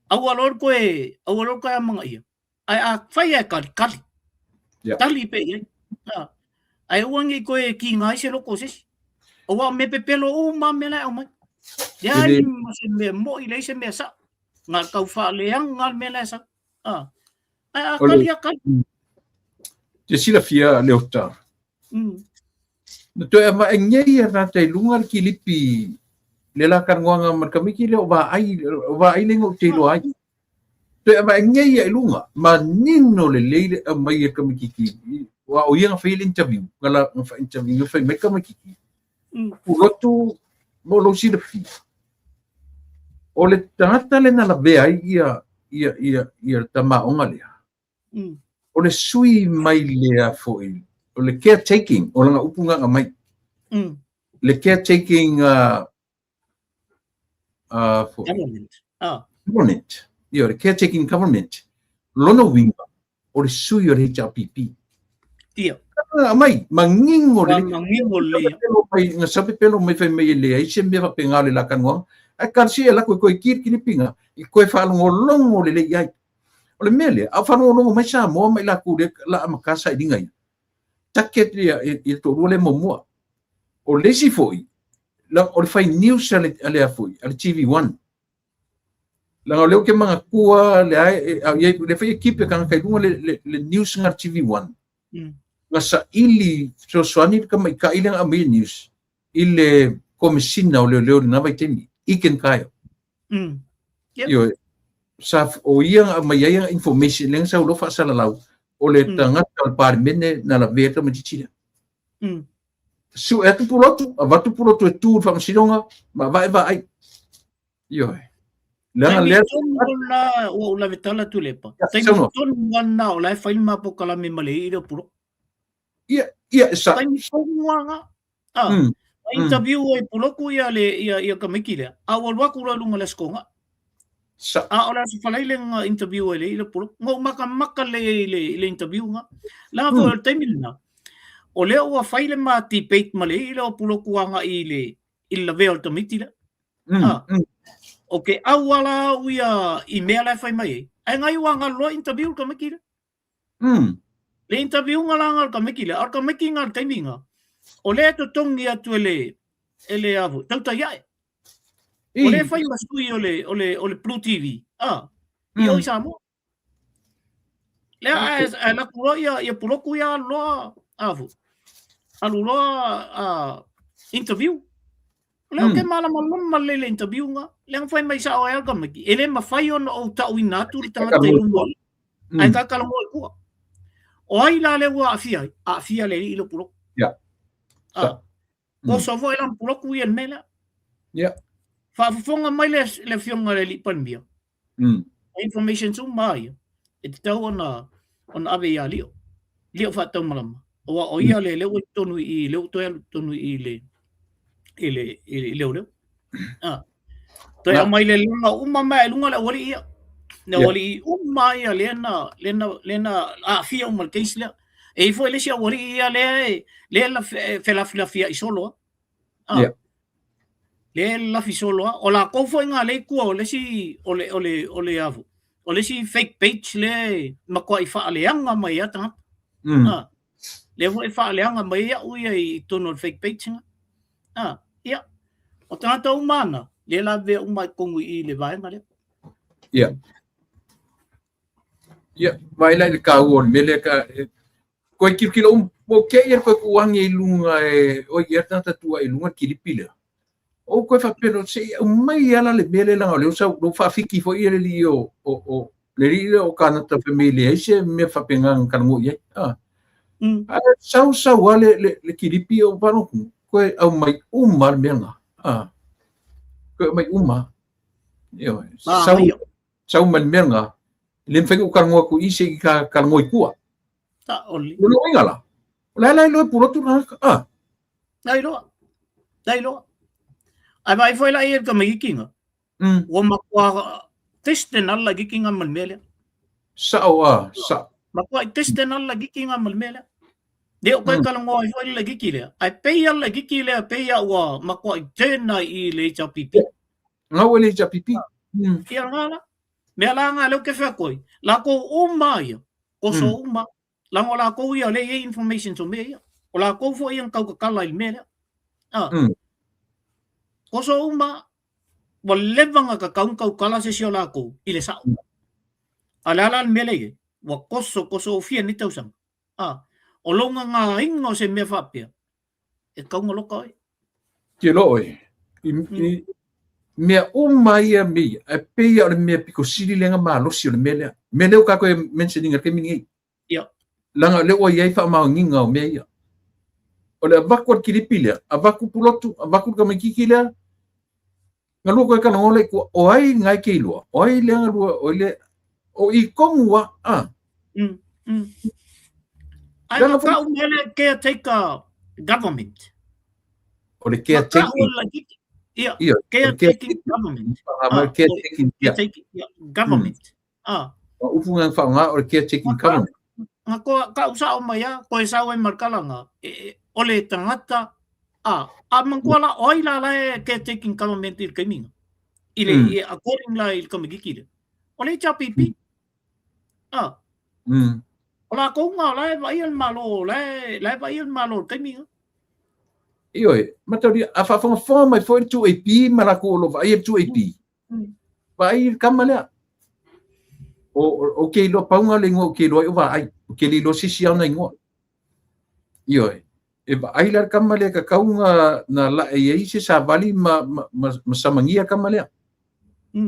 Aua loa le toe aua loa le toe amanaia. Ae a fai lava e tali, tali. Tali pea i ai. Ae aua ne i toe kiga ai se loko o se isi. Aua o mea pepelo uma lava mea la e aumai. Leai ma se mea moi, leai se mea sao. Na o le tau faaleaga le mea la e sau. Ae a tali lava, tali. Te silafia Leota. Na toe avae nei a tagata i luga le kilipi le la talanoaga ma le tamaiti lea o Vaai, o Vaai lea na ou te iloa ai. Toe avae nei a i luga, manino lelei le aumai e le tamaititi, aua o ia na faia le interview, na la na fa-interview na fai mai le tamaititi. Pulotu mo lou silafia, o le tagata lea na lavea ai ia ia ia ia le tamaoga lea, o le sui mai lea foi, o le caretaking, o lana upu na aumai. Le caretaking foi. Government. Government. Ia, o le caretaking government. Lona uiga, o le sui o le HRPP. Ia. Aumai, manino lelei. Manino lelei. Na sapepelo mai fai mai e leai se mea faapena o le la talanoaga. Ae talosia e lako e toe ki le kilipiga, i toe faalogologo lelei i ai. O le mea lea, a o faalogologo mai Samoa ma i latou lea la amata sailiga ia, target ia i le toalua lea muamua. O le isi foi, o le fai news a le, a le, a le TV1. Leaga o lea ou te manatua le ae, le fai e keep e tagata i luga le, le, le news nga TV1. Na saili fesoasoani le tamaitai lea na aumai le news i le komesina o leoleo i lena vaitaimi, Egan Kyle. Yep. Ioe, sa, o ia na aumai ai ana information lea na sau loa faasalalau o le tagata o le Palemene na lavea le tamaitiiti lea. Sue atu Pulotu, avatu Pulotu e tu i le faamasinoga ma vae vaai. Ioe. Leaga Taimi lea tonu lena ua ou lave tala Tuilaepa. Ia, Taimi saunoa. tonu lava lena o la e fai le ma polokalame ma le alii lea o Pulotu. Ia, ia, sa. Taimi tonu lava lena. Ah, na interview ai Pulotu ia le ia ia tamaiti lea. A ua alu atu loa i luga o le Aso Toonai. Sa. A o le Aso Faraile na interview ai le alii lea o Pulotu. Na ou matamata lelei ai i le i le interview na. Leaga foi o le taimi lena, o lea ua fai le ma debate ma le alii lea o Pulotu agai i le i le lavea o le tamaiti lea. Ah, o ke auala au ia i mea la e fai mai ai. Ae ngai ua galu loa interview le tamaiti lea. Le interview nga la nga le tamaiti lea, a o le tamaiti nga le taimi nga, o lea e totogi atu e le, e le a foi, tautai ae. O lea e fai ma sui o le, o le, o le Blue TV, ah, i o i Samoa. Lea ae, ae alu atu loa ia, ia Pulotu ia alu loa, a foi, alu loa interview. O lea ou te malamalama lelei i le interview nga. Lea na fai mai sao ai le tamaiti, e le mafai ona ou tauina atu le tagata i luma, ae ta talanoa i tua. O ai la lea ua aafia ai? Aafia le alii lea o Pulotu. Ah, oso foi la Pulotu ia le mea lea. Faafofoga mai le, le afioga i le alii Palemia. Information uma ia, e tatau ona, ona ave ia Lio. Lio faataumalama. Aua o ia le lea ua i totonu i i, lea ua toe alu i totonu i i le i le i leoleo. Ah. Toe aumai le laga uma mai i luga le aualii ia. Le aualii uma ia lea na lea na lea na aafia uma i le case lea. E i ai foi le isi aualii ia lea e lea na felafilafiai solo lava. Ah. Yeah. Lea e lafi solo lava. O latou foi na lea i tua o le isi o le o le o le avo. O le isi fake page lea e matuai faaleaga mai ai tagata. Ah. Lea foi e faaleaga mai ai au ia i totonu o le fake page na. Ah, ia. O tagata uma na, lea lavevea uma i totonu i i le vaega lea. Ia. Ia, vaai la i le taua o le mea lea ka koe kilokilo uma, ua ou te'i le koe tuuagi i luga e oi ia le tagata tuuai i luga le kilipi lea. Ou koe faapea loa, se i aumai ala le mea lea leaga o lea ua sau, ua faafiki foi le alii o, o, o, le alii lea o Kanata fai mai e leai se mea faapena na talanoa i ai. Ah. Ae sau sau lava le, le, le kilipi o faalogo, koe aumai uma le mea lena. Ah. Koe aumai uma. Ioe. Sau, sau mai le mea lena, e le mafai ona ou talanoa atu i i se i ta talanoa i tua. Taoli. O lona uiga la, o le a la iloa e pulotu le tagata? Ah. Na iloa. Na iloa. Ae vaai foi la i ai le tamaitiiti na. Ua matua test na le laitiiti na ma le mea lea. Sao ah, sao. Matua test na le laitiiti na ma le mea lea. Le o koe talanoa ai foi le laitiiti lea. Ae pei lava le laitiiti lea pei lava ua matua turn ai i le HRPP. Gau e le HRPP. Ia lena la. Mea la nga lea ou te fai atu ai, latou uma ia, koso uma, leaga o latou ia o lea e i ai informations o mea ia. O latou foi ia na tautatala i le mea lea. Ah. Koso uma, ua leva ona tatau ona tautala se isi o latou i le sao. A o le a la le mea lea e i ai? Ua koso, koso ua fia nei tausaga. Ah. O lou gagāina o se mea faapea, e tatau ona loka oe. Ke loa oe, i, i, mea uma ia me ia, ae pei lava o le mea pito sili lea na malosi o le mea lea. Mea lea ua tatou e mention ina i le taimi lenei. Ia. Leaga o lea ua i ai faamaoniga o mea ia. O le avatu a le kilipi lea, avatu pulotu, avatu le tamaitiiti lea, galua koe talanoa lea i tua, o ai lena e te iloa, o ai lea galua, o ai lea, o i tonu lava, a. Ai na tau mea le caretaker government. O le caretaking. Ia, caretaking government. Caretaking, caretaking government. Ah. O upu nga whaonga o le caretaking government. Nga koa, ka usao mai a, koe sau ai markala e, o le tangata, a, a mangkua la, oi la la e caretaking government i le kaiminga. I le, i, according la i le kamikiki le. O le HRPP. Ah. O lakou nga, o la e vaaia le Malo, o la e, la e vaaia le Malo i le taimi nga. Ioe, mataulia, a faafogafoga mai foi le 2AP ma latou o lo o vaaia le 2AP. Vaai le kama lea. O, o, o ke iloa paunga le igoa o ke iloa ai o vaai. O ke le iloa se isi ona igoa. Ioe, e vaai la le kama lea tatau na, na lae i ai se savali ma, ma, ma, ma samagia le kama lea.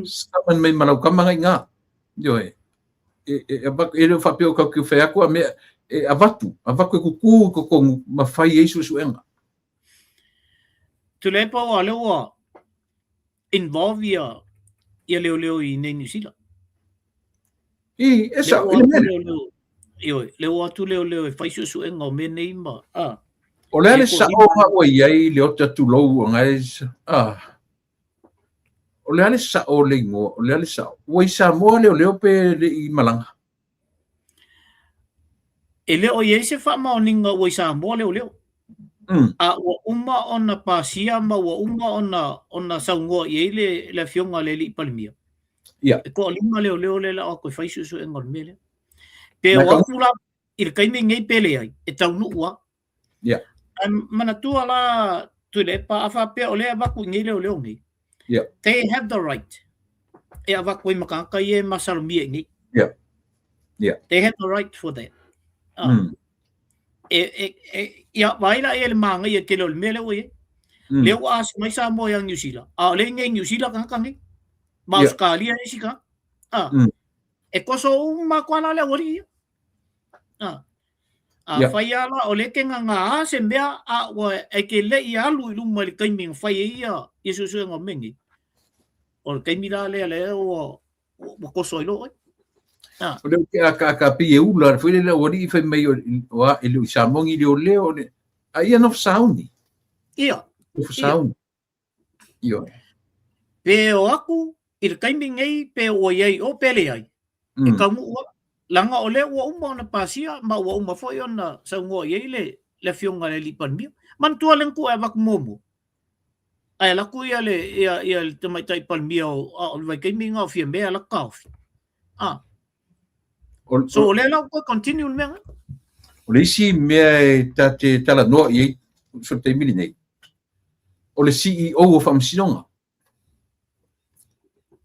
Saman mai ma lau kama nga iga. Ioe, e, e, e, e le o faapea o kau ki fai atu a mea, e avatu, avatu e kuku i totonu ma fai ai suesuega. Tuilaepa ua lea ua involve ia ia leoleo i nei Niu Sila. I, e sao, i le mea. Ioe, lea ua o atu leoleo e fai suesuega o mea nei ma, a. O le a le sao nga ua i ai le ota tulou anga e, a. O le a le sao o le igoa, o le a le sao. Ua i Samoa leoleo pe le i malaga? E le o i ai se faamaoniga ua i Samoa leoleo. A ua uma ona pasia ma ua uma ona ona saunoa i ai le le afioga a le alii Palemia. Ia. E toalima leoleo lea o le a o atu e fai suesuega o le mea lea. Pe o atu la i le taimi lenei pe leai, e taunuu lava. Ia. Ae manatua la Tuilaepa, a faapea o lea e avatu i nei leoleo nei, Ia. they have the right e avatu ai ma tagata ia e masalomia i nei. Ia. Ia. They have the right for that. E, e, e, ia, vaai la ia le māngaia tele o le mea lea ua i ai. Lea ua asi mai Samoa ia Niu Sila. A o lea i nei Niu Sila tagata nei. Ma Australia isi tagata. E koso uma atu lava la le aualii ia. A fai lava la, o lea e te gagā se mea a ua e te le i alu i luma i le taimi na fai ai ia ia suesuega o mea nei. O le taimi la lea lea ua ua koso ai loa oe. Ah. O le ke aka aka pi e ula foi le aualii fai mai o a e le o i Samoa ni leoleo o le a ia nofo sauni. Ia. Nofo sauni. Ioe. Pe o aku i le taimi nei pe ua i ai o pe leai. E taunuu lava. Leaga o lea ua uma ona pasia ma ua uma foi ona saunoa i ai le le afioga i le Alii Palemia. Manatua le na e avatu muamua. Ae alu atu ia le ia ia le tamaitai Palemia o a o le vaitaimi lena o Fiamē alu atu taofi. Ah. So o lea la ua toe continue le mea lena. O le isi mea e ta te talanoa i ai so le taimi lenei, o le CEO o Faamasinoga.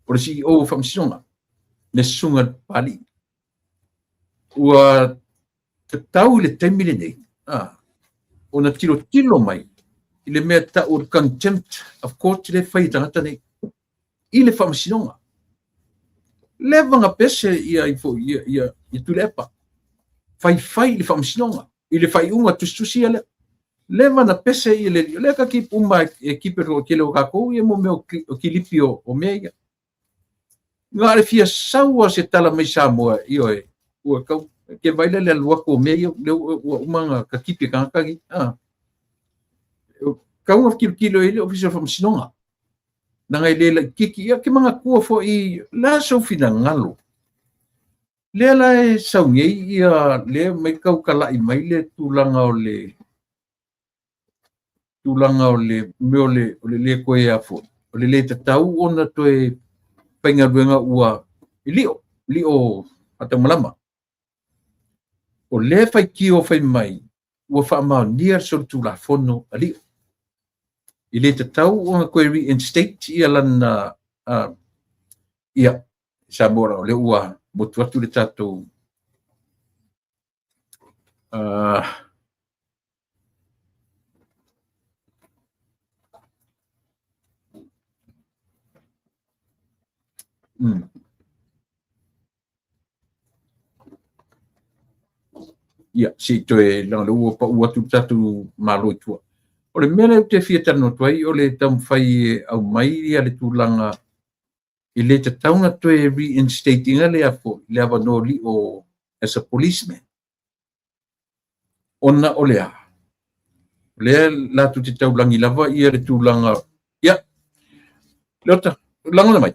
O le CEO o Faamasinoga, le Susuga i le Papalii. Ua tatau i le taimi lenei, ona tilotilo mai i le mea tau o le contempt of court lea e fai e tagata nei i le Faamasinoga. Leva na pese ia ifo ia ia ia Tuilaepa. Faifai i le Faamasinoga i le faaiuga tusitusi ia lea. Leva na pese ia le lea ka keep uma e keep e tele o kākou ia mo mea o kilipi o mea ia. Na le fia sau a se tala mai Samoa, ioe, ua kau, ke vai le alu atu o mea ia, lea ua uma na ka kipi e tagata nei. Ah. Kau na kilokilo i le Ofisa o le Faamasinoga. Leaga e le laitiiti, ia ke manatua foi la sou finagalo. Lea la e sau nei ia lea mai tau tala'i mai le tulaga o le tulaga o le mea o le o le le toe a foi, o le le tatau ona toe faigaluega ua lio, lio faataumalama. O lea faitio fai mai ua faamaonia le solitulafono a Lio. E le tatau ona toe reinstate ia lana ia Samoa la o lea ua motu atu le tatou Ia, se i toe leaga lea ua pau atu le tatou Malo i tua. O le mea lea ou te fia talanoa atu ai, o le taumafai e aumai ia le tulaga e le tatau ona toe reinstate ina le afo, le avanoa lio as a policeman. Ona o le a? O lea latou te taulagi lava ia le tulaga, ia, Leota, lagona mai.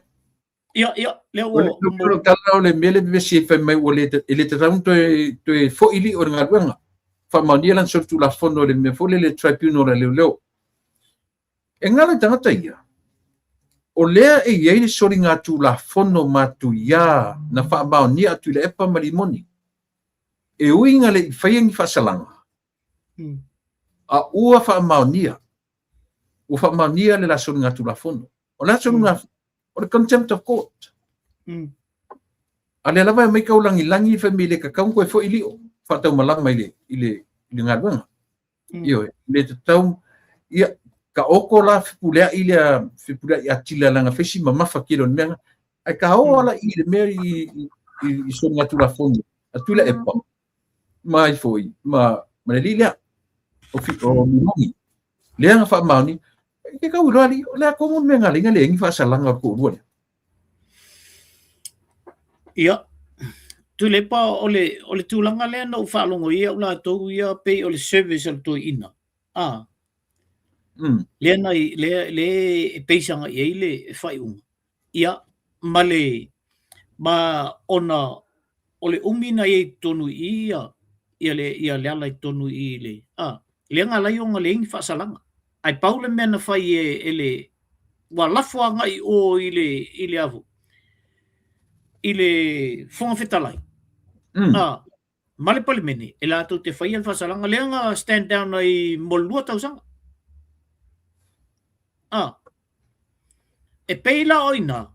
Ia, ia, lea ua... O le tala o le mea le vevesi e fai mai ua le, e le tatau ona toe, toe foi lio i le galuega. Faamaonia lana solitulafono i le mea foi lele le tribunal a leoleo. E galo i tagata ia, o lea e i ai le soligatulafono matuia na faamaonia a Tuilaepa ma Limoni, e ui ina le i faia ni faasalaga, a ua faamaonia, ua faamaonia le la soligatulafono. O le a soligatulafono? O le contempt of court. A lea lava e aumai kaulagilagi fai mai e le tatau ona toe foi lio faataumalama i le, i le, i le galuega. Ioe, le tatau, ia, ka oko la fepuleai lea, fepuleai atila leaga fai si mamafa tele o le mea lena. Ae ka oo ala i le mea i, i, i, i soligatulafono a Tuilaepa ma ai foi ma, ma le alii lea o, fi, o Limoni. Lea na faamaoni, ke kau iloa alii, o le a tonu le mea na ala ai na leai ni faasalaga o le toalua lea. Ia, Tuilaepa, o le, o le tulaga lea na ou faalogo i ai au latou ia pei o le service a le toeaina. Ah. Lea na lea lea e base agai i ai le faaiuga. Ia, ma le ma ona o le umi na i ai i totonu i i ia ia le ia Leala i totonu i i le a lea na ala ai ona leai ni faasalaga. Ae pau le mea na fai e e le ua lafo agai i o i le i le a i le Fofoga Fetalai. A ma le Palemene e latou te faia le faasalaga lea na stand down ai mo le 2 tausaga. A E pei la o ina,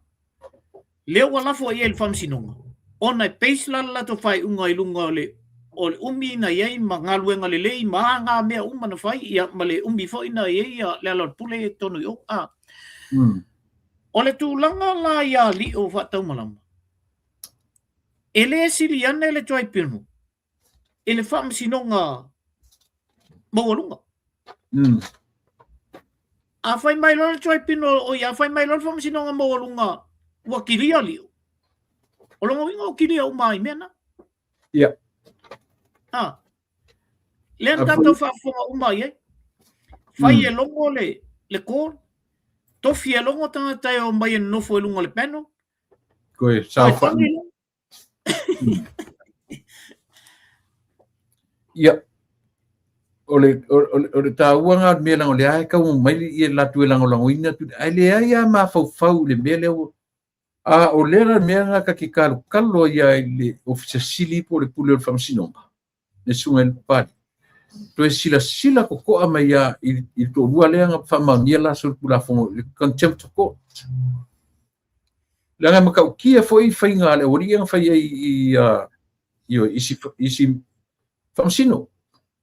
lea ua lafo i ai le Faamasinoga, ona e base la le latou faaiuga i luga o le o le umi na i ai ma galuega lelei ma a ngā mea uma na fai, ia, ma le umi foi na i ai ia Lealailepule i totonu i o. A. O le tulaga la ia Lio Faataumalama, e le sili ane le tribunal i le Faamasinoga Maualuga. A fai mai loa le tribunal, oi, a fai mai loa le Faamasinoga Maualuga ua kilia Lio, O lona uiga o kilia uma i mea na. Ia. Ah. Lea na tatou faafofoga uma i ai. Fai e logo le call, tofi e logo tagata e omai e nonofo i luga o le panel. Koe saofai. Ia, o le taua lena o le mea leaga o lea e tau mai ia latou e lagolagoina atu, ae leai lava mafaufau i le mea lea ua. A o lea la le mea lena ta te talotalo ai lava i le Ofisa Sili po o le Pule o le Faamasinoga, le Susuga i le Papalii, toe silasila totoa mai lava i le toalua lea na faamaonia la solitulafono i le contempt of court. Leaga e matautia foi faiga a le aualii ia na fai ai i isi faamasino,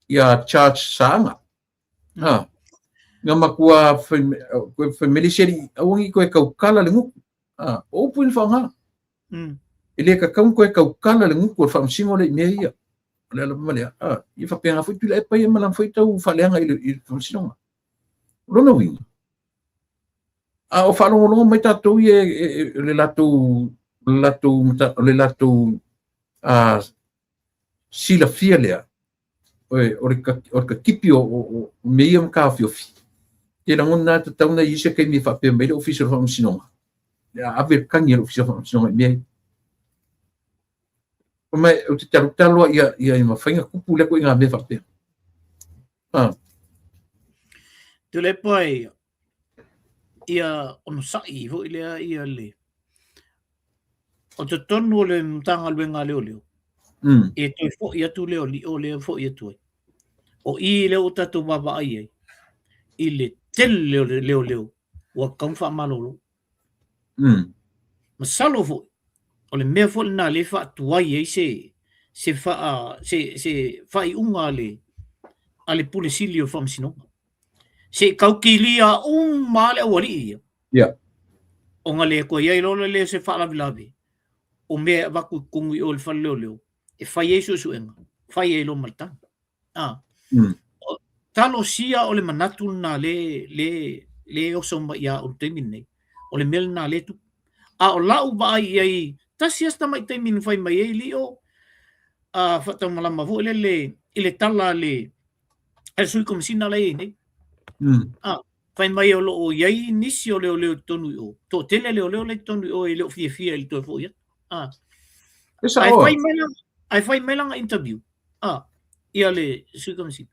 ia Charge Saaga. Ha. Na matua fai mai le isi alii, aua ne i toe tautala le gutu. Ha. O upu ia na faaaoga. E le tatau ona toe tautala le gutu o le faamasino lea i mea ia. O le ala ma lea. Ha. Ia faapena foi Tuilaepa ia ma lana foi tau faaleaga i le faamasinoga. O lona uiga, a o faalogologo mai tatou ia o le latou silafia lea, o le katipi o mea ia ma taofiofi. Te lagona lava tatau ona i ai se taimi e faapea mai le Ofisa o le Faamasinoga, ia ave le tagi a le Ofisa o le Faamasinoga i mea ia. Ma ou te talotalo ia mafai ona tupu lea ituaiga mea faapea. Ah. Tuilaepa e ia onosai foi lea ia le o totonu o le Matagaluega a Leoleo e toe foi atu lea o Lio lea foi atu ai. O i lea ua tatou vaavaai ai i le tele o le leoleo ua tatau ona faamalolo. Masalo foi o le mea foi lena lea e faatuai ai se faaiuga a le Pule Sili o le Faamasinoga. Se i tau kilia uma lava le aualii ia. Ona le toe i ai loa lea o se faalavelave o mea e avatu i totonu i o i le fale leoleo e fai ai suesuega, fai ai loa ma le tagi. Ah. Talosia o le manatu lena le oso mai ia au i le taimi lenei. O le mea lena lea e tupu. A o lau vaai i ai, tasi lava si tamai taimi na fai mai ai Lio, faataumalama foi lele i le tala a le sui komesina la e i ai nei. Fai mai o lo o i ai nisi o leoleo i totonu i o. Toatele leoleo la i totonu i o e le o fiafia i le toe foi atu. E sao. Ae fai mai lana interview. Ia le sui komesina.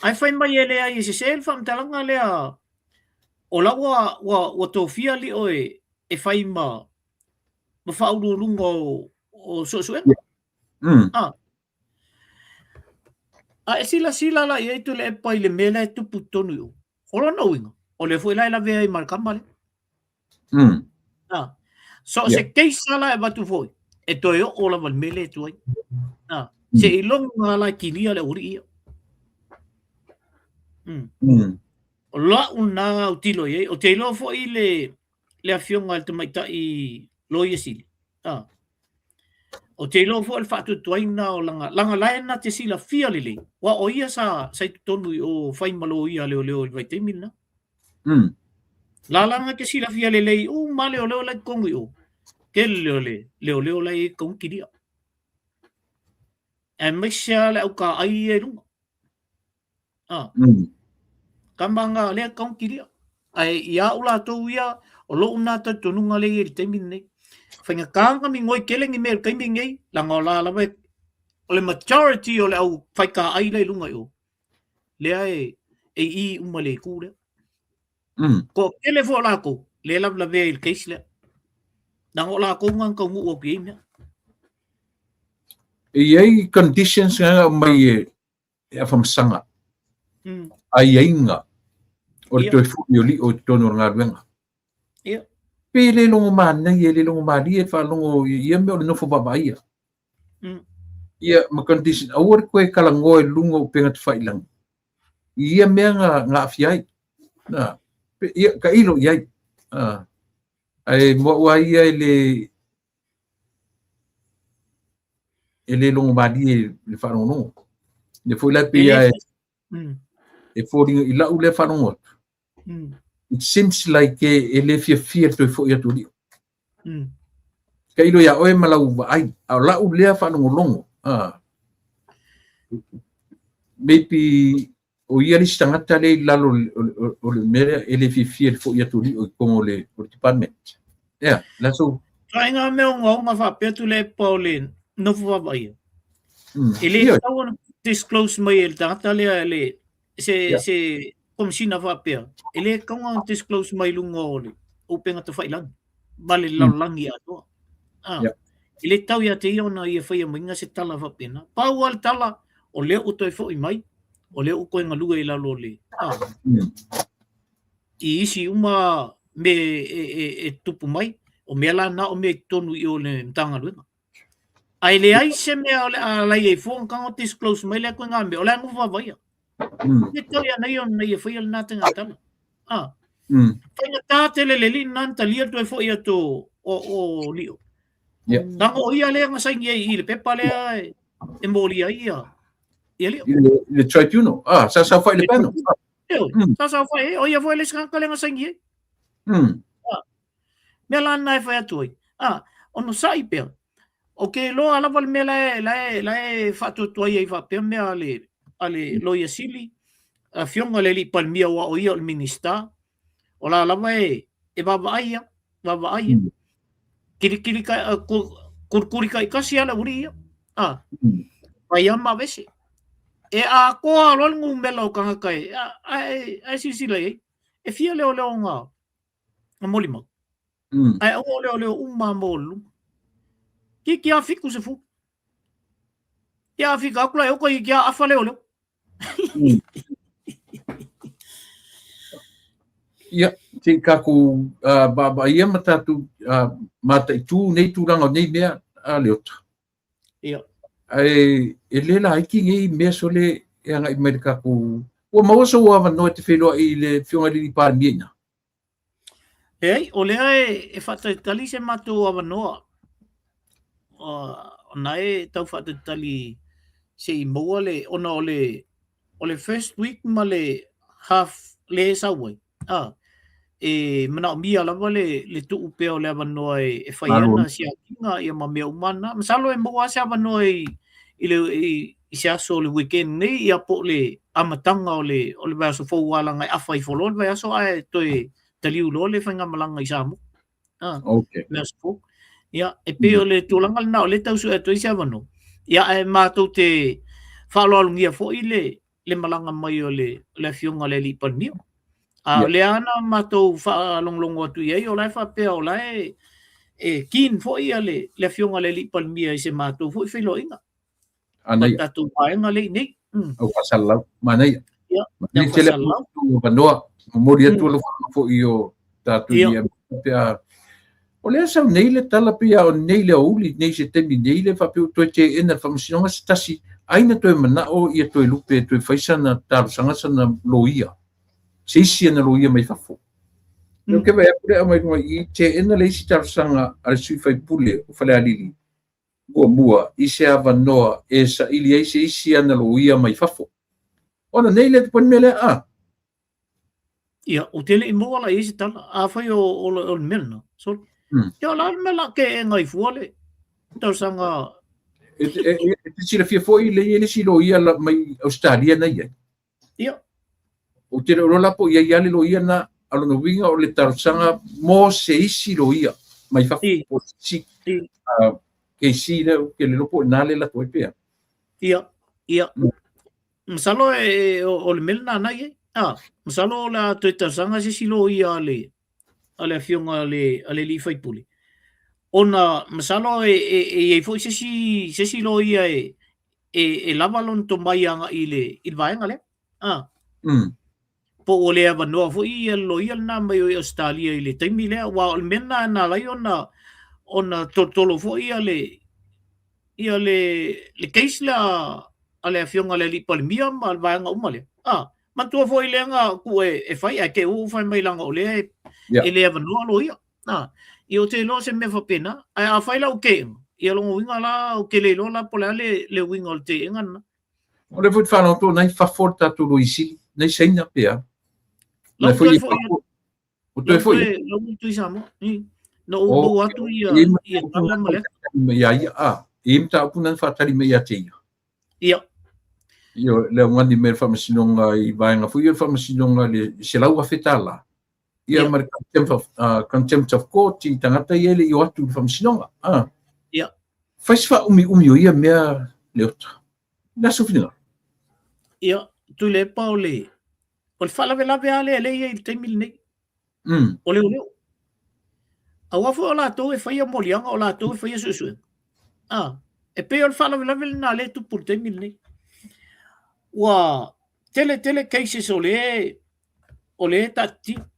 Ae fai mai e leai e sese le faamatalaga lea o la ua tofia Lio e fai ma faauluuluga o suesuega. A e silasila la i ai Tuilaepa i le mea lea e tupu i totonu i o. O lona uiga, o lea foi la e lavea ai ma le tama lea. So se case la e avatu foi, e toe oo lava i le mea lea e tuai. Seiloga la e kilia le aualii ia. O lau na autilo i ai, ou te iloa foi le afioga i le tamaitai Loia Sili. Ou te iloa foi o le faatuatuaina o lana, lana la e na te silafia lelei, aua o ia sa i totonu i o fai ma loia leoleo i le vaitaimi lena. La lana te silafia lelei uma leoleo la i totonu i o, tele o le leoleo la e i ai tatau ona kilia. Aemaise lava le autaai ia i luga. Tama nga lea tatau ona kilia. Ae ia au latou ia, o lou na talitonuga lea e i ai i le taimi lenei. Faigata ona migoi tele ni mea i le taimi lenei, leaga o la lava e, o le majority o le au faitaai la i luga i o, lea e i i uma i le itu lea. Toatele foi o latou, lea e lavelavea i le case lea. Leaga o latou na na taunuu atu i ai mea. E i ai conditions na aumai e afamasaga aiaiga o le toe foi o Lio i totonu o le galuega. Pe le logo manaia, le logo malie le faalogo i ia mea o le nofo vaavaaia. Ia ma condition, aua le toe talanoa i luga o upega tafailagi i ia mea na aafia ai. Na, ia, tailo i ai. Ae mo au lava ia e le logo malie le faalogologo. Lea foi la e pei lava e foliga i lau lea faalogo atu. It seems like e le fiafia le toe foi atu o Lio. Tailo iā oe ma lau vaai, a o lau lea faalogologo, a, maybe o ia le isi tagata lea i lalo o le mea lea e le fiafia i le foi atu o Lio i totonu o le department. Ea, la sou... Ituaiga mea ogaoga faapea Tuilaepa o le nofo vaavaaia. E le tatau ona disclose mai e le tagata lea le se se komesina faapea. E le tatau ona disclose mai i luga o le upega tafailagi ma le lalolagi atoa. Ah, e le tatau ia te ia ona ia faia maiga se tala faapena. Pau lava le tala, o lea ua toe foi mai, o lea ua toe galue i lalo o le i isi uma mea e tutupu mai, o mea la na o mea i totonu i o le Matagaluega. Ae leai se mea o le a alai ai fua ona disclose mai lea ituaiga mea, o la e nofo vaavaia. E tatau ia nei ona ia faia lena taiga tala. Ah. Faigata tele le alii lena na talia le toe foi atu o Lio. Yeah. Leaga o ia lea na saini ai i le pepa lea e molia ai ia ia Lio. I le tribunal. Ah, sa saofai i le panel. Sa saofai ai, o ia foi le isi tagata lea na saini ai. Ah. Mea la lena e fai atu ai. Ah, onosai pea. Ou te iloa lava le mea la e faatuatuai ai faapea mea a le Loia Sili, afioga i le Alii Palemia aua o ia o le Minisita, o la lava e vaavaai ia, vaavaai ia. Kilikili kulikuli taitasi lava le aualii ia. Ah, fai lava ma aveese. E atoa loa le numera o tagata ae silasila i ai. E fia leoleo na molimau. Ae aua o leoleo uma mo le luma. Toeitiiti lava 70. Ia a fika atu la e oka toeitiiti lava afa leoleo. Ia, se i tatou vaavaaia ma tatou mataitu nei tulaga o nei mea a Leota. Ia. Ae e le laiti nei mea sole e agai mai le tatou... Ua maua sou avanoa e te feiloai i le Afioga i le Alii Palemia i ina? Leai, o lea e faatalitali se matou avanoa. O na e tau faatalitali se i maua le, ona o le, o le first week ma le half le e sau ai, a, e manaomia lava le, le tuu pea o le avanoa e fai ana siakiga ia ma mea uma na. Masalo e maua lava se avanoa i, i, le, i, i se aso o le weekend nei, ia po o le amataga o le, o le vaiaso fou aua leaga e afa ifo loa le vaiaso ae toe taliu loa le faigamalaga i Samoa. Ah, okay. Le aso fou. Ia, e pei o le tulaga lena o lea e tau sue atu ai se avanoa. Ia, ae matou te faaaloalogia foi le, le malaga mai o le, o le afioga i le Alii Palemia. A o lea na matou faalogologo atu i ai, o la e faapea o la e, e keen foi ia le, le afioga i le Alii Palemia i se matou foi feiloaiga. Manaia. Ma tatou vaega lea i inei. Au faasalalau. Manaia. Ia, Manaia tele avanoa. Momoli atu alofa foi o tatou ia pe a O lea sau nei le tala pei a o nei le aoauli nei se taimi nei le faapea ua toe teena e le Faamasinoga se tasi ai na toe manao ia Toelupe e toe fai sana talosaga sana loia se isi ana loia mai fafo. Ou te vaai atu lea aumai luga i i teena le isi talosaga a le sui faipule o Falealili muamua i se avanoa e saili ai se isi ana loia mai fafo. Ona nei le tupu ai le mea lea a? Ia, ou te le i maua la i ai se tala. Afai o, o, o le mea lena, sorry. Ia, o le a le mea la teena ai fua le talosaga. E te silafia foi le i ai le isi loia la mai Ausetalia na i ai. Ia. Ou te le o iloa la po o i ai lava le loia lena, a o lona uiga o le talosaga mo se isi loia mai fafo, po o se isi KC lea, ou te le iloa po o i ina le latou ai pe a. Ia, ia. Masalo e, o le mea lena na i ai. Ah, masalo o le a toe talosaga se isi loia a le, a le afioga a le, a le alii faipule. Ona masalo e, e, e i ai foi se isi, se isi loia e, e, e lava lona tomai agai i le, i le vaega lea. Ah. Po ua le avanoa foi ia le loia lena mai o Ausetalia i le taimi lea, aua o le mea lena na ala ai ona, ona tolotolo foi ia le, ia le, le case lea a le afioga i le Alii Palemia ma le vaega uma lea. Ah, manatua foi lea na tuu e, e fai, ae te i ua fai mai leaga o lea e, e le avanoa loia. Ah, ia ou te iloa se mea faapena, ae afai la ua teena, ia lona uiga la, ou te le iloa la po o le a le, le uiga o le teena lena. O lea foi te faalogo atu nai fafo le tatou Loia Sili, nai Saina pe a. La Nai ua toe foi foi ua toe foi. La ua toe i Samoa. Na ou maua atu ia, ia tala ma le ata. Ia ia, a, i mataupu na faatali mai ia te ia. Ia. Ia, le augani mai le faamasinoga i vaega foi ia le faamasinoga i le $100,000. Ia, ma le contempt of, contempt of court i tagata ia e le i o atu i le faamasinoga. Ah. Ia. Fai se faaumiumi o ia mea Leota. Le aso finagalo. Ia, Tuilaepa o le, o le faalavelave lava lea lea e i ai i le taimi lenei. O leoleo. Aua foi o latou e faia moliaga, o latou e faia suesuega. Ah, e pei o le faalavelave lena lea e tupu i le taimi lenei. Ua tele tele cases o lea o lea e taatitia.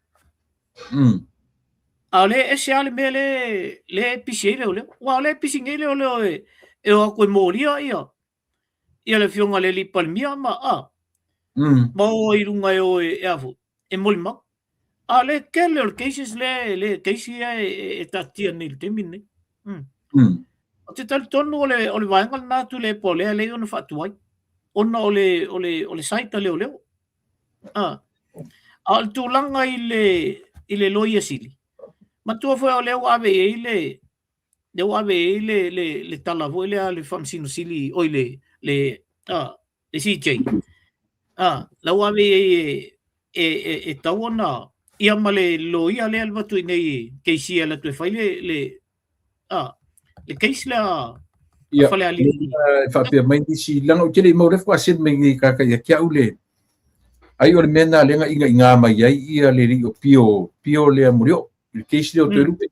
A o lea e ese lava le mea lea lea e pisi ai leoleo. Aua o lea e pisi nei leoleo e e o atu e molia ia ia le afioga i le alii Palemia ma a ma o ai i luga e o e e a foi e molimau. A o le tele o le cases lea le case ia e taatitia nei i le taimi lenei. Ou te talitonu o le o le vaega lena Tuilaepa o lea e lei ona faatuai ona o le o le o le site a leoleo. A a o le tulaga i le i le Loia Sili, matua foi o lea ua ave i ai le lea ua ave i ai le le le tala foi lea a le Faamasino Sili oi le le a le CJ. A la ua ave i ai e e e tatau ona ia ma le loia lea e avatu i inei case e alu atu e fai le le a le case lea a Ia, Falealili. E faapea mai nisi, leaga ou te le i maua le faatoa send mai nei kaka ia te au le, ai o le mea lena lea na inaiga mai ai ia le alii o Pio, Pio lea Molioo, i le case lea o Toelupe.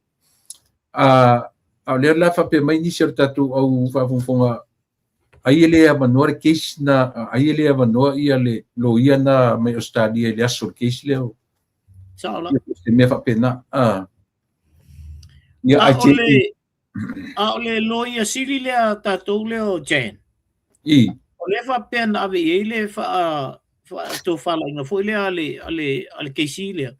A, a o lea la faapea mai nisi o le tatou au faafogafoga, ai e le avanoa le case na, ai e le avanoa ia le loia na mai Ausetalia i le aso o le case lea. Sao la. Ia, se mea faapena. A. Ia, A ai o te... le, a o le loia sili lea a tatou lea o Jan. I. O lea faapea na ave i ai le faa, faatofalaiga foi lea a le, a le, a le KC lea.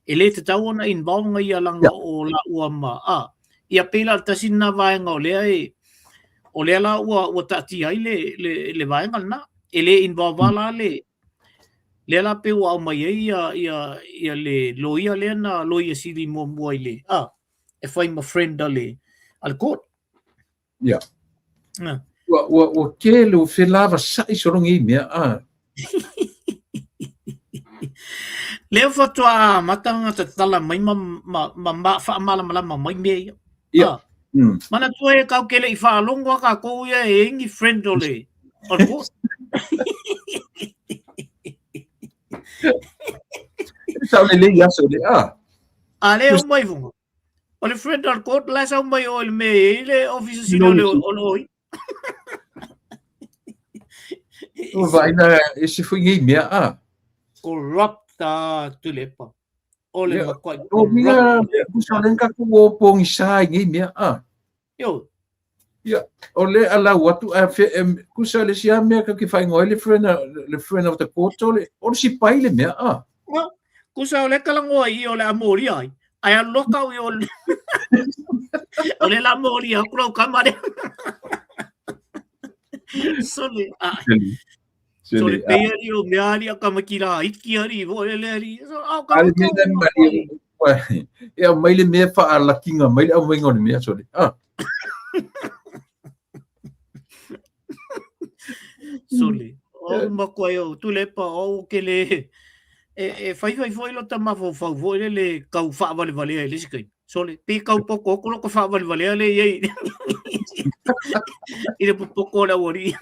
E le tatau ona involve nga ia laga o laua ma, a, ia pei la o le tasi lena vaega o lea e, o lea la ua, ua taatia ai le, le, le vaega lena. E le involve mm. la le, lea la pei ua aumai ai ia, ia, ia le loia lea na loia sili muamua i le, a, e fai ma friend a le, a le court. Ia. Ua, ua, ua tele ua felavasai sologa i mea, a. Lea faatoa amata ona tatala mai ma, ma, ma, ma faamalamalama mai mea ia. Ia. Ah. Manatua e kau ke le i faalogo a kākou ia e ingi friend o le, o le court. Sa o le lei aso le, a. A le o mai funga. O le friend o le court la sau mai o le mea e i le ofisa sili o le o le oi. O vaina e se foi nei mea a. Corrupt a Tuilaepa. O le makuai. O minga kusa o le ka ku o pongi sa i nei mea a. Io. Ia, o le alau atu a fe kusa le sia mea ka ki whaingoa le friend le friend of the court o le o le sipai le mea a. Kusa o le kalangoa i o le amori ai. Ai a loka o i o le o le la mori a kura o kamare. Sole a. Sole pe ari o mea ari a kamakira iki ari vo le ari. So a ka. Ale mea mari e au mai le mea whaalakinga mai le au mai ngone mea sole. Ah. Sole. O makoa e o Tuilaepa o ke le e, e whaiwhai foi lo ta mafaufau foi le le kau whaawalevalea i le isi taimi. Sole, pe kau poko oko loko whaawalevalea le i i le popoko o le aualii.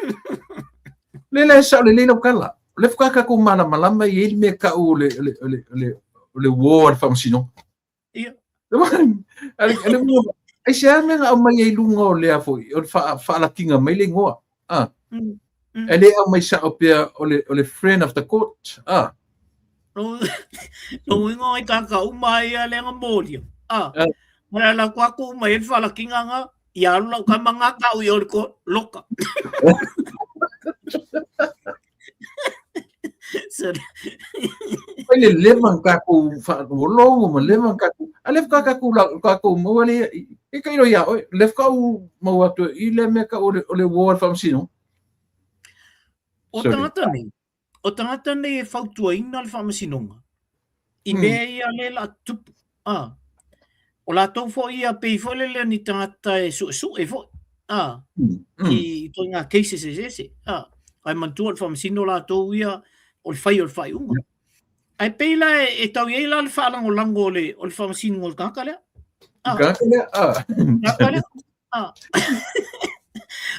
Le le sao le lau kala. Le whakaka ko malamalama i e mea kau o le, le, le, le, le uo a le whamasino. Ia. Ale mua, ai se a mea na aumai ai luga o lea foi, o le faalakiga mai le igoa. Ah. E le aumai sao pea o le, o le friend of the court. Ah. Lo uiga ai tāka uma ai a lea molia. Ah. Ma la kwa ku mai le faalakiga nga, ia alu lau kama nga kau i o le ko loka. Sorry. Pai le leva na kākou whaalongo ma leva na kākou. A leva kā kākou la kākou maua le e kai roi a oe. Leva ka u mau atu i le mea ka o le o le uo al whaamasino. O tangata nei, o tangata nei e fautuaina le whaamasinoga. I mea ia le la tupu. Ah. O latou foi ia pei foi lele o ni tagata e suesue foi, a, i ituaiga cases eseese, a. Ae manatua o le Faamasino latou ia o le fai o le faaiuga. Ae pei la e tau i ai la le faalagolago o le o le Faamasinoga o le tagata lea. A. Tagata lea, a. Tagata lea, a.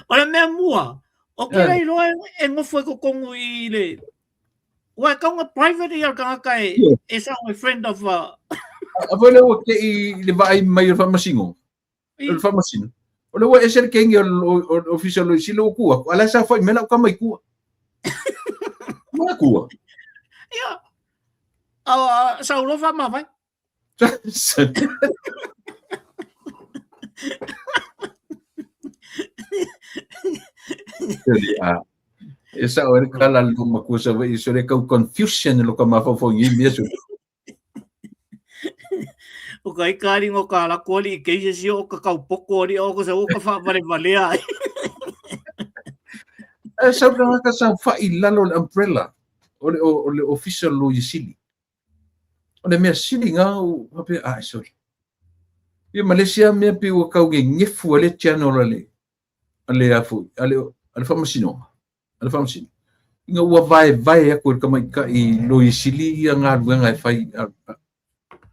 O le mea mua, ou te le iloa e nofo i totonu i le Ua e tau private ia le tagata e, e sao e friend of A foi lea ua te i le vaai mai o le faamasino. O le faamasino. O le ua ese le kengi o le ofisa o le sila ua tu atu. A la e saofai mai lau tama i tua. Ma tua. Ia. A sau loa faamavae. E sao e kala lo makua sa vai so le kau confusion lo ka mafaufau ngi mea so. O ka ika ali ngo ka la ko ali i keisa si o ka kau poko ali o ka sa o ka fa vale vale ai. E sau ka ka sa fa i lalo le umbrella o le o le official lo yisili. O le mea sili ngā u faapea, ai sorry. Ia ma le isi lava mea pei ua tau gegefu ai le channel a le, a le a foi, a le, a le faamasinoga, a le faamasino. Ina ua vaevae atu e le tamaitai loia sili ia galuega e fai a, a,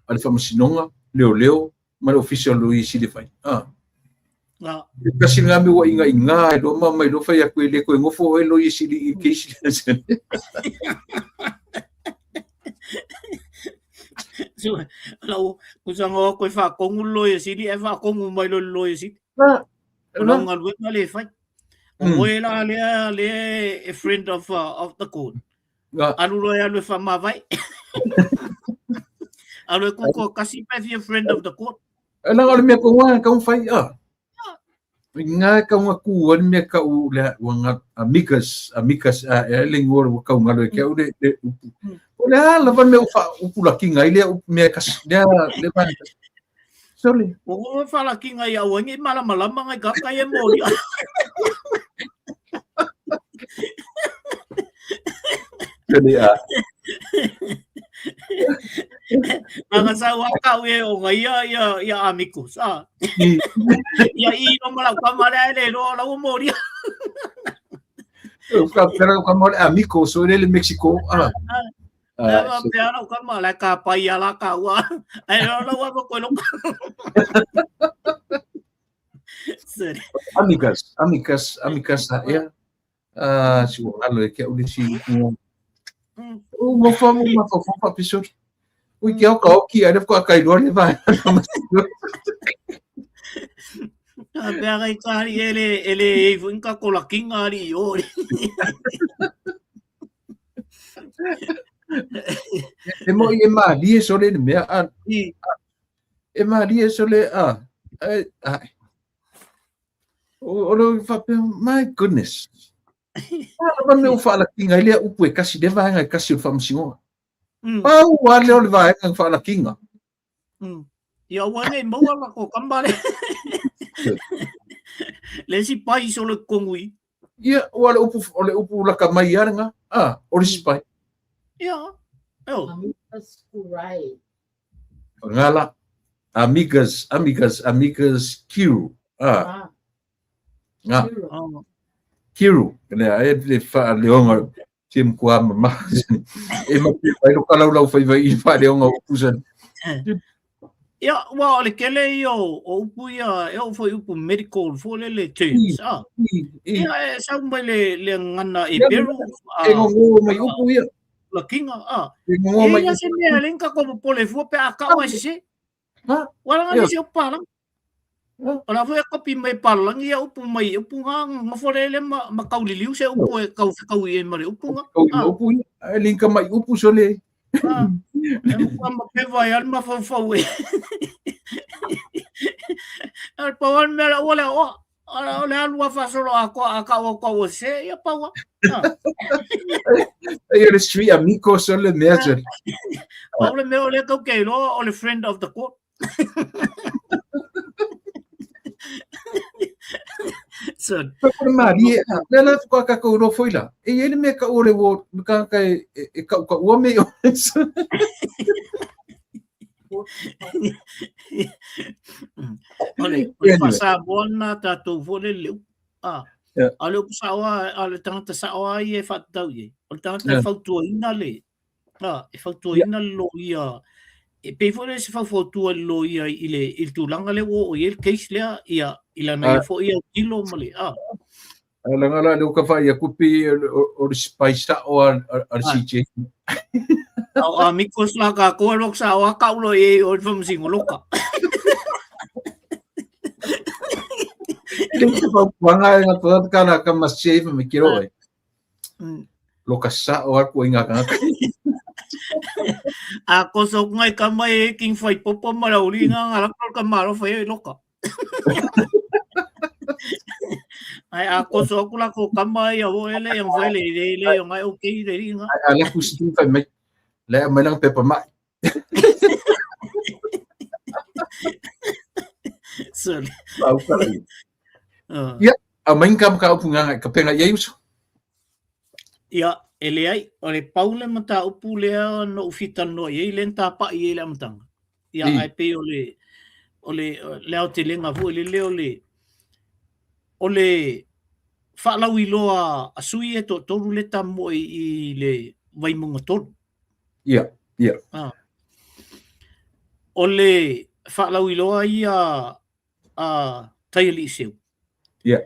a le faamasinoga, leoleo ma le ofisa o le loia sili e fai. Ah. Ah. E tasi lena mea ua inaiga ai loa ma mai loa fai atu e le toe nofo oe loia sili i case lea. So, lau kusa ngo koe whakongu loia sili e whakongu mai lo loia sili. Ah, O lau galuega le fai. O oe la lea lea e friend of of the court. Alu loa e alu e whamawai. Alu e kuko kasi pe fia friend of the court. E langa o le mea kau a kau whai a. Ngā kau ngā kū a le mea kau le ua ngā amicus, amicus a e le ngua ua kau ngalo e ke au le, le upu. O le a lava mea ufa upu lakinga i le upu mea kasi, le a le vaega kasi. Sorry. O ngā whalakinga i au angi malamalama ngai ka kai e mōri. Kani a. Nanga sau a kau e o ngai ia ia ia amicus. Ah. Ia i no mala ka male ai le ro la o mori. Ka pera ka mole amico so le Mexico. Ah. Ah, pe ara ka mala ka pai ala ka ua. Ai ro la ua ko lo. Sorry. Amicus, amicus, amicus ia. Ah, si ua galo e ke au le si upu. O mo fa mo ma fa fa piso. Ui ke au ka oki ai le ko kai loa le va. A pea kai kāri e le e le e fu inka ko la kinga ari i ori. E mo i e mālie so le mea a. E mālie so le a. E a. O, o le faapea, my goodness. A lava mea ua faalakiga ai lea upu e kasi, lea vaega e kasi o le faamasinoga. Pau lava lea o le vaega faalakiga. Ia aua nei maua la ko kamba le. Le isi pai so le kongui. Ia, ua le upu, o le upu laka mai ia lenga. Ah, o le isi pai. Ia, eo. Amicus curiae. Ngala, amigas, amigas, amigas, kiru. Ah. Nga. Kiru. Lea, e le whaaleonga tim kua mama. E ma pe mai lo kalau lau whai vai i whaaleonga o pusan. Ia, ua o le kele ia o, o upu ia, e o foi upu medical fo le le terms. Ah. Ia, e sau mai le, le ngana e peru. E ngongo mai upu ia. Lakinga, ah. E ngongo mai. Ia se mea le ka ko pole fua pe a ka wa se. Ha? Wala nga ni se upala. Wala foi kopi mai palangi ia upu mai upu nga ngafore le ma ma kauliliu se upu e kau kau i mare upu nga. Kau i upu ia. E linka mai upu so le. Ah. E ma ma pe vai al ma fau fau e. Al pawan mera wala o O le alu a faasolo atoa a kau o kau o se, ia paua. Ai o le sui amigos o le mea se. Pau le mea o le kau ke iloa o le friend of the court. So, Ko le malie, le la ko ka ko ro foi la. E i le mea ka o le wo ka ka e ka ka ua me o. O le faa-Samoa lena tatou foi lele le upu. A o le upu sao lava, a o le tagata sao lava ia e faatatau i ai, o le tagata e fautuaina le, e fautuaina le loia, e pei foi lea se faufautua i le loia i le, i le tulaga lea ua oo i ai le case lea, ia, i lana ia foi autilo ma le, a. Leaga la lea ua ta vaai atu pei o le spy sao a le CJ. A o amigos la tatou e alu atu sao lava tau loa i ai o le faamasino loka. E le se fautuaga e ngā tala ka ma save me kiro e. Loka sao a ku inga tagata. A ko so ngai ka mai e king fai popo ma la uri nga nga la ka malo fai e loka. Ai a ko so aku la ko kama ia o ele yang fai le le le yo ngai okay le ringa. Ai a la ku stu fai mai. Le mai lang pepa mai. Sorry. Au ka. Ia, a mai ka ka upu nganga ka penga ia uso. Ia, e leai, o le pau le mataupu lea na ou fia talanoa i ai, lea na tapa'i i ai le amataga. Ia, ae pei o le, o le, le aotelega foi lele o le, o le faalauiloa a sui ia e toatolu lea e tamoe i le Vaimauga 3. Ia, ia. Ah. O le faalauiloa ia a Taialii Seu. Ia.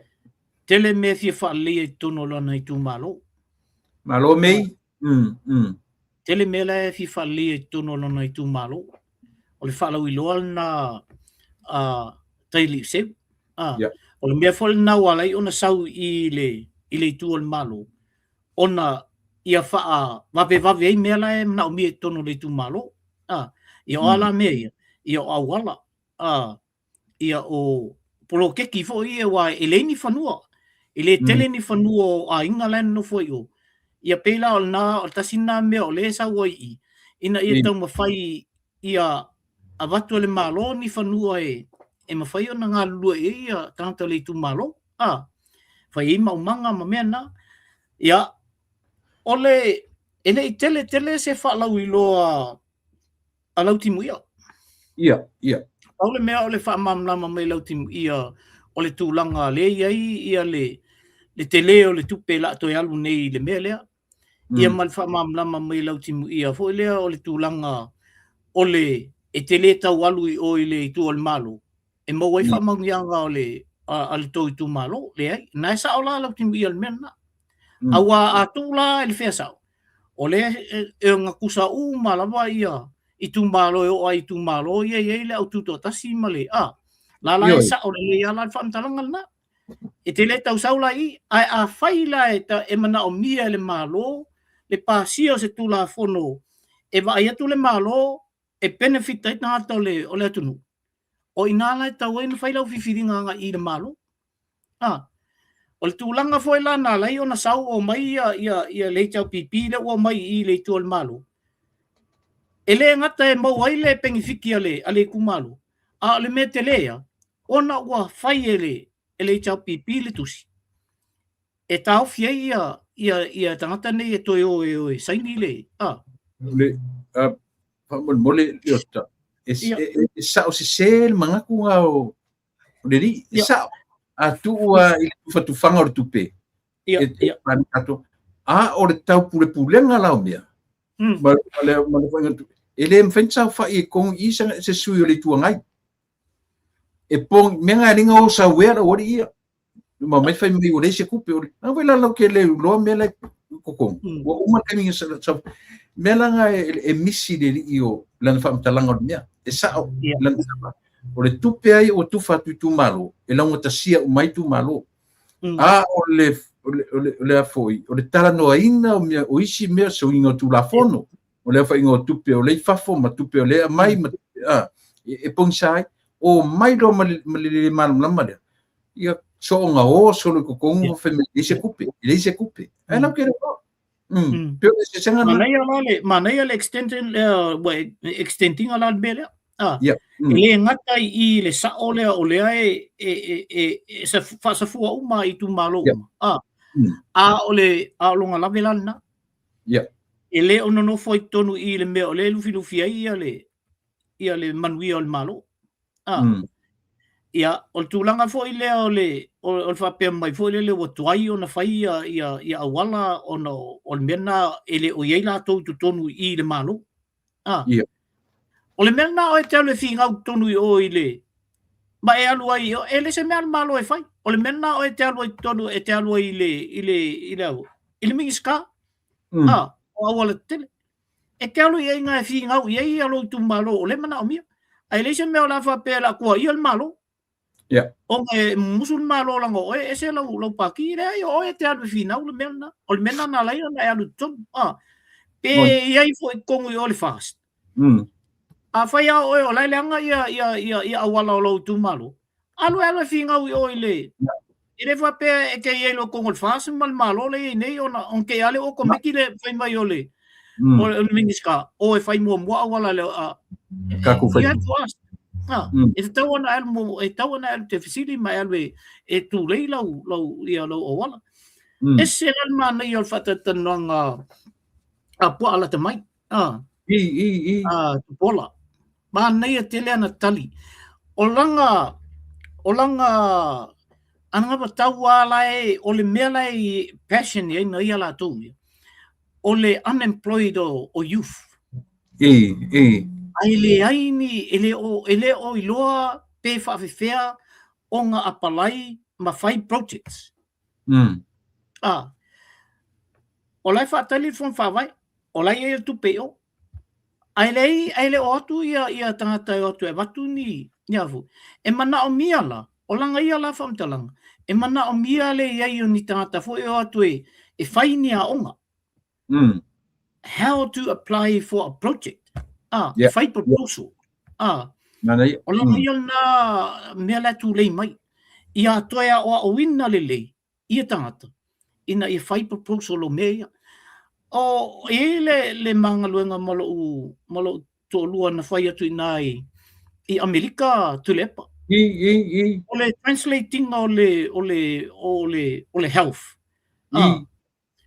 Tele mea e fia faaleleia i totonu o lona itumalo. Malo mei. Tele mea la e fia faaleleia i totonu o lona itumalo. O le faalauiloa lena a Taialii Seu. Ah. Yeah. O le mea foi lena ua ala ai ona sau i le, i le itu o le Malo, ona ia faavavevave ai mea la e manaomia i totonu o le itumalo. Ah. Ia o a la mea ia? Ia o auala, a ia o poloketi foi ia aua e leai ni fanua, e le tele ni fanua o aiga la e nonofo ai i o. Ia pei la o lena, o le tasi lena mea o lea e sau ai i i, ina ia taumafai ia avatu e le Malo ni fanua e e mafai ona galulue i ai ia tagata o le itumalo, a fai ai maumaga ma mea na. Ia, o le, e le i tele tele se faalauiloa a Lautimuia. Ia, ia. Pau le mea o le faamalamalama mai Lautimuia o le tulaga lea e i ai ia le, le tele o le tupe la toe alu nei i le mea lea. Ia ma le faamalamalama mai Lautimuia foi lea o le tulaga o le e tele tau alu i o i le itu o le Malo e maua ai faamanuiaga o le a le tou itumalo. Leai, na e sao la Lautimuia i le mea lena. Aua a tuu la i le fea sao, o lea e gatusa uma lava ia itumalo e oo lava i itumalo ia e i ai le au tutoatasi ma le a la la e sao lelei lava la le faamatalaga lena. E te le tau sau la i i, ae afai la e, e manaomia e le Malo le pasia o se Tulafono e vaai atu le Malo e benefit ai tagata o le, o le atunuu, o i ina la e tatau ai ona fai lau filifiliga agai i le Malo. A, o le tulaga foi la na ala ai ona sau o mai ia, ia, ia le HRPP lea ua omai i i le itu o le Malo, e le gata e maua ai le penefiti a le, a le itumalo, a o le mea tele ia, ona ua fai e le, e le HRPP le tusi, e taofi ai ia, ia, ia tagata nei e toe o e o e saini le, a. Le, a, faamolemole, Leota, e, e, e, e sao sese le manatu nga o, o le alii, e sao. A tuu a i le tufatufaga o le tupe, e, e, a o le taupulepulega la o mea, ma, ma le, ma le faiga e le mafai ona saofai e kogi i se, se sui o le Itu Agai. E pong, mea nga e linga o sauea la uali ia. Ma mai fai mai ua leai se tupe. Na foi la lau ke le uloa mea la kokogi. Ua uma le taimi sa, sa, mea la nga e, e misi le alii o lana faamatalaga o le mea. E sao lana faamatalaga. O le tupe ai ua tufa atu i itumalo, e laugatasia uma ai itumalo. A o le, o le, o le, o le a foi, o le talanoaina o mea, o isi mea, suiga o Tulafono, o le aofaiga o tupe o lea i fafo ma tupe o lea e aumai ma a, e, e pogisa ai. O mai loa ma le, ma le le malamalama lea, ia soonga o solo i totonu ma fai mai, e leai se tupe, e leai se tupe. Ae lau ke le iloa. Pei o le eseesega lena. Manaia la le, manaia le extension lea, ua extend ina la le mea lea. Ah, E le gata i i le sao lea o lea e, e, e, e, e faasafua uma i itumalo uma. Ah, a o le, a o lona lave la lena. E le o nonofo ai totonu i i le mea o lea e lufilufi ai ia le, ia le manuia o le Malo. A. Ia, o le tulaga foi lea o le o le faapea mai foi lele ua tuai ona fai ia ia ia auala ona o le mea lena e le o i ai latou i totonu i i le Malo. A. Ia. O le mea lena oe e te alu e finau i totonu i o i le ma e alu ai e le se mea a le Malo e fai. O le mea lena oe e te alu ai i totonu e te alu ai i le i le i le i le Minisita. A, o auala tetele. E te alu i ai ina e finau i ai ia lou itumalo o lea e manaomia. Ae leai se mea o le a faapea o le a tuuaia le Malo. Ona e mumusu le Malo leaga o oe e ese lau, lau pati. Leai, o oe e te alu e finau le mea lena. O le mea lena na ala ai ona e alu i totonu. A. Pe i ai foi i totonu i o le FAST. Afai lava o oe o la e leaga ia, ia, ia, ia auala o lou itumalo, Alu e alu e finau i o i le E le faapea e te i ai loa i totonu o le FAST ma le Malo lea e i ai nei ona ona te i lava lea ua komiti le fai mai o le o le Minisita o e fai muamua auala le a Tatou fai. You have to ask. Ha, e tatau ona e alu mo e tatau ona e alu te fesili ma e alu e e tulei lau lau ia lau auala. Ese la le manaia o le faatalatalanoaga a Puaa lata mai. Ah. I, i, i. Ah, Tupuola. Manaia tele ana tali. O lana, o lana anavatau lava la e, o le mea la e passion i ai na ia latou ia, o le unemployed o, o youth. I, i. Ae leai ni, e le o, e le o iloa pe faafefea ona apalai ma fai projects. Ah. O la e faatali le Fono Faavae, o la e i ai le tupe i o. Ae leai, ae le o atu ia, ia tagata e o atu e avatu ni, ni a foi. E manaomia la, o lana ia la faamatalaga, e manaomia le i ai o ni tagata foi e o atu e, e fai ni aoga. How to apply for a project. Ah, e fai proposal. Ah, Manaia. o lana ia lena mea la e tulei mai. Ia toe aoaoina lelei ia tagata ina ia fai proposal o mea ia. O, e i ai le, le ma galuega ma lou, ma lou toalua na fai atu i ina i, i Amerika Tuilaepa. I, i, i. O le translate ina o le, o le, o le, o le health. I. Ah,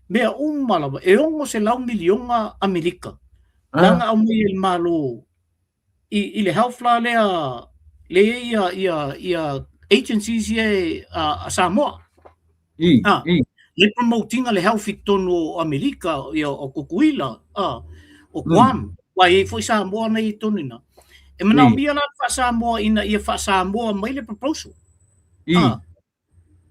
mea uma lava, e 600 miliona Amerika. La na aumai e le Malo i, i le health la lea, lea i ai ia, ia, ia agencies ia e, a, a Samoa. I, Ah, i. le promote ina le health i totonu o Amerika, ia, o Tutuila, ah, o Guam, aua e i ai foi Samoa na i ai totonu i ina. E manaomia la le faa-Samoa ina ia faa-Samoa mai le proposal. I. Ah,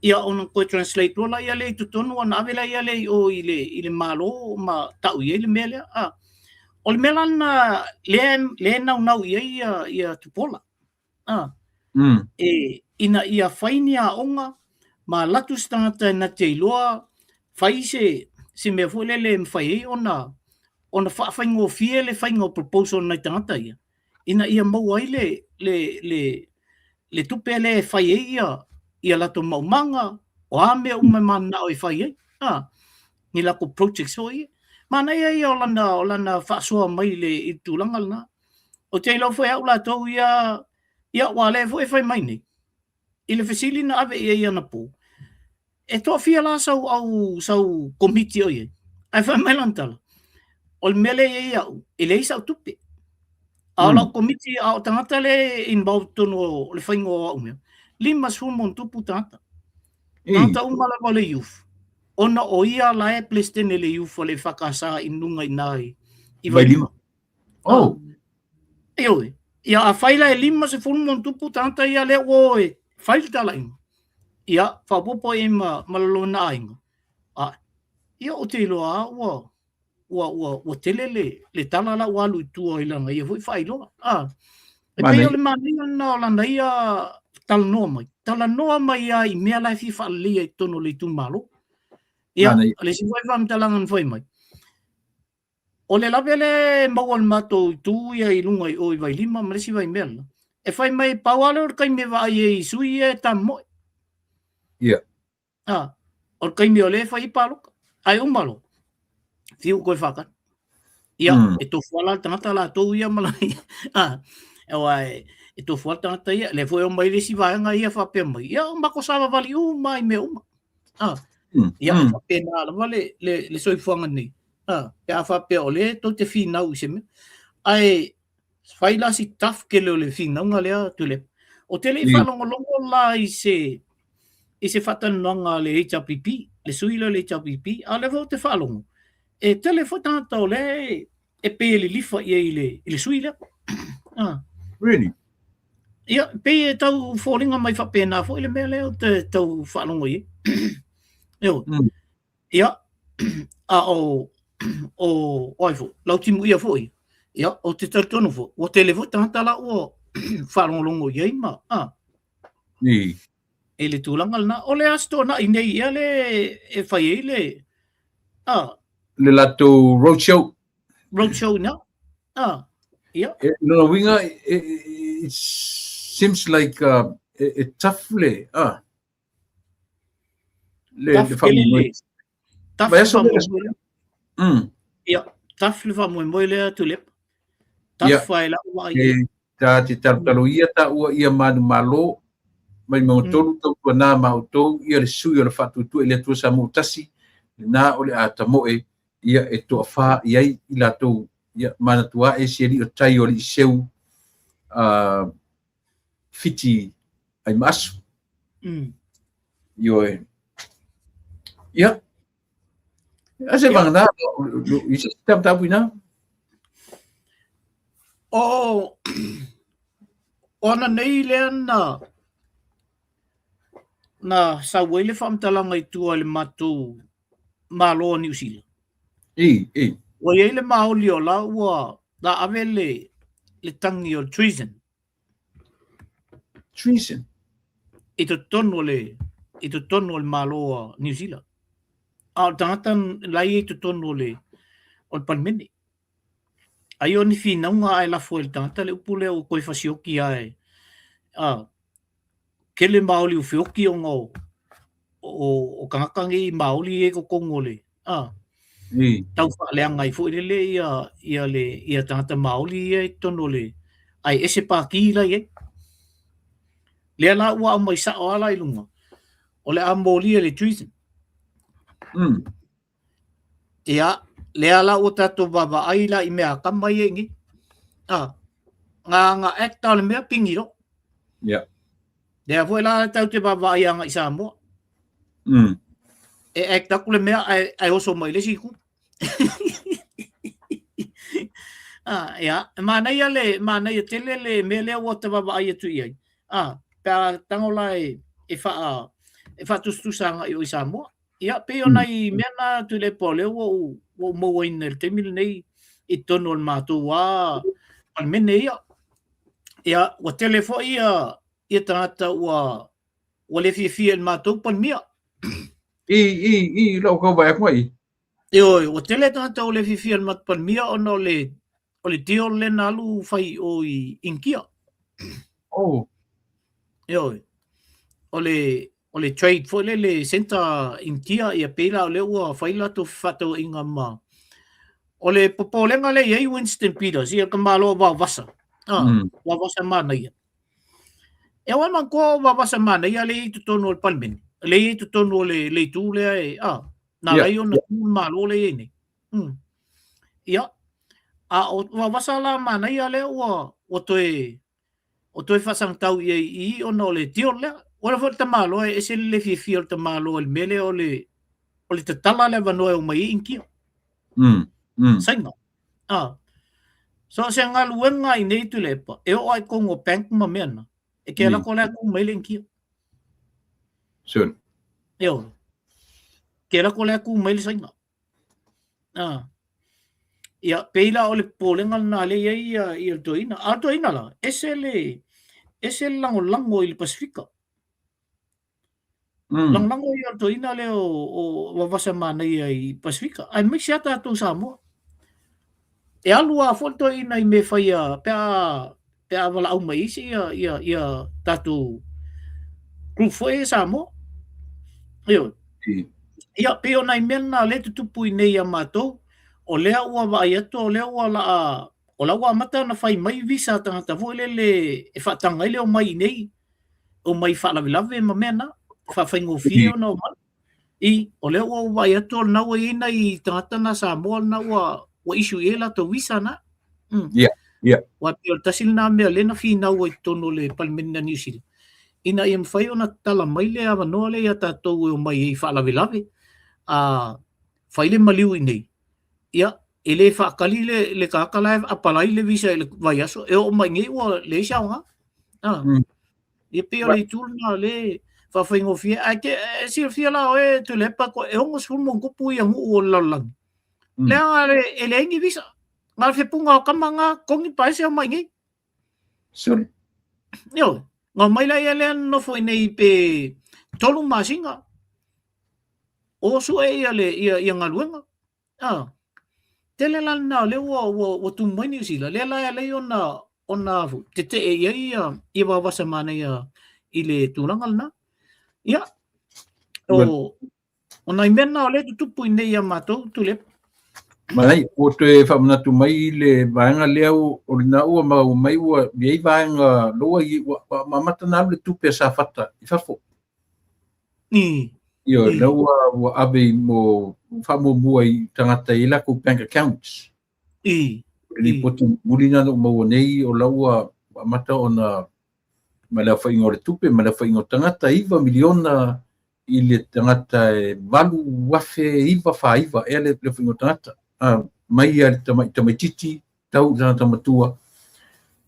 ia ona toe translate loa laia lea i totonu ona ave laia lea i o i le, i le Malo ma tau i ai le mea lea. Ah. O le mea la lena lea, lea e naunau i ai ia, ia Tupuola. Ah. E, ina ia fai ni aoga ma alu atu se tagata e na te iloa fai se, se mea foi lele e mafai ai ona, ona faafaigofie le faiga o proposal a nai tagata ia. ina ia maua ai le, le, le, le tupe lea e fai ai ia, ia latou maumaga, o a mea uma e mananao e fai ai, a, ni latou projects foi ia. Manaia ia o lana, o lana faasoa mai i le, i le tulaga lena. Ou te iloa foi au latou ia, ia aua o lea foi e fai mai nei, i le fesili na ave i ai anapo, e toafia la sau au sau komiti o i ai? Ae fai mai lana tala, o le mea lea e i ai au, e leai sau tupe. A o lau komiti, a o tagata lea e involved totonu o le faiga o au mea, 50 ma ona tupu tagata. Tagata uma lava o le youth, ona o ia la e Peresetene le youth o le EFKS i luga i ina i Vailima. Oh. Ioe. Ia afai la e 50 ma ona tupu tagata ia lea ua o e fai le talaiga, ia faaopoopo i ai ma, ma lona aiga, a, ia ou te iloa lava ua, ua, ua, ua tele le, le tala la ua alu i tua i lana ia foi faailoa. A, e pei o le manaia lena o lana ia talanoa mai. Talanoa mai lava i mea la e fia faaleleia i totonu o le itumalo. Ia, o le isi foi faamatalaga na fai mai, O le lave lea e maua e le matou itu ia i luga i o i Vailima ma le isi vaimea lena, e fai mai pau lava lea o le taimi e vaai ai i sui ia e tamomoe. Ia. A, o le taimi o lea e fai ai palota. Ae uma loa, fiu toe faatali. Ia, e tofu lava la le tagata latou ia ma la a, aua e, e tofu lava le tagata ia, lea foi e omai le isi vaega ia faapea mai, ia o matou savavali uma lava i mea uma. A, ia, e faapena lava le, le, le soifuaga nei. A, pe a faapea o lea tou te finau i se mea. Ae Fai la si tough tele o le finauga lea Tuilaepa. Ou te le i faalogologo la i se i se faatalanoaga a le HRPP, le sui lea o le HRPP, a o lea foi ou te faalogo, e tele foi tagata o lea e pei e lilifa i ai i le, i le sui lea. Ah. Really? Ia, pei e tau foliga mai faapena foi le mea lea ou te tau faalogo i ai. Ioe. Ia, a o, o, o ai foi, Lautimuia foi, ia, ou te talitonu foi, ua tele foi tagata la ua faalogologo i ai ma, a, I. i le tulaga lena. O le Aso Toonai nei ia le e fai ai le, a. Le latou roadshow. Roadshow ina, a, ia. E, lona uiga, it seems like e, e tough le, a, Le, le faamoemoe. Tough le faamoemoe lea. Ia, tough le faamoemoe lea Tuilaepa. Tough ai lau vaai. E, ta te talotalo ia taua ia manumalo mai Magatolu tautuana ma outou ia le sui o le Faatuatua i le Atua Samoa ua tasi, lena o le a tamoe ia e toafa i ai i latou ia manatua ae si alii o tai o alii seu a Fiti ai ma asu. Ioe. Ia. A se vanga na, i se tapu ina. O, o ana nei lea na, na sau ai le faamatalaga i tua i le matou Malo o Niu Sila. I, i. Ua i ai le maoli o la ua la ave le, le tagi o le treason. Treason? I totonu o le, i totonu o le Malo a Niu Sila. A o le tagata la ia i totonu o le, o le Palemene. Ai o ni finauga ae lafo e le tagata le upu lea ua toe fasioki lava e, a, tele maoli ua feoti ona o, o, o tagata nei maoli ia i totonu o le, a, tau faaleaga ai foi lele ia, ia le, ia tagata maoli ia i totonu o le, ae ese pati la i ai. Lea la ua aumai sao lava la i luga, o le a molia le treason. Ia, lea la ua tatou vaavaai la i mea atamai ia i inei. A, na na act o le mea pigi loa. Yeah. Lea foi la tatou te vaavaai agai i Samoa. E act atu le mea ae, ae oso mai le isi itu. Ah, ia, e manaia le, manaia tele le mea lea ua ta vaavaai atu i ai. Ah, pe a tago la e, e faa, e faatusatusa agai i o i Samoa. Ia, pei o nai mea na Tuilaepa o lea ua ou, ua ou mauaina i le taimi lenei i totonu o le matou lava Palemene ia. Ia, ua tele foi ia, ia tagata ua, ua le fiafia i le matou Palemia. I, i, i, lau kau vaai atu ai. Ioe, ua tele tagata ua le fiafia i le matou Palemia ona o le, o le deal lea na alu fai i o i Initia. Oh. Ioe, o le, o le trade foi lele centre Initia, ia pei la o lea ua fai latou fefaatauaiga ma O le popolega lea i ai Winston Peters, ia ka malo Vaovasa. Ah, Vaovasa manaia. E aua manatua o Vaovasa manaia lea i totonu o le Palemene. Lea i totonu o le, le itu lea e, ah, na ala ai ona tu le Malo lea i ai nei. Ia, a o Vaovasa la manaia lea ua, ua toe, o toe faasagatau i ai i i ona o le deal lea. Ua foi le tamaloa e ese le le fiafia o le tamaloa i le mea lea o le, o le tatala le avanoa e omai ai Initia. Saina. Ah. So se galuega i nei Tuilaepa, e oo lava i totonu o bank ma mea na, e ke lako la e tu mai le Initia. Sure. Ioe. Ke lako la e tu mai le Saina. Ah. Ia, pei la o le popolega lena lea i ai ia, ia le toeaina. A o le toeaina la, ese le, ese le lagolago i le Pasifika. Lagolago ia o le toeaina lea o, o Vaovasa Manaia i Pasifika, aemaise lava tatou Samoa. E alu lava foi le toeaina i mea e faia pe a, pe a valaau mai isi ia, ia, ia tatou group foi ia Samoa. Ioe. Ia, pei o nai mea na lea e tutupu i nei ia matou, o lea ua vaai atu, o lea ua laa, o la ua amata ona fai mai visa a tagata foi lele e faataga ai le omai i nei, omai faalavelave ma mea na, faafaigofie ona omai. I, o lea ua ou vaai atu o lena ua i ai nai tagata na Samoa lena ua, ua issue i ai latou visa na. Yeah. Ia. Aua e pei o le tasi lena mea lea na finau ai i totonu o le Palemene a Niu Sila, ina ia mafai ona tatala mai le avanoa lea ia tatou e omai ai i faalavelave, a fai le maliu i inei, ia, e le faatali le, le tagata la e apalai le visa i le vaiaso, e oo mai i inei ua leai se aoga. Ah. Ia pei o le itu lena o lea e faafaigofie. Ae te, e silafia la oe Tuilaepa, e 60 ma ono tupu ia nuu o le lalolagi. Leaga le, e leai ni visa. Na o le fepuga o tama na togi paese omai i inei. Sure. Ioe, na omai laia lea nonofo i inei pe 3 masina o sue ia le ia, ia galuega. Ah. Tele la lena o lea ua ua ua tumu mai Niu Sila, lea la e ala ai ona ona tetee i ai ia ia Vaovasa Manaia i le tulaga lena. Ia, o O nai mea na o lea e tutupu i nei ia matou Tuilaepa. Manaia, ua toe faamanatu mai le vaega lea o lena ua maua mai ua i ai vaega loa i ua amata ona alu le tupe a Safata i fafo. Ioe, lea ua ua ave i mo faamuamua i tagata e i ai latou bank accounts. O le lipoti mulimuli lena na ou maua nei o la ua amata ona ma le aofaiga o le tupe ma le aofaiga o tagata, 9 miliona i le tagata e 8,949 ea le aofaiga o tagata, mai lava i le tamaitiiti tau i le tagata matua,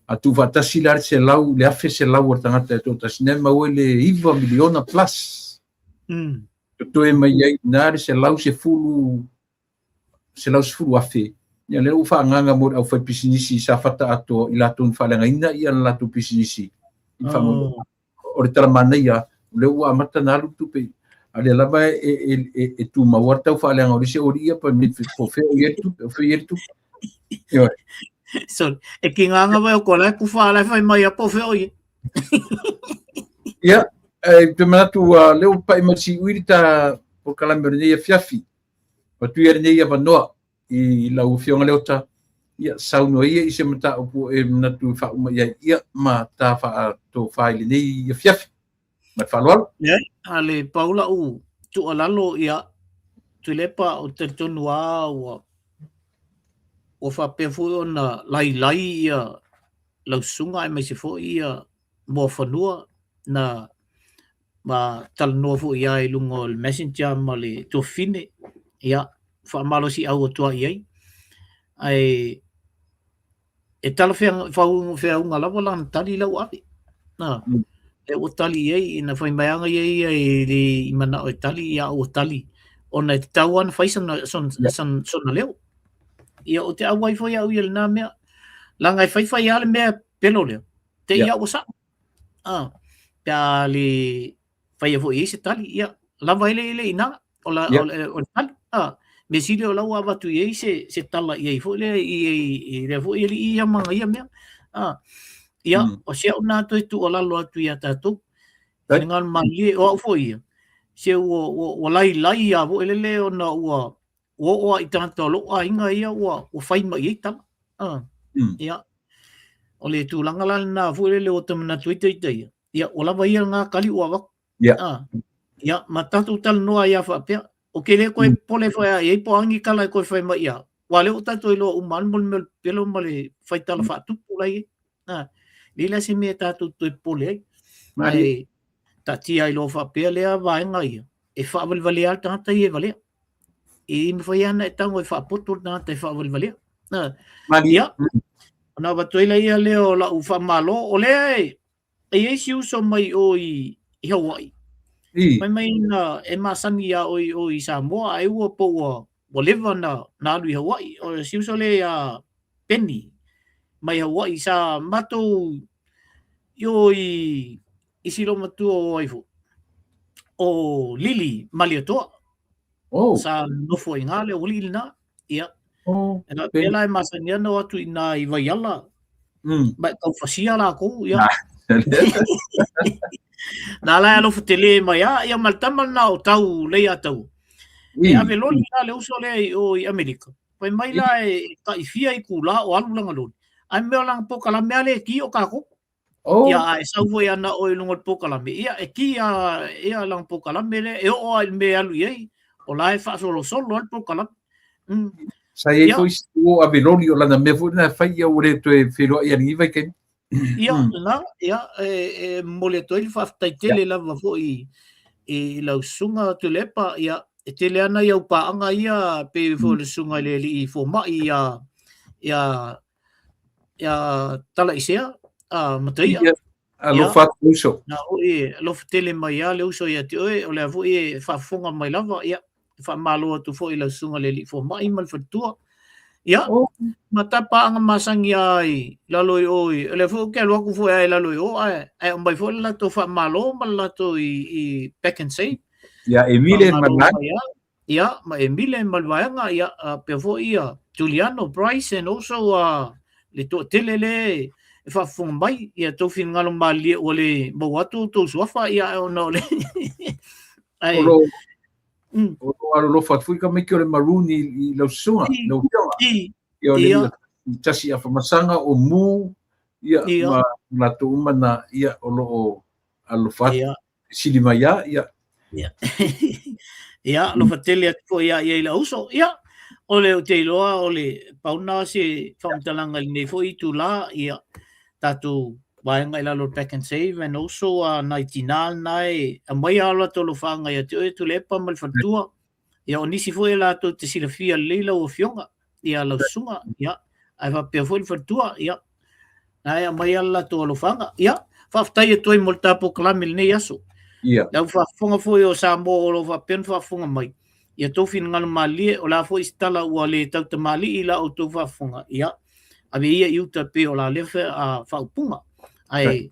a tuufaatasi la le selau, le 1,100 o le tagata e toatasi, na e maua ai le 9 miliona plus. Totoe mai ai i ina le 110,000, ia lea ua faaagaaga mo le aufaipisinisi i Safata atoa i latou na faaleagaina ia le latou pisinisi i le faamoemoe. O le tala manaia, o lea ua amata ona alu le tupe, a o lea lava e tumau lava le tau faaleaga o le isi aualii ia, po o fea o i ai le tupe, o fea o i ai le tupe. Ioe. Sorry, e tiga vai o koe la e kufa la e fai mai a po o fea o i ai. Ia, e te manatu ua lea ua pai mai le siui le ta polokalame o lenei afiafi. Avatu ia lenei avanoa i lau Afioga Leota, ia saunoa ia i se mataupu e manatu e faauma i ai ia ma ta faatofa i lenei afiafi. Ma le faaaloalo. Leai, a le pau lau tuualalo ia Tuilaepa ou te talitonu lava ua ua faapea foi ona lailai ia lau susuga aemaise foi ia Muafanua na ma talanoa foi ia i luga o le messenger ma le tuafafine, ia, faamalosiau atu lava i ai. Ae e talafeauga lava lana tali la ua ave. Na, lea ua tali i ai, ina fai mai lava ia ia e le i manao e tali, ia ua tali, ona e tatau lava ona fai sana, sona, sona, sona leo. Ia, ou te auai foi au ia i lena mea. Leaga e faifai lava le mea pelo lea, te i au ua sao. Ah, pe a le faia foi i ai se tali, ia, lava ai le ile i ina, o la, o le, o le tali. Ah, mea sili o la ua avatu i ai se, se tala i ai foi lea, i, i, i lea foi alii ia ma ia mea. Ah, ia, o si au nā toe tuualalo atu iā tātou. Finagalo malie, o au foi ia, se ua, ua, ua lailai lava foi lele ona ua, ua oo lava i tagata o lou aiga ia ua, ua fai mai i ai tala. Ah. Ia, o le tulaga la lena foi lele ua ta manatu ai ita ia, ia, ua lava ia lena tali ua avatu. Ah. Ia, ma tatou talanoa ai lava faapea. Ou te le toe popole foi lava i ai po o a ni tala e toe fai mai ia au. Aua o lea ua tatou iloa uma lava le mea o le pepelo ma le fai tala faatupu la e i ai. Ah. Leai la se mea e tatou toe popole ai. Ae taatia ai loa faapea lea vaega ia, e faavalevalea lava le tagata ia e valea. E mafai lava ona e tago e faapoto le tagata e faavalevalea. Ia, ona avatu ai laia lea o lau faamalo, o lea e i ai si uso mai o i, i Hawaii. Fai mai na e masani iā ʻoe i o i Samoa, ai ua po ua, ua leva na, na alu i Hawaii. O si uso lea iā Penny mai Hawaii sa matou i o i i si loomatua o ai foi, o Lili Malietoa. Oh. Sa nofo i ina le aualii lena. Ia. Oh. E na pēlā e masani ana o atu i nā i Waiala. Ma e taufasia lākou, ia. Nā la e alofa tele mai a, ia ma le tama lena o Tau Leiatau. E ave loli la le uso lea i o i Amerika. Fai mai la e taifia itulā o alu lana loli. Ae mea o lana polokalame lava lea e ki o kākou. Oh. Ia, a e sau foi ana ʻoe i luga o le polokalame, ia, e kī a ia lana polokalame lea, e oo lava i le mea e alu i ai, o la e faasolosolo lava le polokalame. Mm. Sa i ai foi si uo ave loli o lana mea foi lena e fai, ia ua le toe feiloai i lenei vaitaimi. Ia, lena, ia, e momoli atu ai le faafetai tele lava foi i lau susuga Tuilaepa, ia, e tele lava nai au paaga ia, pei foi o le susuga i le alii fomai ia, ia, ia Talaisea Mataia. Ia, alofa atu uso. Na foi e alofa tele mai lava le uso ia te oe, o lea foi e faafofoga mai lava, ia, e faamalo atu foi i lau susuga i le alii fomai ma le faletua. Ia, ma ta paaga masani lava i lalo i o, o lea foi ou te alu atu foi lava i lalo i o, ae aumai foi le latou faamalo ma le latou i Pak'nSave. Ia, Emile ma Faamalo mai lava. Ia, ma Emile ma le vaega, ia, faapea foi ia Juliano Bryce and also le toatele lea e faafofoga mai, ia tou finagalo malilie ua le maua atu outou suafa, ia, ae ona o le ae, O lo o lo alolofa atu foi tamaiti o le Maroon i lau susuga, lau afioga. Ia, o le tasi Afamasaga o Mu, ia, ma latou uma na, ia, o lo o alofa atu. Sili mai lava, ia. Ia. Ia, alofa tele atu foi ia i lau uso. Ia, o le ou te iloa o le pau lena o se faamatalaga i lenei foi itula, ia, tatou vaega i lalo o le Pak'nSave and also nai tina lena e aumai lava o latou alofaaga ia te oe Tuilaepa ma le faletua. Ia, o nisi foi e latou te silafia lelei lau afioga, ia lau susuga, ia, ae faapea foi le faletua, ia, na e aumai lava le latou alofaga. Ia, faafetai atu ai mo le ta polokalame i lenei aso. Ia. Le au faafofoga foi o Samoa o lo o faapea ona faafofoga mai, ia tou finagalo malilie, o le a foi se tala ua le tautamalii i la outou faafofoga, ia, ave ia i uta pei o la lea faaupuga. Ae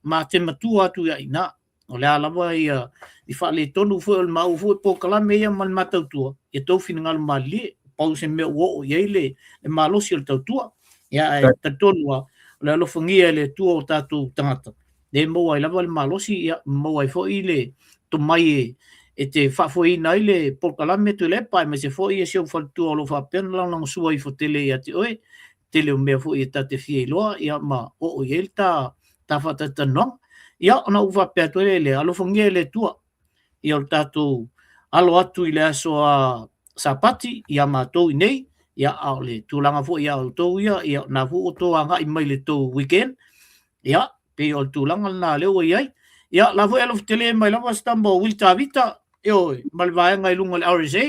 ma te matua atu ia i ina. O le a lava ia i faaletonu foi o le maua foi polokalame ia ma le ma tautua, ia tou finagalo malilie, pau se mea ua oo i ai le malosi o le tautua. Ia ae talitonu lava, o le alofagia e le Atua o tatou tagata, lea e maua ai lava le malosi, ia maua ai foi le tomai e te faafoeina ai le polokalame Tuilaepa, aemaise foi si ou faletua o lo o faapea ona lagolagosua ifo tele ia te oe, tele o mea foi e ta te fia iloa, ia ma oo i ai le ta ta faatalatalanoaga. Ia, ona ou faapea atu ai lea, alofagia e le Atua, ia o le tatou alo atu i le aso a Sapati ia matou i nei, ia, a o le tulaga foi ia outou ia, ia, na foi ua outou agai mai le tou weekend, ia, pei o le tulaga lena lea ua i ai. Ia, la foi alofa tele mai lava se tama o Will Tavita, ioe, ma le vaega i luga o le RSA,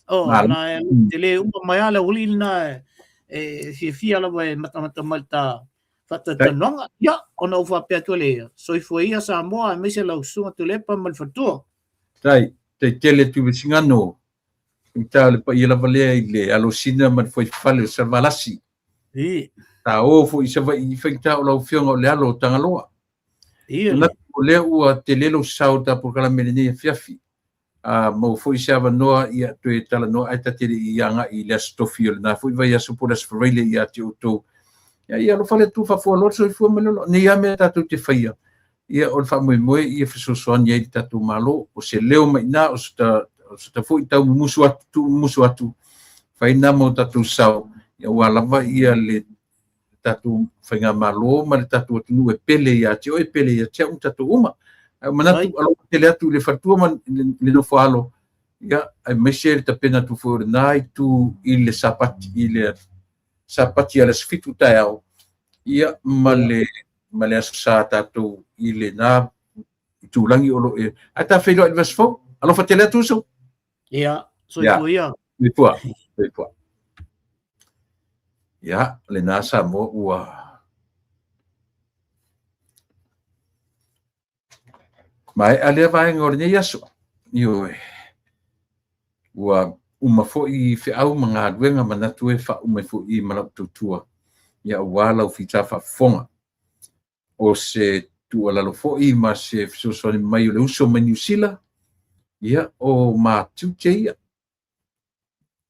o, na e tele uma mai lava le aualii lena e fiafia lava e matamata mai le ta faatalatalanoaga. Ia, ona ou faapea atu ai lea, soifua ia Samoa aemaise lau susuga Tuilaepa ma le faletua. Tai, tai tele Tuivasigano, faigata o le paia lava lea i le alosina ma le fuaifale o Salevalasi. I. Ta o foi i Savaii, faigata o lau afioga o le alo o Tagaloa. I. Manatu o lea ua tele lou sao i le ta polokalame i lenei afiafi. A maua foi se avanoa, ia toe talanoa ae ta te le i agai i le Aso Tofi o lena foi vaiaso po o le Aso Faraile ia te outou. Ia, ia alofa le Atua faafualoa le soifua ma le ola. O nei lava mea tatou te faia, ia o le faamoemoe ia fesoasoani ai i le tatou Malo. O se leo mai i ina, o se ta, o se ta foi taumumusu atu, tuumumusu atu, fai lena ma o tatou sao, ia aua lava ia le tatou faigamalo ma le tatou atunuu e pele ia te oe, e pele ia te au ma tatou uma. Ae ua manatu alofa tele atu i le faletua ma le nofo alo, ia, aemaise le tapena atu foi o lena itu i le Sapati, i le Sapati a le aso 7 taeao, ia, ma le, ma le aso Sa tatou i lena itulagi o lo o e. Ae ta feiloai i le vaiaso fou. Alofa tele atu uso. Ia, soifua ia. Soifua, soifua. Ia, lena Samoa ua maea lea vaega o lenei aso. Ioe. Ua uma foi feau ma galuega manatu e faauma ai foi i ma lau tautua. Ia, aua lau fita faafofoga. O se tuualalo foi ma se fesoasoani mai o le uso mai Niu Sila, ia, o matiute ia.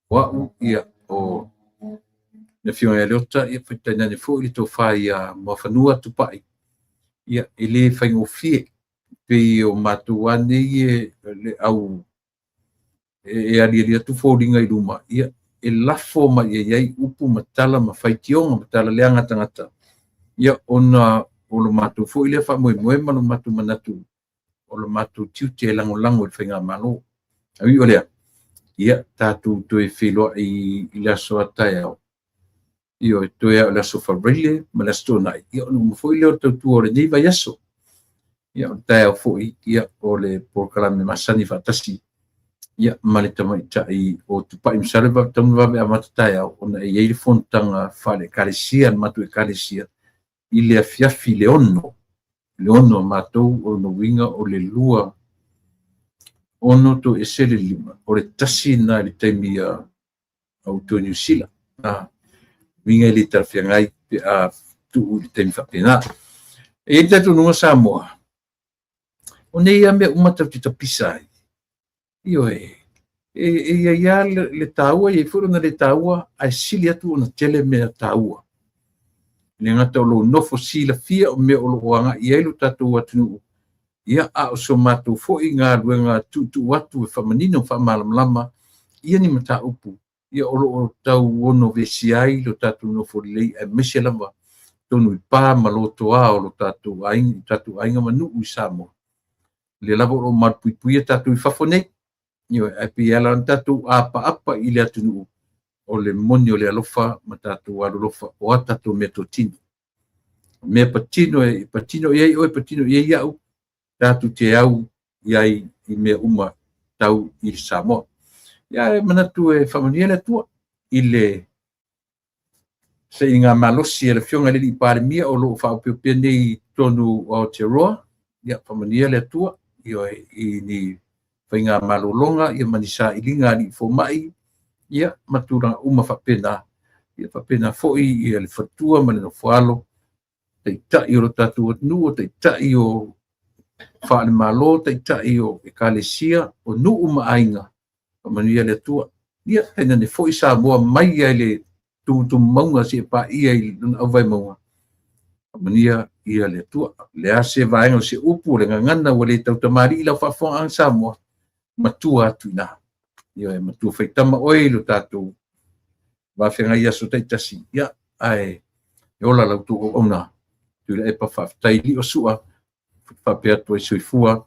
O au, ia, o le Afioga ia Leota, ia, faitainane foi le tofa ia Muafanua Tupai, ia, e le faigofie, pei o matou lava nei e le au e aliali atu foliga i luma, ia, e lafo mai i ai upu ma tala ma faitioga ma tala leaga tagata, ia, ona o lo matou foi lea faamoemoe ma lo matou manatu o lo matou tiute e lagolago i le faigamalo. Ae ui o lea, Ia, tatou toe feiloai i le aso a taeao. Ioe, toe lava o le aso Faraile ma le aso Toonai, ia ona uma foi lea o le tautua o lenei vaiaso. Ia, o le taeao foi, ia, o le polokalame masani faatasi ia ma le tamaitai o Tupai. Masalo e tatau ona vave amata taeao ona e i ai le fonotaga faale-Ekalesia a le matou Ekalesia i le afiafi i le 6, le 6 a matou, o lona uiga o le 2 6 toese le 5, o le 1 lena i le taimi a outou i Niu Sila. Uiga e le talafeagai pe a tuu i le taimi faapena. E i ai le talitonuga Samoa, o nei lava mea uma tatou te tapisa ai, ioe, e i ai lava le taua, e i ai foi lona le taua, ae sili atu ona tele mea taua. E le gata o lou nofo silafia o mea o lo o agai i ai lo tatou atunuu, ia, a o so matou foi galuega tuutuu atu e faamanino ma faamalamalama ia ni mataupu ia o lo o tau ono vesia ai lo tatou nofo lelei, aemaise lava totonu i pa ma lotoa o lo tatou aiga, tatou aiga ma nuu i Samoa. O lea lava o lo o malupuipuia tatou i fafo nei, ioe, ae pei e ala ona tatou apaapa i le atunuu, o le moni o le alofa ma tatou alolofa o a tatou meatotino. O mea patino e patino i ai oe, patino i ai au, tatou te au i ai i mea uma tau i le Samoa. Ia, e manatu e faamanuia le Atua i le sailigamalosi a le Afioga i le Alii Palemia o lo o faaopeopea nei i totonu o Aotearoa. Ia, faamanuia le Atua, ioe, i ni faigamalologa ia ma ni sailiga a alii fomai, ia, ma tulaga uma faapena. Ia faapena foi ia le faletua ma le nofoalo, taitai o lo tatou atunuu, o taitai o faale-Malo, taitai o ekalesia, o nuu ma aiga, faamanuia le Atua. Ia, tainane foi Samoa mai lava i le tumutumu mauga seia paia i lona auvae mauga, faamanuia ia le Atua. O le a se vaega o se upu o le gagana ua le tautamalii i lau faafofogaaga Samoa, matua atu i ina. Ioe, matua faitama oe i lo tatou vafeagai i aso taitasi, ia, ae ola la outou auauna. Tuilaepa, faafetai. Lio Sua, faapea atu ai, soifua.